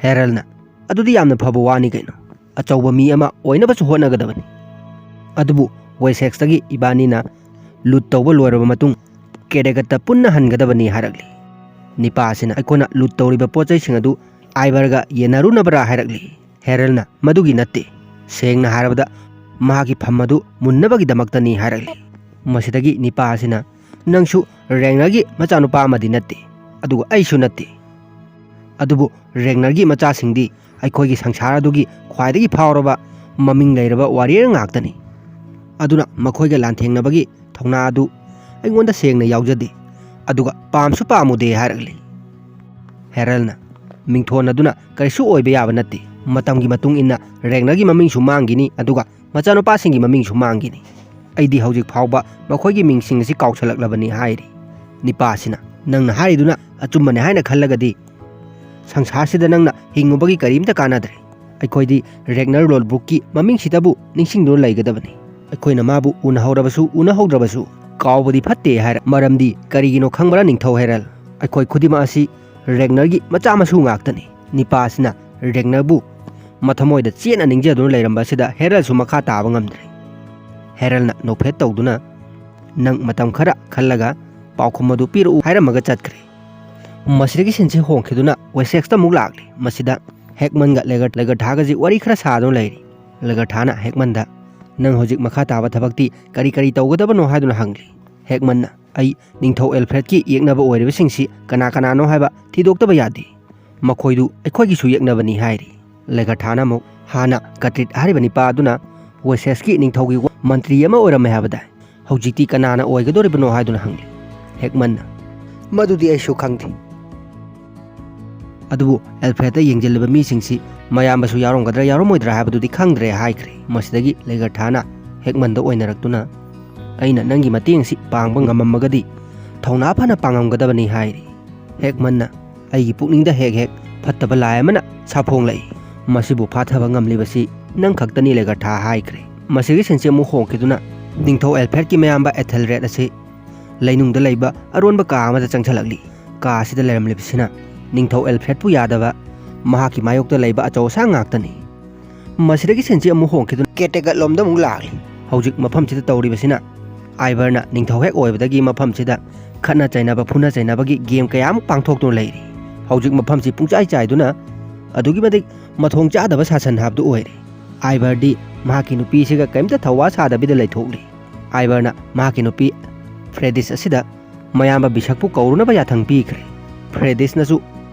ꯍꯦꯔꯜꯅ, "ꯑꯗꯨꯗꯤ ꯌꯥꯝꯅ ꯐꯕ ꯋꯥꯅꯤ ꯀꯩꯅꯣ꯫ ꯑꯆꯧꯕ ꯃꯤ ꯑꯃ ꯑꯣꯏꯅꯕꯁꯨ ꯍꯣꯠꯅꯒꯗꯕꯅꯤ꯫ ꯑꯗꯨꯕꯨ ꯋꯦꯁꯦꯛꯁꯇꯒꯤ ꯏꯕꯥꯅꯤꯅ ꯂꯨꯠ ꯇꯧꯕ ꯂꯣꯏꯔꯕ ꯃꯇꯨꯡ, ꯀꯦꯔꯦꯒꯠꯇ ꯄꯨꯟꯅ ꯍꯟꯒꯗꯕꯅꯤ ꯍꯥꯏꯔꯛꯂꯤ꯫ ꯅꯤꯄꯥ ꯑꯁꯤꯅ ꯑꯩꯈꯣꯏꯅ ꯂꯨꯠ ꯇꯧꯔꯤꯕ ꯄꯣꯠ ꯆꯩꯁꯤꯡ ꯑꯗꯨ ꯑꯥꯏꯕꯔꯒ ꯌꯦꯟꯅꯔꯨꯅꯕ꯭ꯔꯥ ꯍꯥꯏꯔꯛꯂꯤ꯫ ꯍꯦꯔꯜꯅ ꯃꯗꯨꯒꯤ ꯅꯠꯇꯦ, ꯁꯦꯡꯅ ꯍꯥꯏꯔꯕꯗ ꯃꯍꯥꯛꯀꯤ ꯐꯝ ꯑꯗꯨ ꯃꯨꯟꯅꯕꯒꯤꯗꯃꯛꯇꯅꯤ ꯍꯥꯏꯔꯛꯂꯤ꯫ ꯃꯁꯤꯗꯒꯤ ꯅꯤꯄꯥ ꯑꯁꯤꯅ, ꯅꯪꯁꯨ ꯔꯦꯡꯅꯔꯒꯤ ꯃꯆꯥꯅꯨꯄꯥ ꯑꯃꯗꯤ ꯅꯠꯇꯦ, ꯑꯗꯨꯒ ꯑꯩꯁꯨ ꯅꯠꯇꯦ, ꯑꯗꯨꯕꯨ ꯔꯦꯡꯅꯔꯒꯤ ꯃꯆꯥꯁꯤꯡꯗꯤ ꯑꯩꯈꯣꯏꯒꯤ ꯁꯪꯁꯥꯔ ꯑꯗꯨꯒꯤ ꯈ꯭ꯋꯥꯏꯗꯒꯤ ꯐꯥꯎꯔꯕ ꯃꯃꯤꯡ ꯂꯩꯔꯕ ꯋꯥꯔꯤꯌꯔ ꯉꯥꯛꯇꯅꯤ꯫ ꯑꯗꯨꯅ ꯃꯈꯣꯏꯒ ꯂꯥꯟꯊꯦꯡꯅꯕꯒꯤ ꯊꯧꯅꯥ ꯑꯗꯨ ꯑꯩꯉꯣꯟꯗ ꯁꯦꯡꯅ ꯌꯥꯎꯖꯗꯦ, ꯑꯗꯨꯒ ꯄꯥꯝꯁꯨ ꯄꯥꯝꯃꯨꯗꯦ ꯍꯥꯏꯔꯛꯂꯤ꯫ ꯍꯦꯔꯜꯅ, ꯃꯤꯡꯊꯣꯟ ꯑꯗꯨꯅ ꯀꯔꯤꯁꯨ ꯑꯣꯏꯕ ꯌꯥꯕ ꯅꯠꯇꯦ꯫ ꯃꯇꯝꯒꯤ ꯃꯇꯨꯡ ꯏꯟꯅ ꯔꯦꯡꯅꯔꯒꯤ ꯃꯃꯤꯡꯁꯨ ꯃꯥꯡꯈꯤꯅꯤ, ꯑꯗꯨꯒ ꯃꯆꯥꯅꯨꯄꯥꯁꯤꯡꯒꯤ ꯃꯃꯤꯡꯁꯨ ꯃꯥꯡꯈꯤꯅꯤ꯫ ꯑꯩꯗꯤ ꯍꯧꯖꯤꯛ ꯐꯥꯎꯕ ꯃꯈꯣꯏꯒꯤ ꯃꯤꯡꯁꯤꯡ ꯑꯁꯤ ꯀꯥꯎꯁꯜꯂꯛꯂꯕꯅꯤ ꯍꯥꯏꯔꯤ꯫ ꯅꯤꯄꯥ ꯑꯁꯤꯅ, ꯅꯪꯅ ꯍꯥꯏꯔꯤꯗꯨꯅ ꯑꯆꯨꯝꯕꯅꯤ ꯍꯥꯏꯅ ꯈꯜꯂꯒꯗꯤ ꯁꯪꯁꯥꯔꯁꯤꯗ ꯅꯪꯅ ꯍꯤꯡꯉꯨꯕꯒꯤ ꯀꯔꯤꯝꯇ ꯀꯥꯟꯅꯗ꯭ꯔꯦ꯫ ꯑꯩꯈꯣꯏꯗꯤ ꯔꯦꯒꯅꯔ ꯂꯣꯜꯕ꯭ꯔꯨꯛꯀꯤ ꯃꯃꯤꯡꯁꯤꯗꯕꯨ ꯅꯤꯡꯁꯤꯡꯗꯨꯅ ꯂꯩꯒꯗꯕꯅꯤ꯫ ꯑꯩꯈꯣꯏꯅ ꯃꯥꯕꯨ ꯎꯅꯍꯧꯔꯕꯁꯨ ꯎꯅꯍꯧꯗ꯭ꯔꯕꯁꯨ ꯀꯥꯎꯕꯗꯤ ꯐꯠꯇꯦ ꯍꯥꯏꯔ꯫ ꯃꯔꯝꯗꯤ ꯀꯔꯤꯒꯤꯅꯣ ꯈꯪꯕ꯭ꯔꯥ, ꯅꯤꯡꯊꯧ ꯍꯦꯔꯜ? ꯑꯩꯈꯣꯏ ꯈꯨꯗꯤꯡꯃꯛ ꯑꯁꯤ ꯔꯦꯒꯅꯔꯒꯤ ꯃꯆꯥ ꯃꯁꯨ ꯉꯥꯛꯇꯅꯤ꯫ ꯅꯤꯄꯥ ꯑꯁꯤꯅ ꯔꯦꯒꯅꯔꯕꯨ ꯃꯊꯃꯣꯏꯗ ꯆꯦꯠꯅ ꯅꯤꯡꯖꯗꯨꯅ ꯂꯩꯔꯝꯕ ꯑꯁꯤꯗ ꯍꯦꯔꯜꯁꯨ ꯃꯈꯥ ꯇꯥꯕ ꯉꯝꯗ꯭ꯔꯦ꯫ ꯍꯦꯔꯜꯅ ꯅꯣꯛꯐꯦꯠ ꯇꯧꯗꯨꯅ, ꯅꯪ ꯃꯇꯝ ꯈꯔ ꯈꯜꯂꯒ ꯄꯥꯎꯈꯨꯝ ꯑꯗꯨ ꯄꯤꯔꯛꯎ ꯍꯥꯏꯔꯝꯃꯒ ꯆꯠꯈ꯭ꯔꯦ꯫ ꯃꯁꯤꯗꯒꯤ ꯁꯤꯟꯁꯤ ꯍꯣꯡꯈꯤꯗꯨꯅ ꯋꯦꯁꯦꯛꯁꯇ ꯑꯃꯨꯛ ꯂꯥꯛꯂꯦ꯫ ꯃꯁꯤꯗ ꯍꯦꯛꯃꯟꯒ ꯂꯦꯒꯔ-, ꯂꯦꯒꯔꯊꯥꯒꯁꯤ ꯋꯥꯔꯤ ꯈꯔ ꯁꯥꯗꯨꯅ ꯂꯩꯔꯤ꯫ ꯂꯦꯒꯔꯊꯥꯅ ꯍꯦꯛꯃꯟꯗ, ꯅꯪ ꯍꯧꯖꯤꯛ ꯃꯈꯥ ꯇꯥꯕ ꯊꯕꯛꯇꯤ ꯀꯔꯤ ꯀꯔꯤ ꯇꯧꯒꯗꯕꯅꯣ ꯍꯥꯏꯗꯨꯅ ꯍꯪꯂꯤ꯫ ꯍꯦꯛꯃꯟꯅ, ꯑꯩ ꯅꯤꯡꯊꯧ ꯑꯦꯜꯐ꯭ꯔꯦꯗꯀꯤ ꯌꯦꯛꯅꯕ ꯑꯣꯏꯔꯤꯕꯁꯤꯡꯁꯤ ꯀꯅꯥ ꯀꯅꯥꯅꯣ ꯍꯥꯏꯕ ꯊꯤꯗꯣꯛꯇꯕ ꯌꯥꯗꯦ꯫ ꯃꯈꯣꯏꯗꯨ ꯑꯩꯈꯣꯏꯒꯤꯁꯨ ꯌꯦꯛꯅꯕꯅꯤ ꯍꯥꯏꯔꯤ꯫ ꯂꯦꯒꯔꯊꯥꯅ ꯑꯃꯨꯛ, ꯍꯥꯟꯅ ꯀꯇ꯭ꯔꯤꯠ ꯍꯥꯏꯔꯤꯕ ꯅꯤꯄꯥ ꯑꯗꯨꯅ ꯋꯦꯁꯦꯁꯀꯤ ꯅꯤꯡꯊꯧꯒꯤ ꯃꯟꯇ꯭ꯔꯤ ꯑꯃ ꯑꯣꯏꯔꯝꯃꯦ ꯍꯥꯏꯕꯗꯥꯏ? ꯍꯧꯖꯤꯛꯇꯤ ꯀꯅꯥꯅ ꯑꯣꯏꯒꯗꯧꯔꯤꯕꯅꯣ ꯍꯥꯏꯗꯨꯅ ꯍꯪꯂꯤ꯫ ꯍꯦꯛꯃꯟꯅ, ꯃꯗꯨꯗꯤ ꯑꯩꯁꯨ ꯈꯪꯗꯦ꯫ ꯑꯗꯨꯕꯨ ꯑꯦꯜꯐ꯭ꯔꯦꯗꯇ ꯌꯦꯡꯁꯤꯜꯂꯤꯕ ꯃꯤꯁꯤꯡꯁꯤ ꯃꯌꯥꯝꯕꯁꯨ ꯌꯥꯎꯔꯝꯒꯗ꯭ꯔꯥ ꯌꯥꯎꯔꯝꯃꯣꯏꯗ꯭ꯔꯥ ꯍꯥꯏꯕꯗꯨꯗꯤ ꯈꯪꯗ꯭ꯔꯦ ꯍꯥꯏꯈ꯭ꯔꯦ꯫ ꯃꯁꯤꯗꯒꯤ ꯂꯦꯒꯔꯊꯥꯅ ꯍꯦꯛꯃꯟꯗ ꯑꯣꯏꯅꯔꯛꯇꯨꯅ, ꯑꯩꯅ ꯅꯪꯒꯤ ꯃꯇꯦꯡꯁꯤ ꯄꯥꯡꯕ ꯉꯝꯃꯝꯃꯒꯗꯤ ꯊꯧꯅꯥ ꯐꯅ ꯄꯥꯡꯉꯝꯒꯗꯕꯅꯤ ꯍꯥꯏꯔꯤ꯫ ꯍꯦꯛꯃꯟꯅ, ꯑꯩꯒꯤ ꯄꯨꯛꯅꯤꯡꯗ ꯍꯦꯛ ꯍꯦꯛ ꯐꯠꯇꯕ ꯂꯥꯏ ꯑꯃꯅ ꯁꯥꯐꯣꯡꯂꯛꯏ꯫ ꯃꯁꯤꯕꯨ ꯐꯥꯊꯕ ꯉꯝꯂꯤꯕꯁꯤ ꯅꯪ ꯈꯛꯇꯅꯤ, ꯂꯦꯒꯔꯊꯥ ꯍꯥꯏꯈ꯭ꯔꯦ꯫ ꯃꯁꯤꯒꯤ ꯁꯤꯟꯁꯤ ꯑꯃꯨꯛ ꯍꯣꯡꯈꯤꯗꯨꯅ ꯅꯤꯡꯊꯧ ꯑꯦꯜꯐ꯭ꯔꯦꯗꯀꯤ ꯃꯌꯥꯝꯕ ꯑꯦꯊꯦꯜꯔꯦꯗ ꯑꯁꯤ ꯂꯩꯅꯨꯡꯗ ꯂꯩꯕ ꯑꯔꯣꯟꯕ ꯀꯥ ꯑꯃꯗ ꯆꯪꯁꯤꯜꯂꯛꯂꯤ꯫ ꯀꯥ ꯑꯁꯤꯗ ꯂꯩꯔꯝꯂꯤꯕꯁꯤꯅ ꯅꯤꯡꯊꯧ ꯑꯦꯜꯐ꯭ꯔꯦꯗꯄꯨ ꯌꯥꯗꯕ ꯃꯍꯥꯛꯀꯤ ꯃꯥꯌꯣꯛꯇ ꯂꯩꯕ ꯑꯆꯧ ꯑꯁꯥꯡ ꯉꯥꯛꯇꯅꯤ꯫ ꯃꯁꯤꯗꯒꯤ ꯁꯤꯟꯁꯤ ꯑꯃꯨꯛ ꯍꯣꯡꯈꯤꯗꯨꯅ ꯀꯦꯇꯦꯒꯠꯂꯣꯝꯗ ꯑꯃꯨꯛ ꯂꯥꯛꯂꯤ꯫ ꯍꯧꯖꯤꯛ ꯃꯐꯝꯁꯤꯗ ꯇꯧꯔꯤꯕꯁꯤꯅ ꯑꯥꯏꯕꯔꯅ ꯅꯤꯡꯊꯧ ꯍꯦꯛ ꯑꯣꯏꯕꯗꯒꯤ ꯃꯐꯝꯁꯤꯗ ꯈꯠꯅ ꯆꯩꯅꯕ, ꯐꯨꯅ ꯆꯩꯅꯕꯒꯤ ꯒꯦꯝ ꯀꯌꯥ ꯑꯃ ꯄꯥꯡꯊꯣꯛꯇꯨꯅ ꯂꯩꯔꯤ꯫ ꯍꯧꯖꯤꯛ ꯃꯐꯝꯁꯤ ꯄꯨꯡꯆꯥꯏ ꯆꯥꯏꯗꯨꯅ ꯑꯗꯨꯛꯀꯤ ꯃꯇꯤꯛ ꯃꯊꯣꯡ ꯆꯥꯗꯕ ꯁꯥꯁꯟ ꯍꯥꯏꯕꯗꯨ ꯑꯣꯏꯔꯦ꯫ ꯑꯥꯏꯕꯔꯗꯤ ꯃꯍꯥꯛꯀꯤ ꯅꯨꯄꯤꯁꯤꯒ ꯀꯔꯤꯝꯇ ꯊꯧꯋꯥ ꯁꯥꯗꯕꯤꯗ ꯂꯩꯊꯣꯛꯂꯤ꯫ ꯑꯥꯏꯕꯔꯅ ꯃꯍꯥꯛꯀꯤ ꯅꯨꯄꯤ ꯐ꯭ꯔꯦꯗꯤꯁ ꯑꯁꯤꯗ ꯃꯌꯥꯝꯕ ꯕꯤꯁꯛꯄꯨ ꯀꯧꯔꯨꯅꯕ ꯌꯥꯊꯪ ꯄꯤꯈ꯭ꯔꯦ꯫ ꯐ꯭ꯔꯦꯗꯤꯁꯅꯁꯨ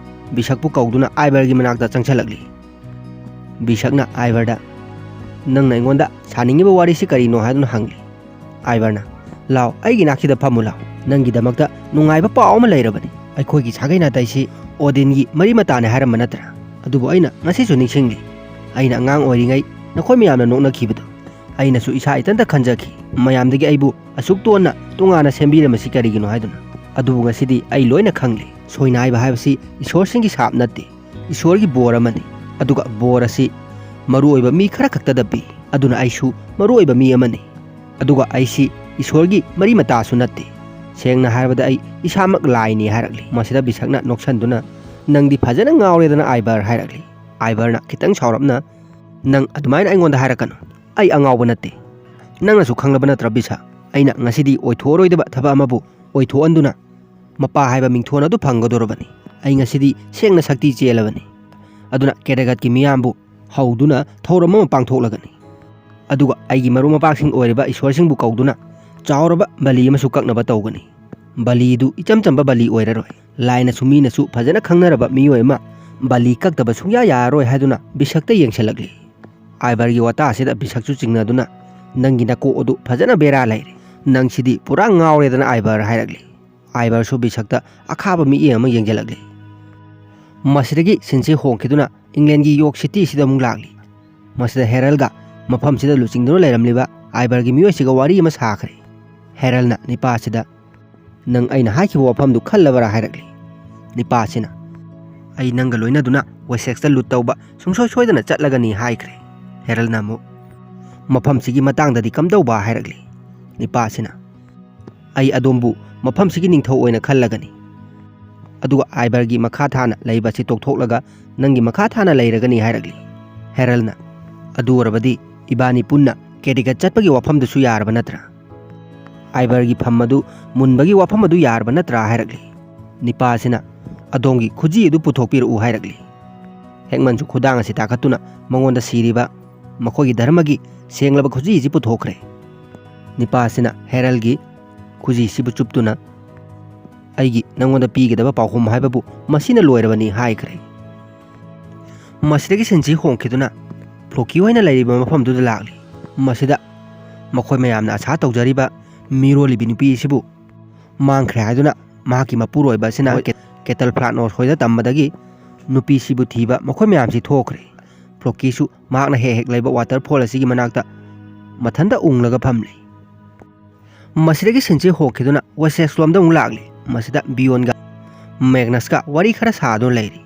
ꯕꯤꯁꯛꯄꯨ ꯀꯧꯗꯨꯅ ꯑꯥꯏꯕꯔꯒꯤ ꯃꯅꯥꯛꯇ ꯆꯪꯁꯤꯜꯂꯛꯂꯤ꯫ ꯕꯤꯁꯛꯅ ꯑꯥꯏꯕꯔꯗ, "ꯅꯪꯅ ꯑꯩꯉꯣꯟꯗ ꯁꯥꯅꯤꯡꯉꯤꯕ ꯋꯥꯔꯤꯁꯤ ꯀꯔꯤꯅꯣ?" ꯍꯥꯏꯗꯨꯅ ꯍꯪꯂꯤ꯫ ꯑꯥꯏꯕꯔꯅ, "ꯂꯥꯎ, ꯑꯩꯒꯤ ꯅꯥꯛꯁꯤꯗ ꯐꯝꯃꯨ ꯂꯥꯎ꯫ ꯅꯪꯒꯤꯗꯃꯛꯇ ꯅꯨꯡꯉꯥꯏꯕ ꯄꯥꯎ ꯑꯃ ꯂꯩꯔꯕꯅꯤ꯫ ꯑꯩꯈꯣꯏꯒꯤ ꯁꯥꯒꯩ ꯅꯥꯇꯩꯁꯤ ꯑꯣꯗꯤꯟꯒꯤ ꯃꯔꯤ ꯃꯇꯥꯅꯦ ꯍꯥꯏꯔꯝꯕ ꯅꯠꯇ꯭ꯔꯥ? ꯑꯗꯨꯕꯨ ꯑꯩꯅ ꯉꯁꯤꯁꯨ ꯅꯤꯡꯁꯤꯡꯂꯤ꯫ ꯑꯩꯅ ꯑꯉꯥꯡ ꯑꯣꯏꯔꯤꯉꯩ ꯅꯈꯣꯏ ꯃꯌꯥꯝꯅ ꯅꯣꯛꯅꯈꯤꯕꯗꯨ꯫ ꯑꯩꯅꯁꯨ ꯏꯁꯥ ꯏꯊꯟꯇ ꯈꯟꯖꯈꯤ, ꯃꯌꯥꯝꯗꯒꯤ ꯑꯩꯕꯨ ꯑꯁꯨꯛ ꯇꯣꯟꯅ ꯇꯣꯉꯥꯟꯅ ꯁꯦꯝꯕꯤꯔꯝꯃꯤꯁꯤ ꯀꯔꯤꯒꯤꯅꯣ ꯍꯥꯏꯗꯨꯅ꯫ ꯑꯗꯨꯕꯨ ꯉꯁꯤꯗꯤ ꯑꯩ ꯂꯣꯏꯅ ꯈꯪꯂꯦ꯫ ꯁꯣꯏꯅꯥꯏꯕ ꯍꯥꯏꯕꯁꯤ ꯏꯁꯣꯔꯁꯤꯡꯒꯤ ꯁꯥꯞ ꯅꯠꯇꯦ, ꯏꯁꯣꯔꯒꯤ ꯕꯣꯔ ꯑꯃꯅꯤ꯫ ꯑꯗꯨꯒ ꯕꯣꯔ ꯑꯁꯤ ꯃꯔꯨꯑꯣꯏꯕ ꯃꯤ ꯈꯔ ꯈꯛꯇꯗ ꯄꯤ꯫ ꯑꯗꯨꯅ ꯑꯩꯁꯨ ꯃꯔꯨꯑꯣꯏꯕ ꯃꯤ ꯑꯃꯅꯤ꯫ ꯑꯗꯨꯒ ꯑꯩꯁꯤ ꯏꯁꯣꯔꯒꯤ ꯃꯔꯤ ꯃꯇꯥꯁꯨ ꯅꯠꯇꯦ꯫ ꯁꯦꯡꯅ ꯍꯥꯏꯔꯕꯗ ꯑꯩ ꯏꯁꯥꯃꯛ ꯂꯥꯏꯅꯤ" ꯍꯥꯏꯔꯛꯂꯤ꯫ ꯃꯁꯤꯗ ꯕꯤꯁꯛꯅ ꯅꯣꯛꯁꯟꯗꯨꯅ, "ꯅꯪꯗꯤ ꯐꯖꯅ ꯉꯥꯎꯔꯦꯗꯅ ꯑꯥꯏꯕꯔ" ꯍꯥꯏꯔꯛꯂꯤ꯫ ꯑꯥꯏꯕꯔꯅ ꯈꯤꯇꯪ ꯁꯥꯎꯔꯞꯅ, "ꯅꯪ ꯑꯗꯨꯃꯥꯏꯅ ꯑꯩꯉꯣꯟꯗ ꯍꯥꯏꯔꯛꯀꯅꯨ꯫ ꯑꯩ ꯑꯉꯥꯎꯕ ꯅꯠꯇꯦ꯫ ꯅꯪꯅꯁꯨ ꯈꯪꯂꯕ ꯅꯠꯇ꯭ꯔꯥ ꯕꯤꯁꯛ? ꯑꯩꯅ ꯉꯁꯤꯗꯤ ꯑꯣꯏꯊꯣꯛꯑꯔꯣꯏꯗꯕ ꯊꯕꯛ ꯑꯃꯕꯨ ꯑꯣꯏꯊꯣꯛꯍꯟꯗꯨꯅ ꯃꯄꯥ ꯍꯥꯏꯕ ꯃꯤꯡꯊꯣꯟ ꯑꯗꯨ ꯐꯪꯒꯗꯧꯔꯕꯅꯤ꯫ ꯑꯩ ꯉꯁꯤꯗꯤ ꯁꯦꯡꯅ ꯁꯛꯇꯤ ꯆꯦꯜꯂꯕꯅꯤ꯫ ꯑꯗꯨꯅ ꯀꯦꯗꯒꯠꯀꯤ ꯃꯤꯌꯥꯝꯕꯨ ꯍꯧꯗꯨꯅ ꯊꯧꯔꯝ ꯑꯃ ꯄꯥꯡꯊꯣꯛꯂꯒꯅꯤ꯫ ꯑꯗꯨꯒ ꯑꯩꯒꯤ ꯃꯔꯨꯞ ꯃꯄꯥꯡꯁꯤꯡ ꯑꯣꯏꯔꯤꯕ ꯏꯁꯣꯔꯁꯤꯡꯕꯨ ꯀꯧꯗꯨꯅ ꯆꯥꯎꯔꯕ ꯕꯂꯤ ꯑꯃꯁꯨ ꯀꯛꯅꯕ ꯇꯧꯒꯅꯤ꯫ ꯕꯂꯤꯗꯨ ꯏꯆꯝ ꯆꯝꯕ ꯕꯂꯤ ꯑꯣꯏꯔꯔꯣꯏ꯫ ꯂꯥꯏꯅꯁꯨ ꯃꯤꯅꯁꯨ ꯐꯖꯅ ꯈꯪꯅꯔꯕ ꯃꯤꯑꯣꯏ ꯑꯃ ꯕꯂꯤ ꯀꯛꯇꯕ ꯁꯨꯡꯌꯥ ꯌꯥꯔꯔꯣꯏ" ꯍꯥꯏꯗꯨꯅ ꯕꯤꯁꯛꯇ ꯌꯦꯡꯁꯤꯜꯂꯛꯂꯤ꯫ ꯑꯥꯏꯕꯔꯒꯤ ꯋꯥꯇꯥ ꯑꯁꯤꯗ ꯕꯤꯁꯛꯁꯨ ꯆꯤꯡꯅꯗꯨꯅ, "ꯅꯪꯒꯤ ꯅꯀꯣꯛ ꯑꯗꯨ ꯐꯖꯅ ꯕꯦꯔꯥ ꯂꯩꯔꯦ꯫ ꯅꯪꯁꯤꯗꯤ ꯄꯨꯔꯥ ꯉꯥꯎꯔꯦꯗꯅ ꯑꯥꯏꯕꯔ" ꯍꯥꯏꯔꯛꯂꯤ꯫ ꯑꯥꯏꯕꯔꯁꯨ ꯕꯤꯁꯛꯇ ꯑꯈꯥꯕ ꯃꯤꯠꯌꯦꯡ ꯑꯃ ꯌꯦꯡꯁꯤꯜꯂꯛꯂꯤ꯫ ꯃꯁꯤꯗꯒꯤ ꯁꯤꯟꯁꯤ ꯍꯣꯡꯈꯤꯗꯨꯅ ꯏꯪꯂꯦꯟꯒꯤ ꯌꯣꯔꯛ ꯁꯤꯇꯤꯁꯤꯗ ꯑꯃꯨꯛ ꯂꯥꯛꯂꯤ꯫ ꯃꯁꯤꯗ ꯍꯦꯔꯜꯒ ꯃꯐꯝꯁꯤꯗ ꯂꯨꯆꯤꯡꯗꯨꯅ ꯂꯩꯔꯝꯂꯤꯕ ꯑꯥꯏꯕꯔꯒꯤ ꯃꯤꯑꯣꯏꯁꯤꯒ ꯋꯥꯔꯤ ꯑꯃ ꯁꯥꯈ꯭ꯔꯦ꯫ ꯍꯦꯔꯜꯅ ꯅꯤꯄꯥꯁꯤꯗ, "ꯅꯪ ꯑꯩꯅ ꯍꯥꯏꯈꯤꯕ ꯋꯥꯐꯝꯗꯨ ꯈꯜꯂꯕꯔꯥ?" ꯍꯥꯏꯔꯛꯂꯤ꯫ ꯅꯤꯄꯥꯁꯤꯅ, "ꯑꯩ ꯅꯪꯒ ꯂꯣꯏꯅꯗꯨꯅ ꯋꯦꯁꯦꯛꯁꯇ ꯂꯨꯠ ꯇꯧꯕ ꯁꯨꯡꯁꯣꯏ ꯁꯣꯏꯗꯅ ꯆꯠꯂꯒꯅꯤ" ꯍꯥꯏꯈ꯭ꯔꯦ꯫ ꯍꯦꯔꯜꯅ ꯑꯃꯨꯛ, "ꯃꯐꯝꯁꯤꯒꯤ ꯃꯇꯥꯡꯗꯗꯤ ꯀꯝꯗꯧꯕ?" ꯍꯥꯏꯔꯛꯂꯤ꯫ ꯅꯤꯄꯥꯁꯤꯅ, "ꯑꯩ ꯑꯗꯣꯝꯕꯨ ꯃꯐꯝꯁꯤꯒꯤ ꯅꯤꯡꯊꯧ ꯑꯣꯏꯅ ꯈꯜꯂꯒꯅꯤ꯫ ꯑꯗꯨꯒ ꯑꯥꯏꯕꯔꯒꯤ ꯃꯈꯥ ꯊꯥꯅ ꯂꯩꯕ ꯑꯁꯤ ꯇꯣꯛꯊꯣꯛꯂꯒ ꯅꯪꯒꯤ ꯃꯈꯥ ꯊꯥꯅ ꯂꯩꯔꯒꯅꯤ" ꯍꯥꯏꯔꯛꯂꯤ꯫ ꯍꯦꯔꯜꯅ, "ꯑꯗꯨ ꯑꯣꯏꯔꯕꯗꯤ ꯏꯕꯥꯅꯤ ꯄꯨꯟꯅ ꯀꯦꯗꯤꯒꯠ ꯆꯠꯄꯒꯤ ꯋꯥꯐꯝꯗꯨꯁꯨ ꯌꯥꯔꯕ ꯅꯠꯇ꯭ꯔꯥ?" ꯑꯥꯏꯕꯔꯒꯤ ꯐꯝ ꯑꯗꯨ ꯃꯨꯟꯕꯒꯤ ꯋꯥꯐꯝ ꯑꯗꯨ ꯌꯥꯔꯕ ꯅꯠꯇ꯭ꯔꯥ ꯍꯥꯏꯔꯛꯂꯤ꯫ ꯅꯤꯄꯥ ꯑꯁꯤꯅ ꯑꯗꯣꯝꯒꯤ ꯈꯨꯖꯤ ꯑꯗꯨ ꯄꯨꯊꯣꯛꯄꯤꯔꯛꯎ ꯍꯥꯏꯔꯛꯂꯤ꯫ ꯍꯦꯛꯃꯟꯁꯨ ꯈꯨꯗꯥꯡ ꯑꯁꯤ ꯇꯥꯈꯠꯇꯨꯅ ꯃꯉꯣꯟꯗ ꯁꯤꯔꯤꯕ ꯃꯈꯣꯏꯒꯤ ꯙꯔꯃꯒꯤ ꯁꯦꯡꯂꯕ ꯈꯨꯖꯤ ꯑꯁꯤ ꯄꯨꯊꯣꯛꯈ꯭ꯔꯦ꯫ ꯅꯤꯄꯥ ꯑꯁꯤꯅ ꯍꯦꯔꯜꯒꯤ ꯈꯨꯖꯤꯁꯤꯕꯨ ꯆꯨꯞꯇꯨꯅ, "ꯑꯩꯒꯤ ꯅꯪꯉꯣꯟꯗ ꯄꯤꯒꯗꯕ ꯄꯥꯎꯈꯨꯝ ꯍꯥꯏꯕꯕꯨ ꯃꯁꯤꯅ ꯂꯣꯏꯔꯕꯅꯤ" ꯍꯥꯏꯈ꯭ꯔꯦ꯫ ꯃꯁꯤꯗꯒꯤ ꯁꯤꯟꯁꯤ ꯍꯣꯡꯈꯤꯗꯨꯅ ꯐ꯭ꯂꯣꯀꯤ ꯍꯣꯏꯅ ꯂꯩꯔꯤꯕ ꯃꯐꯝꯗꯨꯗ ꯂꯥꯛꯂꯤ꯫ ꯃꯁꯤꯗ ꯃꯈꯣꯏ ꯃꯌꯥꯝꯅ ꯑꯁꯥ ꯇꯧꯖꯔꯤꯕ ꯃꯤꯔꯣꯜꯂꯤꯕꯤ ꯅꯨꯄꯤ ꯑꯁꯤꯕꯨ ꯃꯥꯡꯈ꯭ꯔꯦ ꯍꯥꯏꯗꯨꯅ ꯃꯍꯥꯛꯀꯤ ꯃꯄꯨꯔꯣꯏꯕ ꯑꯁꯤꯅ ꯀꯦ-, ꯀꯦꯇꯜ ꯐ꯭ꯂꯥꯠꯅꯣꯁ ꯍꯣꯏꯗ ꯇꯝꯕꯗꯒꯤ ꯅꯨꯄꯤꯁꯤꯕꯨ ꯊꯤꯕ ꯃꯈꯣꯏ ꯃꯌꯥꯝꯁꯤ ꯊꯣꯛꯈ꯭ꯔꯦ꯫ ꯐ꯭ꯂꯣꯀꯤꯁꯨ ꯃꯍꯥꯛꯅ ꯍꯦꯛ ꯍꯦꯛ ꯂꯩꯕ ꯋꯥꯇꯔꯐꯣꯜ ꯑꯁꯤꯒꯤ ꯃꯅꯥꯛꯇ ꯃꯊꯟꯇ ꯎꯪꯂꯒ ꯐꯝꯂꯤ꯫ ꯃꯁꯤꯗꯒꯤ ꯁꯤꯟꯁꯤ ꯍꯣꯡꯈꯤꯗꯨꯅ ꯋꯦꯁꯦꯁ ꯂꯣꯝꯗ ꯑꯃꯨꯛ ꯂꯥꯛꯂꯤ꯫ ꯃꯁꯤꯗ ꯕꯤꯌꯣꯟꯒ ꯃꯦꯒꯅꯁꯀ ꯋꯥꯔꯤ ꯈꯔ ꯁꯥꯗꯨꯅ ꯂꯩꯔꯤ꯫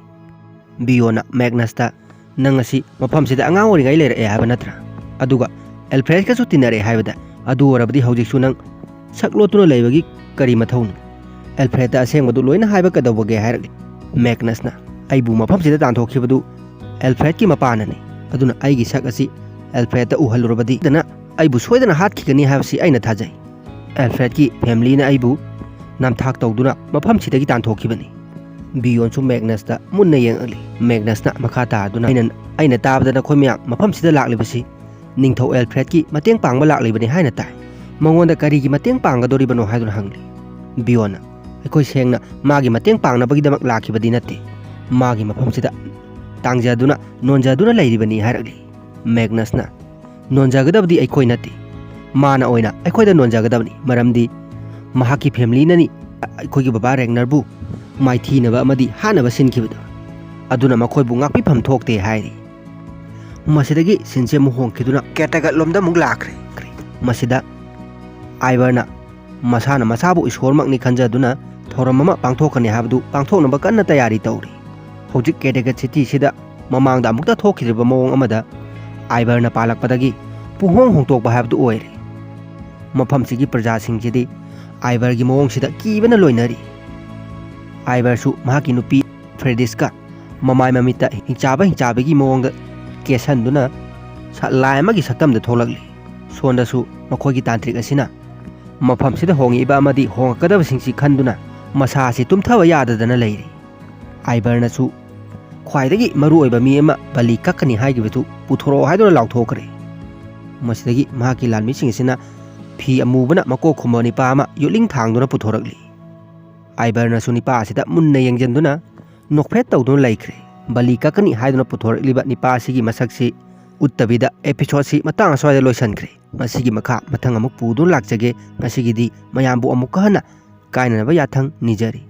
ꯕꯤꯌꯣꯟꯅ ꯃꯦꯒꯅꯁꯇ, "ꯅꯪ ꯑꯁꯤ ꯃꯐꯝꯁꯤꯗ ꯑꯉꯥꯡ ꯑꯣꯏꯔꯤꯉꯩ ꯂꯩꯔꯛꯑꯦ ꯍꯥꯏꯕ ꯅꯠꯇ꯭ꯔꯥ? ꯑꯗꯨꯒ ꯑꯦꯜꯐ꯭ꯔꯦꯗꯀꯁꯨ ꯇꯤꯟꯅꯔꯛꯑꯦ ꯍꯥꯏꯕꯗ, ꯑꯗꯨ ꯑꯣꯏꯔꯕꯗꯤ ꯍꯧꯖꯤꯛꯁꯨ ꯅꯪ ꯁꯛ ꯂꯣꯠꯇꯨꯅ ꯂꯩꯕꯒꯤ ꯀꯔꯤ ꯃꯊꯧꯅꯣ? ꯑꯦꯜꯐ꯭ꯔꯦꯗꯇ ꯑꯁꯦꯡꯕꯗꯨ ꯂꯣꯏꯅ ꯍꯥꯏꯕ ꯀꯩꯗꯧꯕꯒꯦ?" ꯍꯥꯏꯔꯛꯂꯤ꯫ ꯃꯦꯒꯅꯁꯅ, "ꯑꯩꯕꯨ ꯃꯐꯝꯁꯤꯗ ꯇꯥꯟꯊꯣꯛꯈꯤꯕꯗꯨ ꯑꯦꯜꯐ꯭ꯔꯦꯗꯀꯤ ꯃꯄꯥꯅꯅꯤ꯫ ꯑꯗꯨꯅ ꯑꯩꯒꯤ ꯁꯛ ꯑꯁꯤ ꯑꯦꯜꯐ꯭ꯔꯦꯗꯇ ꯎꯍꯜꯂꯨꯔꯕꯗꯤ ꯗꯅ ꯑꯩꯕꯨ ꯁꯣꯏꯗꯅ ꯍꯥꯠꯈꯤꯒꯅꯤ ꯍꯥꯏꯕꯁꯤ ꯑꯩꯅ ꯊꯥꯖꯩ꯫ ꯑꯦꯜꯐ꯭ꯔꯦꯗꯀꯤ ꯐꯦꯃꯤꯂꯤꯅ ꯑꯩꯕꯨ ꯅꯝꯊꯥꯛ ꯇꯧꯗꯨꯅ ꯃꯐꯝꯁꯤꯗꯒꯤ ꯇꯥꯟꯊꯣꯛꯈꯤꯕꯅꯤ꯫" ꯕꯤꯌꯣꯟꯁꯨ ꯃꯦꯒꯅꯁꯇ ꯃꯨꯟꯅ ꯌꯦꯡꯂꯛꯂꯤ꯫ ꯃꯦꯒꯅꯁꯅ ꯃꯈꯥ ꯇꯥꯗꯨꯅ, "ꯑꯩꯅ, ꯑꯩꯅ ꯇꯥꯕꯗ ꯅꯈꯣꯏ ꯃꯌꯥꯝ ꯃꯐꯝꯁꯤꯗ ꯂꯥꯛꯂꯤꯕꯁꯤ ꯅꯤꯡꯊꯧ ꯑꯦꯜꯐ꯭ꯔꯦꯗꯀꯤ ꯃꯇꯦꯡ ꯄꯥꯡꯕ ꯂꯥꯛꯂꯤꯕꯅꯤ ꯍꯥꯏꯅ ꯇꯥꯏ꯫ ꯃꯉꯣꯟꯗ ꯀꯔꯤꯒꯤ ꯃꯇꯦꯡ ꯄꯥꯡꯒꯗꯧꯔꯤꯕꯅꯣ?" ꯍꯥꯏꯗꯨꯅ ꯍꯪꯂꯤ꯫ ꯕꯤꯌꯣꯟꯅ, "ꯑꯩꯈꯣꯏ ꯁꯦꯡꯅ ꯃꯥꯒꯤ ꯃꯇꯦꯡ ꯄꯥꯡꯅꯕꯒꯤꯗꯃꯛ ꯂꯥꯛꯈꯤꯕꯗꯤ ꯅꯠꯇꯦ꯫ ꯃꯥꯒꯤ ꯃꯐꯝꯁꯤꯗ ꯇꯥꯡꯖꯗꯨꯅ, ꯅꯣꯟꯖꯗꯨꯅ ꯂꯩꯔꯤꯕꯅꯤ" ꯍꯥꯏꯔꯛꯂꯤ꯫ ꯃꯦꯒꯅꯁꯅ, "ꯅꯣꯟꯖꯒꯗꯕꯗꯤ ꯑꯩꯈꯣꯏ ꯅꯠꯇꯦ, ꯃꯥꯅ ꯑꯣꯏꯅ ꯑꯩꯈꯣꯏꯗ ꯅꯣꯟꯖꯒꯗꯕꯅꯤ, ꯃꯔꯝꯗꯤ ꯃꯍꯥꯛꯀꯤ ꯐꯦꯃꯤꯂꯤꯅꯅꯤ ꯑꯩꯈꯣꯏꯒꯤ ꯕꯕꯥ ꯔꯦꯒꯅꯔꯕꯨ ꯃꯥꯏꯊꯤꯅꯕ ꯑꯃꯗꯤ ꯍꯥꯠꯅꯕ ꯁꯤꯟꯈꯤꯕꯗꯣ꯫ ꯑꯗꯨꯅ ꯃꯈꯣꯏꯕꯨ ꯉꯥꯛꯄꯤꯐꯝ ꯊꯣꯛꯇꯦ" ꯍꯥꯏꯔꯤ꯫ ꯃꯁꯤꯗꯒꯤ ꯁꯤꯟꯁꯦ ꯑꯃꯨꯛ ꯍꯣꯡꯈꯤꯗꯨꯅ ꯀꯦꯇꯒꯠꯂꯣꯝꯗ ꯑꯃꯨꯛ ꯂꯥꯛꯈ꯭ꯔꯦ꯫ ꯃꯁꯤꯗ ꯑꯥꯏꯕꯔꯅ ꯃꯁꯥꯅ ꯃꯁꯥꯕꯨ ꯏꯁꯣꯔꯃꯛꯅꯤ ꯈꯟꯖꯗꯨꯅ ꯊꯧꯔꯝ ꯑꯃ ꯄꯥꯡꯊꯣꯛꯀꯅꯤ ꯍꯥꯏꯕꯗꯨ ꯄꯥꯡꯊꯣꯛꯅꯕ ꯀꯟꯅ ꯇꯌꯥꯔꯤ ꯇꯧꯔꯤ꯫ ꯍꯧꯖꯤꯛ ꯀꯦꯇꯒꯠ ꯁꯤꯇꯤꯁꯤꯗ ꯃꯃꯥꯡꯗ ꯑꯃꯨꯛꯇ ꯊꯣꯛꯈꯤꯗ꯭ꯔꯤꯕ ꯃꯑꯣꯡ ꯑꯃꯗ ꯑꯥꯏꯕꯔꯅ ꯄꯥꯜꯂꯛꯄꯗꯒꯤ ꯄꯨꯡꯍꯣꯡ ꯍꯣꯡꯗꯣꯛꯄ ꯍꯥꯏꯕꯗꯨ ꯑꯣꯏꯔꯦ꯫ ꯃꯐꯝꯁꯤꯒꯤ ꯄ꯭ꯔꯖꯥꯁꯤꯡꯁꯤꯗꯤ ꯑꯥꯏꯕꯔꯒꯤ ꯃꯑꯣꯡꯁꯤꯗ ꯀꯤꯕꯅ ꯂꯣꯏꯅꯔꯤ꯫ ꯑꯥꯏꯕꯔꯁꯨ ꯃꯍꯥꯛꯀꯤ ꯅꯨꯄꯤ ꯐ꯭ꯔꯦꯗꯤꯁꯀ ꯃꯃꯥꯏ ꯃꯃꯤꯠꯇ ꯍꯤꯡꯆꯥꯕ ꯍꯤꯡꯆꯥꯕꯒꯤ ꯃꯑꯣꯡꯗ ꯀꯦꯁꯟꯗꯨꯅ ꯁ-, ꯂꯥꯏ ꯑꯃꯒꯤ ꯁꯛꯇꯝꯗ ꯊꯣꯛꯂꯛꯂꯤ꯫ ꯁꯣꯝꯗꯁꯨ ꯃꯈꯣꯏꯒꯤ ꯇꯥꯟꯇ꯭ꯔꯤꯛ ꯑꯁꯤꯅ ꯃꯐꯝꯁꯤꯗ ꯍꯣꯡꯉꯛꯏꯕ ꯑꯃꯗꯤ ꯍꯣꯡꯉꯛꯀꯗꯕꯁꯤꯡꯁꯤ ꯈꯟꯗꯨꯅ ꯃꯁꯥꯁꯤ ꯇꯨꯝꯊꯕ ꯌꯥꯗꯗꯅ ꯂꯩꯔꯤ꯫ ꯑꯥꯏꯕꯔꯅꯁꯨ ꯈ꯭ꯋꯥꯏꯗꯒꯤ ꯃꯔꯨꯑꯣꯏꯕ ꯃꯤ ꯑꯃ ꯕꯂꯤ ꯀꯛꯀꯅꯤ ꯍꯥꯏꯈꯤꯕꯗꯨ ꯄꯨꯊꯣꯔꯛꯑꯣ ꯍꯥꯏꯗꯨꯅ ꯂꯥꯎꯊꯣꯛꯈ꯭ꯔꯦ꯫ ꯃꯁꯤꯗꯒꯤ ꯃꯍꯥꯛꯀꯤ ꯂꯥꯟꯃꯤꯁꯤꯡ ꯑꯁꯤꯅ ꯐꯤ ꯑꯃꯨꯕꯅ ꯃꯀꯣꯛ ꯈꯨꯝꯕ ꯅꯤꯄꯥ ꯑꯃ ꯌꯣꯠꯂꯤꯡ ꯊꯥꯡꯗꯨꯅ ꯄꯨꯊꯣꯔꯛꯂꯤ꯫ ꯑꯥꯏꯕꯔꯅꯁꯨ ꯅꯤꯄꯥ ꯑꯁꯤꯗ ꯃꯨꯟꯅ ꯌꯦꯡꯖꯟꯗꯨꯅ ꯅꯣꯛꯐꯦꯠ ꯇꯧꯗꯨꯅ ꯂꯩꯈ꯭ꯔꯦ꯫ ꯕꯂꯤ ꯀꯛꯀꯅꯤ ꯍꯥꯏꯗꯨꯅ ꯄꯨꯊꯣꯔꯛꯂꯤꯕ ꯅꯤꯄꯥ ꯑꯁꯤꯒꯤ ꯃꯁꯛꯁꯤ ꯎꯠꯇꯕꯤꯗ episode ꯁꯤ ꯃꯇꯥꯡ ꯑꯁ꯭ꯋꯥꯏꯗ ꯂꯣꯏꯁꯤꯟꯈ꯭ꯔꯦ꯫ ꯃꯁꯤꯒꯤ ꯃꯈꯥ ꯃꯊꯪ ꯑꯃꯨꯛ ꯄꯨꯗꯨꯅ ꯂꯥꯛꯆꯒꯦ꯫ ꯉꯁꯤꯒꯤꯗꯤ ꯃꯌꯥꯝꯕꯨ ꯑꯃꯨꯛꯀ ꯍꯟꯅ ꯀꯥꯏꯅꯅꯕ ꯌꯥꯊꯪ ꯅꯤꯖꯔꯤ꯫